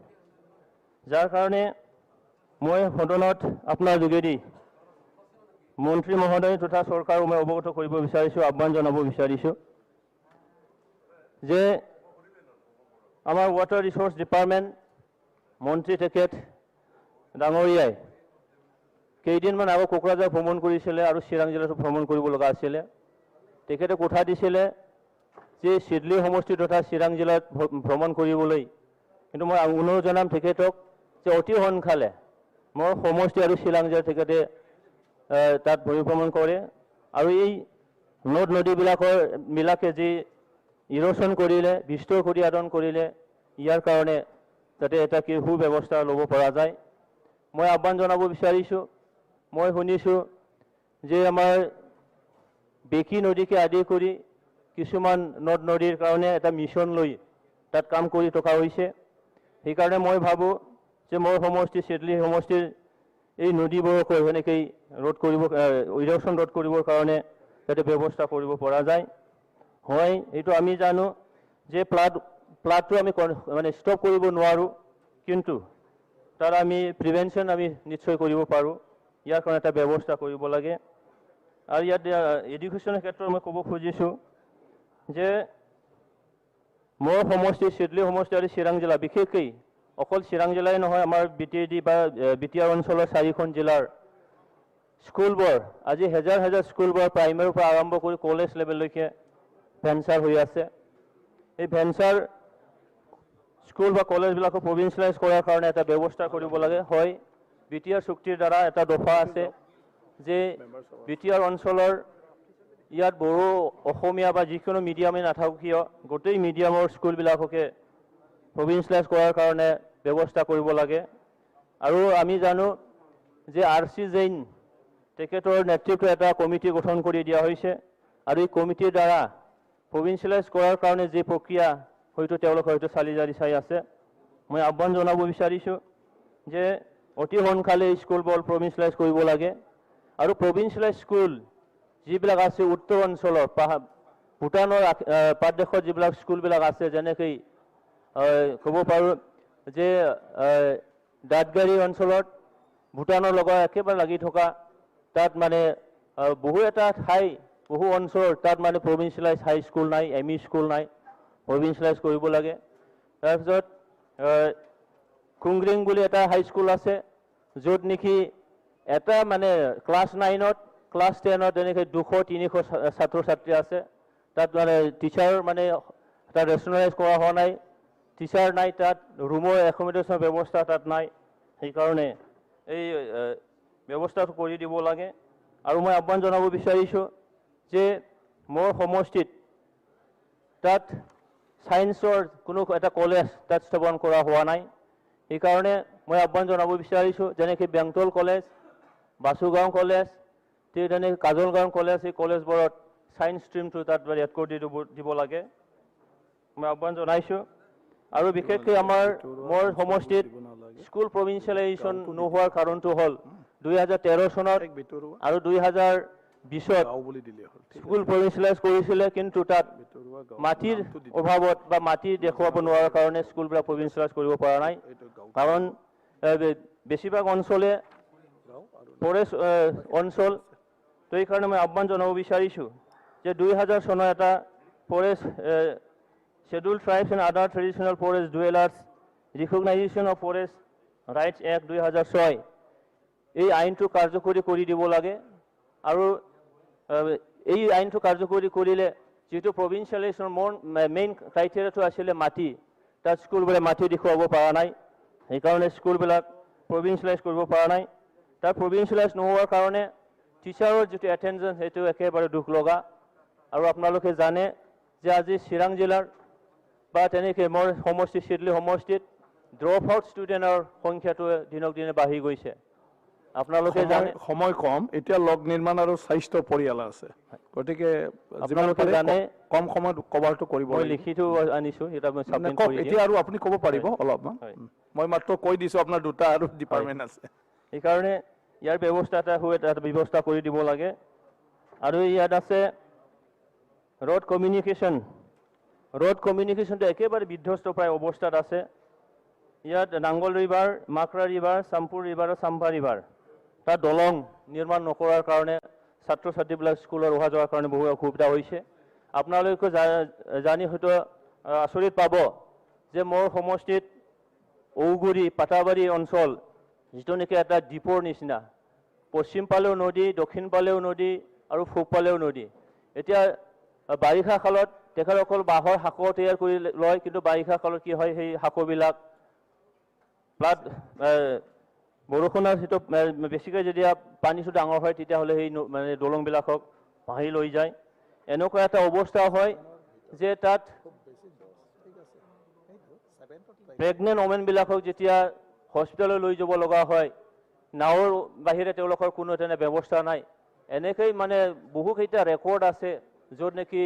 যাৰ কাৰণে মই সদনত আপোনাৰ যোগেদি মন্ত্ৰী মহোদয় তথা চৰকাৰক মই অৱগত কৰিব বিচাৰিছোঁ, আহ্বান জনাব বিচাৰিছোঁ যে আমাৰ ৱাটাৰ ৰিচোৰ্চ ডিপাৰ্টমেণ্ট মন্ত্ৰী তেখেত ডাঙৰীয়াই কেইদিনমান আগত কোকৰাঝাৰ ভ্ৰমণ কৰিছিলে আৰু চিৰাং জিলাতো ভ্ৰমণ কৰিব লগা আছিলে। তেখেতে কথা দিছিলে যে চিডলি সমষ্টি তথা চিৰাং জিলাত ভ্ৰমণ কৰিবলৈ, কিন্তু মই অনুৰোধ জনাম তেখেতক যে অতি সোনকালে মোৰ সমষ্টি আৰু চিৰাং জিলাত তেখেতে তাত পৰিভ্ৰমণ কৰে আৰু এই নদ নদীবিলাকৰ বিলাকে যি ইৰ'চন কৰিলে, বিস্তৰ কৰি আদন কৰিলে, ইয়াৰ কাৰণে যাতে এটা কি সুব্যৱস্থা ল'ব পৰা যায়। মই আহ্বান জনাব বিচাৰিছোঁ, মই শুনিছোঁ যে আমাৰ বেকী নদীকে আদি কৰি কিছুমান নদ নদীৰ কাৰণে এটা মিছন লৈ তাত কাম কৰি থকা হৈছে। সেইকাৰণে মই ভাবোঁ যে মোৰ সমষ্টি চিডলি সমষ্টিৰ এই নদীবোৰকো সেনেকেই ৰোধ কৰিব, ইৰ'চন ৰোধ কৰিবৰ কাৰণে যাতে ব্যৱস্থা কৰিব পৰা যায়। হয়, এইটো আমি জানো যে প্লাটটো আমি মানে ষ্টপ কৰিব নোৱাৰোঁ, কিন্তু তাৰ আমি প্ৰিভেনশ্যন আমি নিশ্চয় কৰিব পাৰোঁ। ইয়াৰ কাৰণে এটা ব্যৱস্থা কৰিব লাগে। আৰু ইয়াত এডুকেশ্যনৰ ক্ষেত্ৰত মই ক'ব খুজিছোঁ যে মোৰ সমষ্টি চিডলি সমষ্টি আৰু চিৰাং জিলা, বিশেষকৈ অকল চিৰাং জিলাই নহয়, আমাৰ বি টি ডি বা বি টি আৰ অঞ্চলৰ 4খন জিলাৰ স্কুলবোৰ আজি হেজাৰ হেজাৰ স্কুলবোৰ প্ৰাইমেৰীৰ পৰা আৰম্ভ কৰি কলেজ লেভেললৈকে ভেঞ্চাৰ হৈ আছে। এই ভেঞ্চাৰ স্কুল বা কলেজবিলাকো প্ৰভিঞ্চিয়েলাইজ কৰাৰ কাৰণে এটা ব্যৱস্থা কৰিব লাগে। হয়, বি টি আৰ চুক্তিৰ দ্বাৰা এটা দফা আছে যে বি টি আৰ অঞ্চলৰ ইয়াত বড়ো, অসমীয়া বা যিকোনো মিডিয়ামেই নাথাকক কিয়, গোটেই মিডিয়ামৰ স্কুলবিলাককে প্ৰভিঞ্চিয়েলাইজ কৰাৰ কাৰণে ব্যৱস্থা কৰিব লাগে। আৰু আমি জানো যে আৰ চি জৈন তেখেতৰ নেতৃত্বত এটা কমিটি গঠন কৰি দিয়া হৈছে আৰু এই কমিটিৰ দ্বাৰা প্ৰভিঞ্চিয়েলাইজ কৰাৰ কাৰণে যি প্ৰক্ৰিয়া হয়তো তেওঁলোকে হয়তো চালি জাৰি চাই আছে। মই আহ্বান জনাব বিচাৰিছোঁ যে অতি সোনকালে স্কুলবোৰ প্ৰভিঞ্চিয়েলাইজ কৰিব লাগে। আৰু প্ৰভিঞ্চিয়েলাইজ স্কুল যিবিলাক আছে উত্তৰ অঞ্চলৰ ভূটানৰ পাদদেশত যিবিলাক স্কুলবিলাক আছে, যেনেকৈ ক'ব পাৰোঁ যে দাঁতগাড়ী অঞ্চলত ভূটানৰ লগত একেবাৰে লাগি থকা তাত মানে বহু এটা ঠাই, বহু অঞ্চল তাত মানে প্ৰভিঞ্চিয়েলাইজ হাই স্কুল নাই, এম ই স্কুল নাই, প্ৰভিঞ্চিয়েলাইজ কৰিব লাগে। তাৰপিছত খুংগ্ৰিং বুলি এটা হাইস্কুল আছে, য'ত নেকি এটা মানে ক্লাছ 9ত ক্লাছ 10ত এনেকৈ 200-300 ছাত্ৰ ছাত্ৰী আছে। তাত মানে টিচাৰ মানে তাত ৰেচনেলাইজ কৰা হোৱা নাই, টিচাৰ নাই, তাত ৰুমৰ একমডেশ্যনৰ ব্যৱস্থা তাত নাই। সেইকাৰণে এই ব্যৱস্থাটো কৰি দিব লাগে। আৰু মই আহ্বান জনাব বিচাৰিছোঁ যে মোৰ সমষ্টিত তাত ছায়েন্সৰ কোনো এটা কলেজ তাত স্থাপন কৰা হোৱা নাই। সেইকাৰণে মই আহ্বান জনাব বিচাৰিছোঁ যেনেকৈ বেংতল কলেজ, বাসুগাঁও কলেজ, ঠিক তেনেকৈ কাজলগাঁও কলেজ, এই কলেজবোৰত ছায়েন্স ষ্ট্ৰীমটো তাত এড কৰি দিব লাগে, মই আহ্বান জনাইছোঁ। আৰু বিশেষকৈ আমাৰ মোৰ সমষ্টিত স্কুল প্ৰভিঞ্চিয়েলাইজেশ্যন নোহোৱাৰ কাৰণটো হ'ল 2013 চনত আৰু 2020ত স্কুল প্ৰভিঞ্চিয়েলাইজ কৰিছিলে, কিন্তু তাত মাটিৰ অভাৱত বা মাটি দেখুৱাব নোৱাৰাৰ কাৰণে স্কুলবিলাক প্ৰভিঞ্চিয়েলাইজ কৰিব পৰা নাই। কাৰণ বেছিভাগ অঞ্চলে ফৰেষ্ট অঞ্চল, তো এইকাৰণে মই আহ্বান জনাব বিচাৰিছোঁ যে 2000 চনৰ এটা forest schedule tribes and other traditional forest dwellers recognition of forest rights act 2006 এই আইনটো কাৰ্যকৰী কৰি দিব লাগে। আৰু এই আইনটো কাৰ্যকৰী কৰিলে যিটো প্ৰভিঞ্চিয়েলাইজেশ্যনৰ মেইন ক্ৰাইটেৰিয়াটো আছিলে মাটি, তাত স্কুলবোৰে মাটি দেখুৱাব পৰা নাই, সেইকাৰণে স্কুলবিলাক প্ৰভিঞ্চিয়েলাইজ কৰিব পৰা নাই। তাৰ প্ৰভিঞ্চিয়েলাইজ নোহোৱাৰ কাৰণে টিচাৰৰ যিটো এটেণ্ডেঞ্চ সেইটো একেবাৰে দুখ লগা। আৰু আপোনালোকে জানে যে আজি চিৰাং জিলাৰ বা তেনেকৈ মোৰ সমষ্টি চিডলি সমষ্টিত ড্ৰপ আউট ষ্টুডেণ্টৰ সংখ্যাটো দিনক দিনে বাঢ়ি গৈছে। আপোনালোকে জানে সময় কম, এতিয়া লগ নিৰ্মাণ আৰু স্বাস্থ্য পৰিয়াল আছে, গতিকে আপোনালোকে জানে কম সময়ত কভাৰটো কৰিব। মই লিখিটো আনিছোঁ, এটা মই সাবমিট কৰি এতিয়া আৰু আপুনি ক'ব পাৰিব অলপমান, মই মাত্ৰ কৈ দিছোঁ আপোনাৰ দুটা আৰু ডিপাৰ্টমেণ্ট আছে, সেইকাৰণে ইয়াৰ ব্যৱস্থা এটা হৈ এটা ব্যৱস্থা কৰি দিব লাগে। আৰু ইয়াত আছে ৰোড কমিউনিকেশ্যন, ৰোড কমিউনিকেশ্যনটো একেবাৰে বিধ্বস্ত প্ৰায় অৱস্থাত আছে। ইয়াত Nangal river, Makra river, Sampur river আৰু চাম্পা ৰিভাৰ তাত দলং নিৰ্মাণ নকৰাৰ কাৰণে ছাত্ৰ ছাত্ৰীবিলাক স্কুলত অহা যোৱাৰ কাৰণে বহু অসুবিধা হৈছে। আপোনালোকে জানি হয়তো আচৰিত পাব যে মোৰ সমষ্টিত ঔগুৰি পাটাবাৰী অঞ্চল যিটো নেকি এটা দ্বীপৰ নিচিনা, পশ্চিম পালেও নদী, দক্ষিণ পালেও নদী আৰু পূব পালেও নদী। এতিয়া বাৰিষা কালত তেখেতসকল বাঁহৰ সাঁকো তৈয়াৰ কৰি লয়, কিন্তু বাৰিষা কালত কি হয়, সেই সাঁকোবিলাক প্লাট বৰষুণৰ যিটো বেছিকৈ যেতিয়া পানীটো ডাঙৰ হয় তেতিয়াহ'লে সেই মানে দলংবিলাকক ভাঙি লৈ যায়। এনেকুৱা এটা অৱস্থা হয় যে তাত প্ৰেগনেণ্ট ওমেনবিলাকক যেতিয়া হস্পিটেললৈ লৈ যাব লগা হয়, নাৱৰ বাহিৰে তেওঁলোকৰ কোনো তেনে ব্যৱস্থা নাই। এনেকেই মানে বহুকেইটা ৰেকৰ্ড আছে য'ত নেকি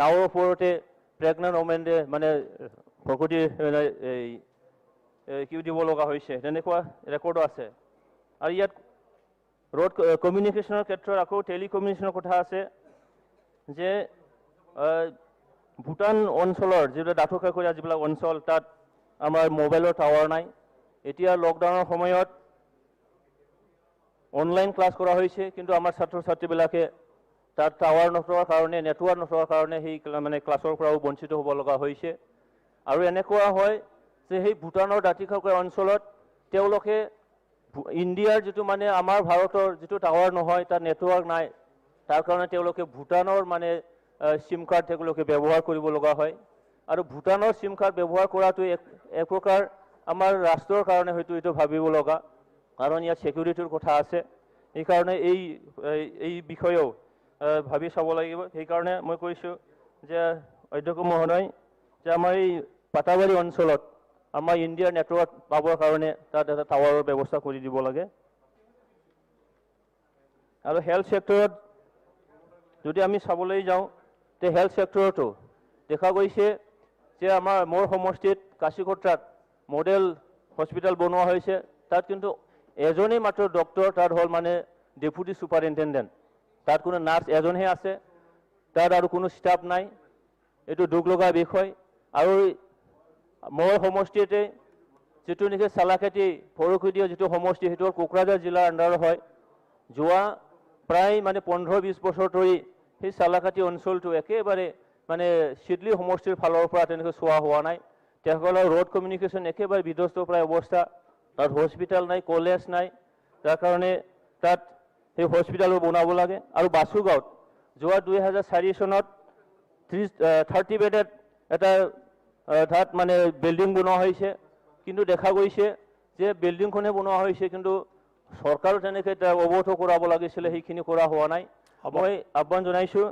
নাৱৰ ওপৰতে প্ৰেগনেণ্ট ওমেনে মানে প্ৰসূতিৰ এই কি দিব লগা হৈছে, তেনেকুৱা ৰেকৰ্ডো আছে। আৰু ইয়াত ৰোড কমিউনিকেশ্যনৰ ক্ষেত্ৰত আকৌ টেলিকমিউনিকেশ্যনৰ কথা আছে যে ভূটান অঞ্চলৰ যিবিলাক দাঁতকাষৰীয়া যিবিলাক অঞ্চল, তাত আমাৰ মোবাইলৰ টাৱাৰ নাই। এতিয়া লকডাউনৰ সময়ত অনলাইন ক্লাছ কৰা হৈছে, কিন্তু আমাৰ ছাত্ৰ ছাত্ৰীবিলাকে তাত টাৱাৰ নথকাৰ কাৰণে, নেটৱৰ্ক নথকাৰ কাৰণে সেই মানে ক্লাছৰ পৰাও বঞ্চিত হ'ব লগা হৈছে। আৰু এনেকুৱা হয় যে সেই ভূটানৰ দাঁতিকাষৰীয়া অঞ্চলত তেওঁলোকে ইণ্ডিয়াৰ যিটো মানে আমাৰ ভাৰতৰ যিটো টাৱাৰ নহয়, তাত নেটৱৰ্ক নাই, তাৰ কাৰণে তেওঁলোকে ভূটানৰ মানে চিম কাৰ্ড তেওঁলোকে ব্যৱহাৰ কৰিব লগা হয়। আৰু ভূটানৰ চিম কাৰ্ড ব্যৱহাৰ কৰাটো এক প্ৰকাৰ আমাৰ ৰাষ্ট্ৰৰ কাৰণে হয়তো এইটো ভাবিব লগা, কাৰণ ইয়াত ছিকিউৰিটিৰ কথা আছে। সেইকাৰণে এই এই বিষয়েও ভাবি চাব লাগিব। সেইকাৰণে মই কৈছোঁ যে অধ্যক্ষ মহোদয়, যে আমাৰ এই পাটাবাৰী অঞ্চলত আমাৰ ইণ্ডিয়াৰ নেটৱৰ্ক পাবৰ কাৰণে তাত এটা টাৱাৰৰ ব্যৱস্থা কৰি দিব লাগে। আৰু হেল্থ ছেক্টৰত যদি আমি চাবলৈ যাওঁ, তে হেল্থ ছেক্টৰতো দেখা গৈছে যে আমাৰ মোৰ সমষ্টিত কাশীকট্ৰাত মডেল হস্পিটেল বনোৱা হৈছে, তাত কিন্তু এজনেই মাত্ৰ ডক্টৰ, তাত হ'ল মানে ডেপুটি ছুপাৰিণ্টেণ্ডেণ্ট, তাত কোনো নাৰ্ছ এজনহে আছে, তাত আৰু কোনো ষ্টাফ নাই। এইটো দুখ লগা বিষয়। আৰু মোৰ সমষ্টিতে যিটো নেকি চালাকাটি ফৰখুদীয়া যিটো সমষ্টি, সেইটো কোকৰাঝাৰ জিলাৰ আণ্ডাৰৰ হয়। যোৱা প্ৰায় মানে 15-20 বছৰ ধৰি সেই চালাকাটি অঞ্চলটো একেবাৰে মানে চিডলি সমষ্টিৰ ফালৰ পৰা তেনেকৈ চোৱা হোৱা নাই। তেখেতসকলৰ ৰোড কমিউনিকেশ্যন একেবাৰে বিধ্বস্ত প্ৰায় অৱস্থা, তাত হস্পিটেল নাই, কলেজ নাই, তাৰ কাৰণে তাত সেই হস্পিটেলো বনাব লাগে। আৰু বাসুগাঁৱত যোৱা 2004 চনত 30 বেডেড এটা তাত মানে বিল্ডিং বনোৱা হৈছে, কিন্তু দেখা গৈছে যে বিল্ডিংখনহে বনোৱা হৈছে, কিন্তু চৰকাৰো তেনেকৈ অৱগত কৰাব লাগিছিলে, সেইখিনি কৰা হোৱা নাই। মই আহ্বান জনাইছোঁ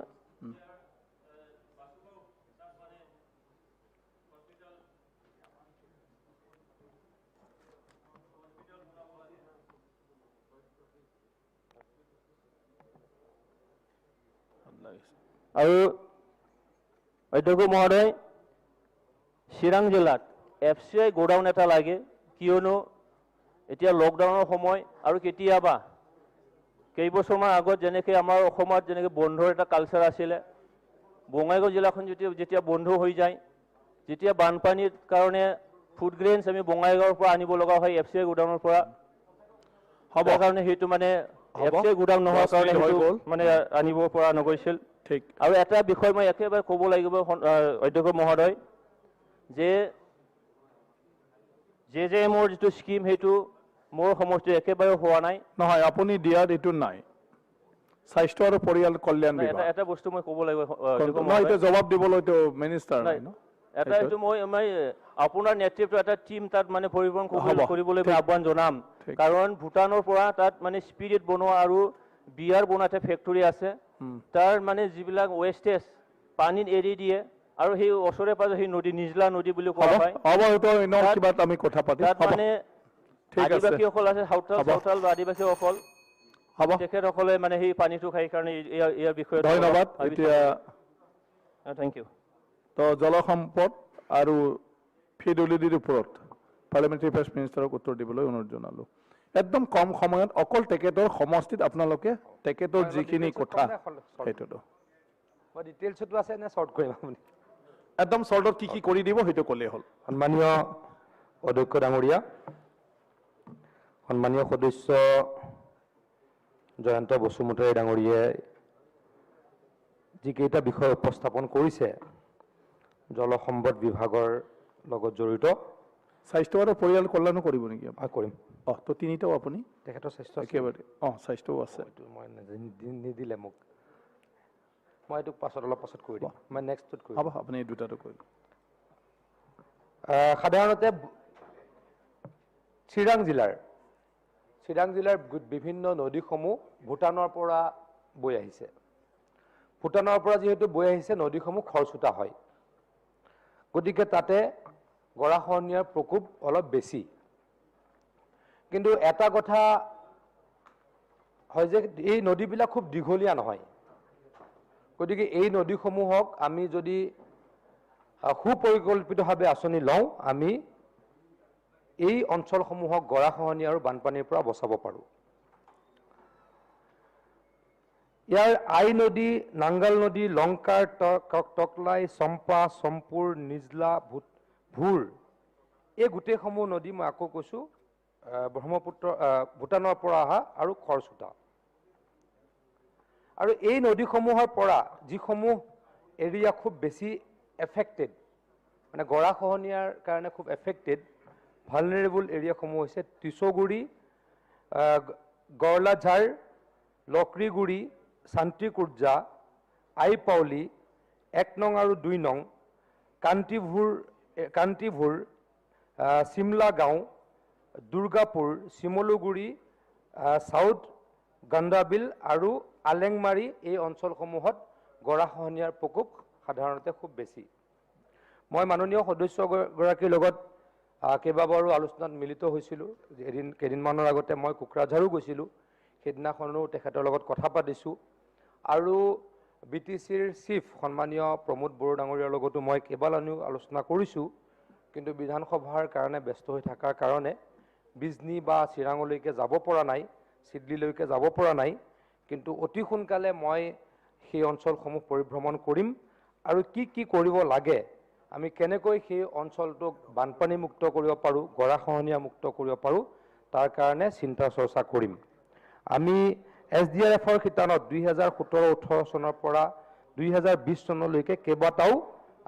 আৰু অধ্যক্ষ মহোদয়, চিৰাং জিলাত FCI godown এটা লাগে, কিয়নো এতিয়া লকডাউনৰ সময় আৰু কেতিয়াবা কেইবছৰমান আগত যেনেকৈ আমাৰ অসমত যেনেকৈ বন্ধৰ এটা কালচাৰ আছিলে, বঙাইগাঁও জিলাখন যেতিয়া বন্ধ হৈ যায়, যেতিয়া বানপানীৰ কাৰণে ফুড গ্ৰেইনছ আমি বঙাইগাঁৱৰ পৰা আনিব লগা হয় FCI গোডাউনৰ পৰা, হ'ব কাৰণে সেইটো মানে FCI godown নোহোৱাৰ কাৰণে সেইটো মানে আনিব পৰা নগৈছিল। ঠিক। আৰু এটা বিষয় মই একেবাৰে ক'ব লাগিব অধ্যক্ষ মহোদয়, যে জে জে এমৰ যিটো স্কিম সেইটো মোৰ সমষ্টিৰ একেবাৰে হোৱা নাই। নহয়, আপুনি দিয়াত এইটো নাই। স্বাস্থ্য আৰু পৰিয়াল কল্যাণ বিভাগ এটা বস্তু মই ক'ব লাগিব, নহয় এইটো জবাব দিবলৈতো মিনিষ্টাৰ নাই ন। এটা এইটো মই আপোনাৰ নেতৃত্বত এটা টিম তাত মানে পৰিভ্ৰমণ কৰিবলৈ আহ্বান জনাম, কাৰণ ভূটানৰ পৰা তাত মানে স্পিৰিট বনোৱা আৰু বিয়াৰ বনোৱা এটা ফেক্টৰী আছে, তাৰ মানে যিবিলাক ৱেষ্টেজ পানীত এৰি দিয়ে আৰু সেই ওচৰে পাজৰে সেই নদী নিজলা নদী বুলি কোৱা হয়। আমি কথা পাতিম। তাত মানে আদিবাসীসকল আছে, সাঁওতাল বা আদিবাসীসকল, তেখেতসকলে মানে সেই পানীটো খাই কাৰণে ইয়াৰ বিষয়ে ধন্যবাদ। এতিয়া thank U. তো জলসম্পদ আৰু PWDৰ ওপৰত পাৰ্লিমেণ্টাৰী এফেয়াৰ্ছ মিনিষ্টাৰক উত্তৰ দিবলৈ অনুৰোধ জনালোঁ। একদম কম সময়ত অকল তেখেতৰ সমষ্টিত আপোনালোকে তেখেতৰ যিখিনি কথা সেইটোতো ডিটেইলছতো আছে নে শ্বৰ্ট কৰিম আপুনি? একদম শ্বৰ্টত কি কি কৰি দিব সেইটো ক'লেই হ'ল। সন্মানীয় অধ্যক্ষ ডাঙৰীয়া, সন্মানীয় সদস্য জয়ন্ত বসুমতাৰী ডাঙৰীয়াই যিকেইটা বিষয় উপস্থাপন কৰিছে জলসম্পদ বিভাগৰ লগত জড়িত, স্বাস্থ্য আৰু পৰিয়াল কল্যাণো কৰিব নেকি? কৰিম। তো তিনিটাও আপুনি তেখেতৰ স্বাস্থ্য একেবাৰে। স্বাস্থ্যও আছে। মই নিদিলে মোক, মই এইটোক পাছত অলপ পাছত কৰি দিম, মই নেক্সটটোত কৰিম। হ'ব, আপুনি এই দুটাটো কৰিব। সাধাৰণতে চিৰাং জিলাৰ বিভিন্ন নদীসমূহ ভূটানৰ পৰা বৈ আহিছে। ভূটানৰ পৰা যিহেতু বৈ আহিছে, নদীসমূহ খৰস্ৰোতা হয়, গতিকে তাতে গৰাখহনীয়াৰ প্ৰকোপ অলপ বেছি। কিন্তু এটা কথা হয় যে এই নদীবিলাক খুব দীঘলীয়া নহয়, গতিকে এই নদীসমূহক আমি যদি সুপৰিকল্পিতভাৱে আঁচনি লওঁ, আমি এই অঞ্চলসমূহক গৰাখহনীয়া আৰু বানপানীৰ পৰা বচাব পাৰোঁ। ইয়াৰ আই নদী, নাংগাল নদী, লংকাৰ, টকলাই, চম্পা, চম্পুৰ, নিজলা, ভূৰ, এই গোটেইসমূহ নদী মই আকৌ কৈছোঁ ব্ৰহ্মপুত্ৰ ভূটানৰ পৰা অহা আৰু খৰস্ৰোতা। আৰু এই নদীসমূহৰ পৰা যিসমূহ এৰিয়া খুব বেছি এফেক্টেড, মানে গৰাখহনীয়াৰ কাৰণে খুব এফেক্টেড ভালনেৰেবল এৰিয়াসমূহ হৈছে টিচগুৰি, গৰলাঝাৰ, লকৰিগুৰি, শান্তিকুৰ্জা, আইপাউলি, 1 নং আৰু 2 নং, কান্তিভুৰ, চিমলা গাঁও, দুৰ্গাপুৰ, শিমলুগুৰি, চাউথ গন্দাবিল আৰু আলেংমাৰী এই অঞ্চলসমূহত গৰাখহনীয়াৰ প্ৰকোপ সাধাৰণতে খুব বেছি। মই মাননীয় সদস্যগৰাকীৰ লগত কেইবাবাৰো আলোচনাত মিলিত হৈছিলোঁ। কেইদিনমানৰ আগতে মই কোকৰাঝাৰো গৈছিলোঁ, সেইদিনাখনো তেখেতৰ লগত কথা পাতিছোঁ। আৰু বি টি চিৰ চিফ সন্মানীয় প্ৰমোদ বড়ো ডাঙৰীয়াৰ লগতো মই কেইবালানিও আলোচনা কৰিছোঁ। কিন্তু বিধানসভাৰ কাৰণে ব্যস্ত হৈ থকাৰ কাৰণে বিজনী বা চিৰাঙলৈকে যাব পৰা নাই, চিডলিলৈকে যাব পৰা নাই। কিন্তু অতি সোনকালে মই সেই অঞ্চলসমূহ পৰিভ্ৰমণ কৰিম আৰু কি কি কৰিব লাগে, আমি কেনেকৈ সেই অঞ্চলটোক বানপানীমুক্ত কৰিব পাৰোঁ, গৰাখহনীয়া মুক্ত কৰিব পাৰোঁ, তাৰ কাৰণে চিন্তা চৰ্চা কৰিম। আমি এছ ডি আৰ এফৰ শিতানত 2017-18 চনৰ পৰা 2020 চনলৈকে কেইবাটাও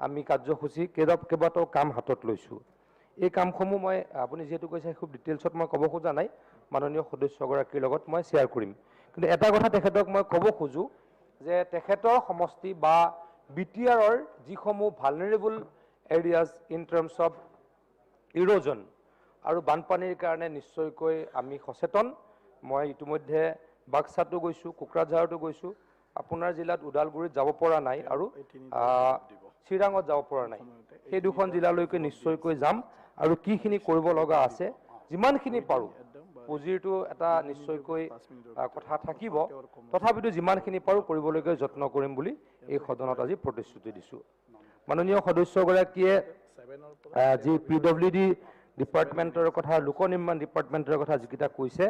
আমি কাৰ্যসূচী, কেইবাটাও কাম হাতত লৈছোঁ। এই কামসমূহ মই আপুনি যিহেতু কৈছে খুব ডিটেইলছত মই ক'ব খোজা নাই, মাননীয় সদস্যগৰাকীৰ লগত মই শ্বেয়াৰ কৰিম। কিন্তু এটা কথা তেখেতক মই ক'ব খোজোঁ যে তেখেতৰ সমষ্টি বা বি টি আৰৰ যিসমূহ vulnerable areas in terms of erosion আৰু বানপানীৰ কাৰণে নিশ্চয়কৈ আমি সচেতন। মই ইতিমধ্যে বাক্সাতো গৈছোঁ, কোকৰাঝাৰতো গৈছোঁ, আপোনাৰ জিলাত ওদালগুৰিত যাব পৰা নাই আৰু চিৰাঙত যাব পৰা নাই। সেই দুখন জিলালৈকে নিশ্চয়কৈ যাম আৰু কিখিনি কৰিব লগা আছে যিমানখিনি পাৰোঁ, পুঁজিৰটো এটা নিশ্চয়কৈ কথা থাকিব, তথাপিতো যিমানখিনি পাৰোঁ কৰিবলৈকে যত্ন কৰিম বুলি এই সদনত আজি প্ৰতিশ্ৰুতি দিছোঁ। মাননীয় সদস্যগৰাকীয়ে যি পি ডব্লিউ ডি ডিপাৰ্টমেণ্টৰ কথা, লোক নিৰ্মাণ ডিপাৰ্টমেণ্টৰ কথা যিকেইটা কৈছে,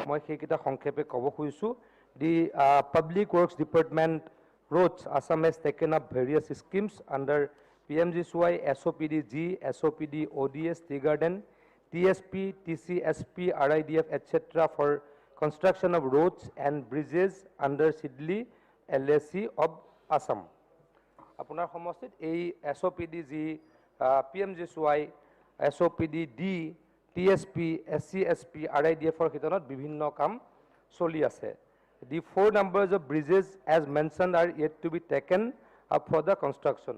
মই সেইকেইটা সংক্ষেপে ক'ব খুজিছোঁ। The public works department roads Assam has taken up various schemes under PMGSY, SOPD G, SOPD ODS, tea garden, TSP, TCSP, RIDF, etc. for construction of roads and bridges under Sidli LAC of Assam. আপোনাৰ সমষ্টিত এই SOPD G, PMGSY, SOPD D, TSP, SCSP, RIDF ৰ শিতানত বিভিন্ন কাম চলি আছে। The 4 numbers of bridges as mentioned are yet to be taken up for the construction.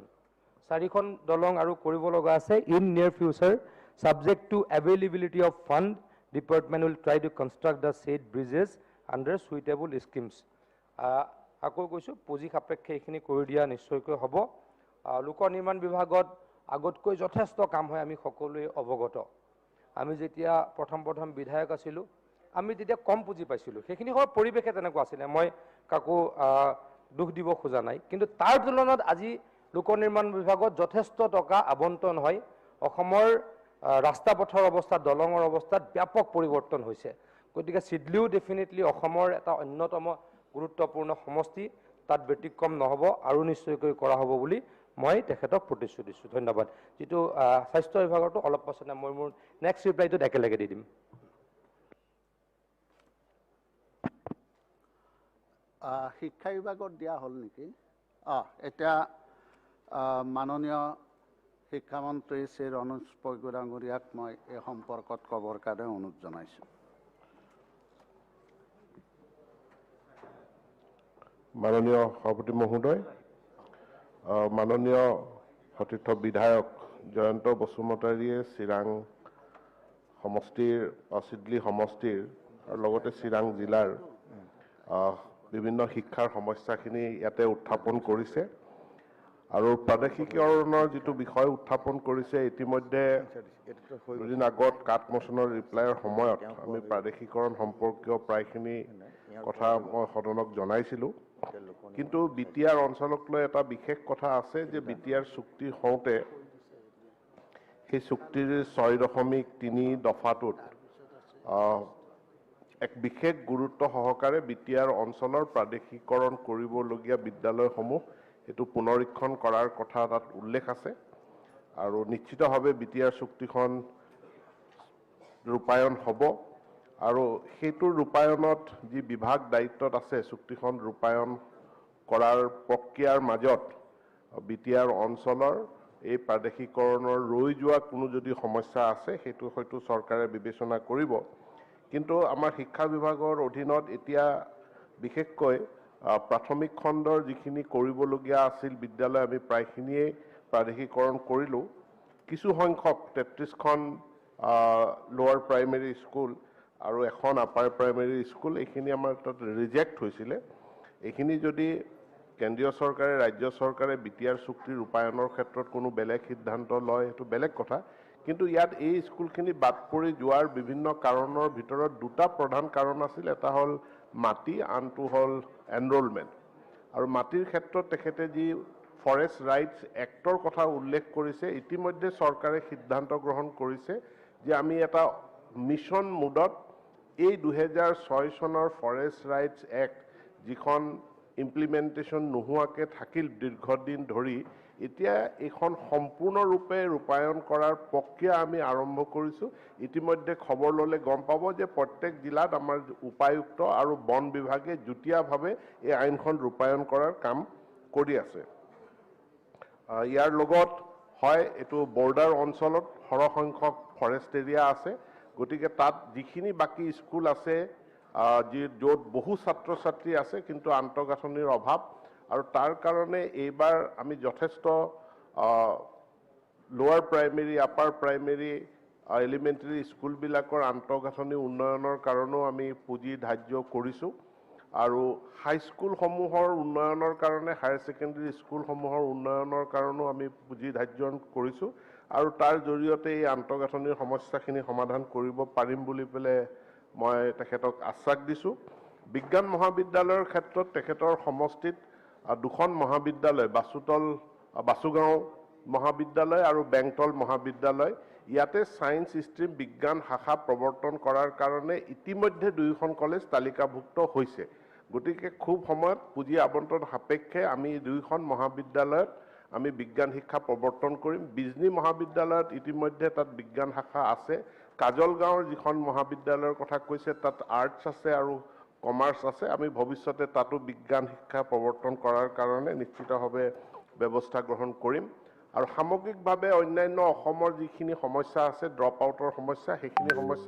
চাৰিখন দলং আৰু কৰিব লগা আছে। In near future, subject to availability of fund, department will try to construct the said bridges under suitable schemes. আকৌ কৈছোঁ, পুঁজি সাপেক্ষে এইখিনি কৰি দিয়া নিশ্চয়কৈ হ'ব। লোক নিৰ্মাণ বিভাগত আগতকৈ যথেষ্ট কাম হয়, আমি সকলোৱে অৱগত। আমি যেতিয়া প্ৰথম প্ৰথম বিধায়ক আছিলোঁ, আমি তেতিয়া কম পুঁজি পাইছিলোঁ। সেইখিনি সময়ত পৰিৱেশে তেনেকুৱা আছিলে, মই কাকো দুখ দিব খোজা নাই। কিন্তু তাৰ তুলনাত আজি লোক নিৰ্মাণ বিভাগত যথেষ্ট টকা আবণ্টন হয়। অসমৰ ৰাস্তা পথৰ অৱস্থা, দলঙৰ অৱস্থাত ব্যাপক পৰিৱৰ্তন হৈছে। গতিকে চিডলিও ডেফিনেটলি অসমৰ এটা অন্যতম গুৰুত্বপূৰ্ণ সমষ্টি, তাত ব্যতিক্ৰম নহ'ব আৰু নিশ্চয়কৈ কৰা হ'ব বুলি মই তেখেতক প্ৰতিশ্ৰুতি দিছোঁ। ধন্যবাদ। যিটো স্বাস্থ্য বিভাগৰটো অলপ পাছতে মই মোৰ নেক্সট ৰিপ্লাইটোত একেলগে দি দিম। শিক্ষা বিভাগত দিয়া হ'ল নেকি? এতিয়া মাননীয় শিক্ষামন্ত্ৰী শ্ৰী ৰণোজ পেগু ডাঙৰীয়াক মই এই সম্পৰ্কত ক'বৰ কাৰণে অনুৰোধ জনাইছোঁ। মাননীয় সভাপতি মহোদয়, মাননীয় সতীৰ্থ বিধায়ক জয়ন্ত বসুমতাৰীয়ে চিৰাং সমষ্টিৰ, চিদলী সমষ্টিৰ আৰু লগতে চিৰাং জিলাৰ বিভিন্ন শিক্ষাৰ সমস্যাখিনি ইয়াতে উত্থাপন কৰিছে আৰু প্ৰাদেশিকীকৰণৰ যিটো বিষয় উত্থাপন কৰিছে, ইতিমধ্যে দুদিন আগত কাট মোচনৰ ৰিপ্লাইৰ সময়ত আমি প্ৰাদেশিকীকৰণ সম্পৰ্কীয় প্ৰায়খিনি কথা মই সদনক জনাইছিলোঁ। কিন্তু বি টি আৰ অঞ্চলক লৈ এটা বিশেষ কথা আছে যে বি টি আৰ চুক্তি হওঁতে সেই চুক্তিৰ 6.3 দফাটোত এক বিশেষ গুৰুত্ব সহকাৰে বি টি আৰ অঞ্চলৰ প্ৰাদেশিকীকৰণ কৰিবলগীয়া বিদ্যালয়সমূহ সেইটো পুনৰীক্ষণ কৰাৰ কথা তাত উল্লেখ আছে আৰু নিশ্চিতভাৱে বি টি আৰ চুক্তিখন ৰূপায়ণ হ'ব আৰু সেইটোৰ ৰূপায়ণত যি বিভাগ দায়িত্বত আছে চুক্তিখন ৰূপায়ণ কৰাৰ প্ৰক্ৰিয়াৰ মাজত বি টি আৰ অঞ্চলৰ এই প্ৰাদেশিকীকৰণৰ ৰৈ যোৱা কোনো যদি সমস্যা আছে সেইটো হয়তো চৰকাৰে বিবেচনা কৰিব। কিন্তু আমাৰ শিক্ষা বিভাগৰ অধীনত এতিয়া বিশেষকৈ প্ৰাথমিক খণ্ডৰ যিখিনি কৰিবলগীয়া আছিল বিদ্যালয় আমি প্ৰায়খিনিয়েই প্ৰাদেশিকীকৰণ কৰিলোঁ। কিছু সংখ্যক 33খন লোৱাৰ প্ৰাইমেৰী স্কুল আৰু এখন আপাৰ প্ৰাইমেৰী স্কুল এইখিনি আমাৰ তাত ৰিজেক্ট হৈছিলে। এইখিনি যদি কেন্দ্ৰীয় চৰকাৰে ৰাজ্য চৰকাৰে বি টি আৰ চুক্তি ৰূপায়ণৰ ক্ষেত্ৰত কোনো বেলেগ সিদ্ধান্ত লয় সেইটো বেলেগ কথা, কিন্তু ইয়াত এই স্কুলখিনি বাদ পৰি যোৱাৰ বিভিন্ন কাৰণৰ ভিতৰত দুটা প্ৰধান কাৰণ আছিল, এটা হ'ল মাটি, আনটো হ'ল এনৰোলমেণ্ট। আৰু মাটিৰ ক্ষেত্ৰত তেখেতে যি ফৰেষ্ট ৰাইটছ এক্টৰ কথা উল্লেখ কৰিছে, ইতিমধ্যে চৰকাৰে সিদ্ধান্ত গ্ৰহণ কৰিছে যে আমি এটা মিছন মোডত এই 2006 চনৰ ফৰেষ্ট ৰাইটছ এক্ট যিখন ইমপ্লিমেণ্টেশ্যন নোহোৱাকৈ থাকিল দীৰ্ঘদিন ধৰি, এতিয়া এইখন সম্পূৰ্ণৰূপে ৰূপায়ণ কৰাৰ প্ৰক্ৰিয়া আমি আৰম্ভ কৰিছোঁ। ইতিমধ্যে খবৰ ল'লে গম পাব যে প্ৰত্যেক জিলাত আমাৰ উপায়ুক্ত আৰু বন বিভাগে যুটীয়াভাৱে এই আইনখন ৰূপায়ণ কৰাৰ কাম কৰি আছে। ইয়াৰ লগত হয় এইটো বৰ্ডাৰ অঞ্চলত সৰহসংখ্যক ফৰেষ্ট এৰিয়া আছে, গতিকে তাত যিখিনি বাকী স্কুল আছে যি য'ত বহু ছাত্ৰ ছাত্ৰী আছে কিন্তু আন্তঃগাঁথনিৰ অভাৱ আৰু তাৰ কাৰণে এইবাৰ আমি যথেষ্ট lower primary, upper primary, elementary স্কুলবিলাকৰ আন্তঃগাঁথনি উন্নয়নৰ কাৰণেও আমি পুঁজি ধাৰ্য কৰিছোঁ আৰু হাইস্কুলসমূহৰ উন্নয়নৰ কাৰণে, হায়াৰ ছেকেণ্ডেৰী স্কুলসমূহৰ উন্নয়নৰ কাৰণেও আমি পুঁজি ধাৰ্য কৰিছোঁ আৰু তাৰ জৰিয়তে এই আন্তঃগাঁথনিৰ সমস্যাখিনি সমাধান কৰিব পাৰিম বুলি পেলাই মই তেখেতক আশ্বাস দিছোঁ। বিজ্ঞান মহাবিদ্যালয়ৰ ক্ষেত্ৰত তেখেতৰ সমষ্টিত দুখন মহাবিদ্যালয়, বাসুগাঁও মহাবিদ্যালয় আৰু বেংতল মহাবিদ্যালয়, ইয়াতে ছায়েন্স ষ্ট্ৰীম বিজ্ঞান শাখা প্ৰৱৰ্তন কৰাৰ কাৰণে ইতিমধ্যে দুয়োখন কলেজ তালিকাভুক্ত হৈছে। গতিকে খুব সময়ত পুঁজি আবণ্টন সাপেক্ষে আমি দুয়োখন মহাবিদ্যালয়ত আমি বিজ্ঞান শিক্ষা প্ৰৱৰ্তন কৰিম। বিজনী মহাবিদ্যালয়ত ইতিমধ্যে তাত বিজ্ঞান শাখা আছে। কাজলগাঁৱৰ যিখন মহাবিদ্যালয়ৰ কথা কৈছে তাত আৰ্টছ আছে আৰু কমাৰ্চ আছে। আমি ভৱিষ্যতে তাতো বিজ্ঞান শিক্ষা প্ৰৱৰ্তন কৰাৰ কাৰণে নিশ্চিতভাৱে ব্যৱস্থা গ্ৰহণ কৰিম। আৰু সামগ্ৰিকভাৱে অন্যান্য অসমৰ যিখিনি সমস্যা আছে, ড্ৰপ আউটৰ সমস্যা, সেইখিনি সমস্যা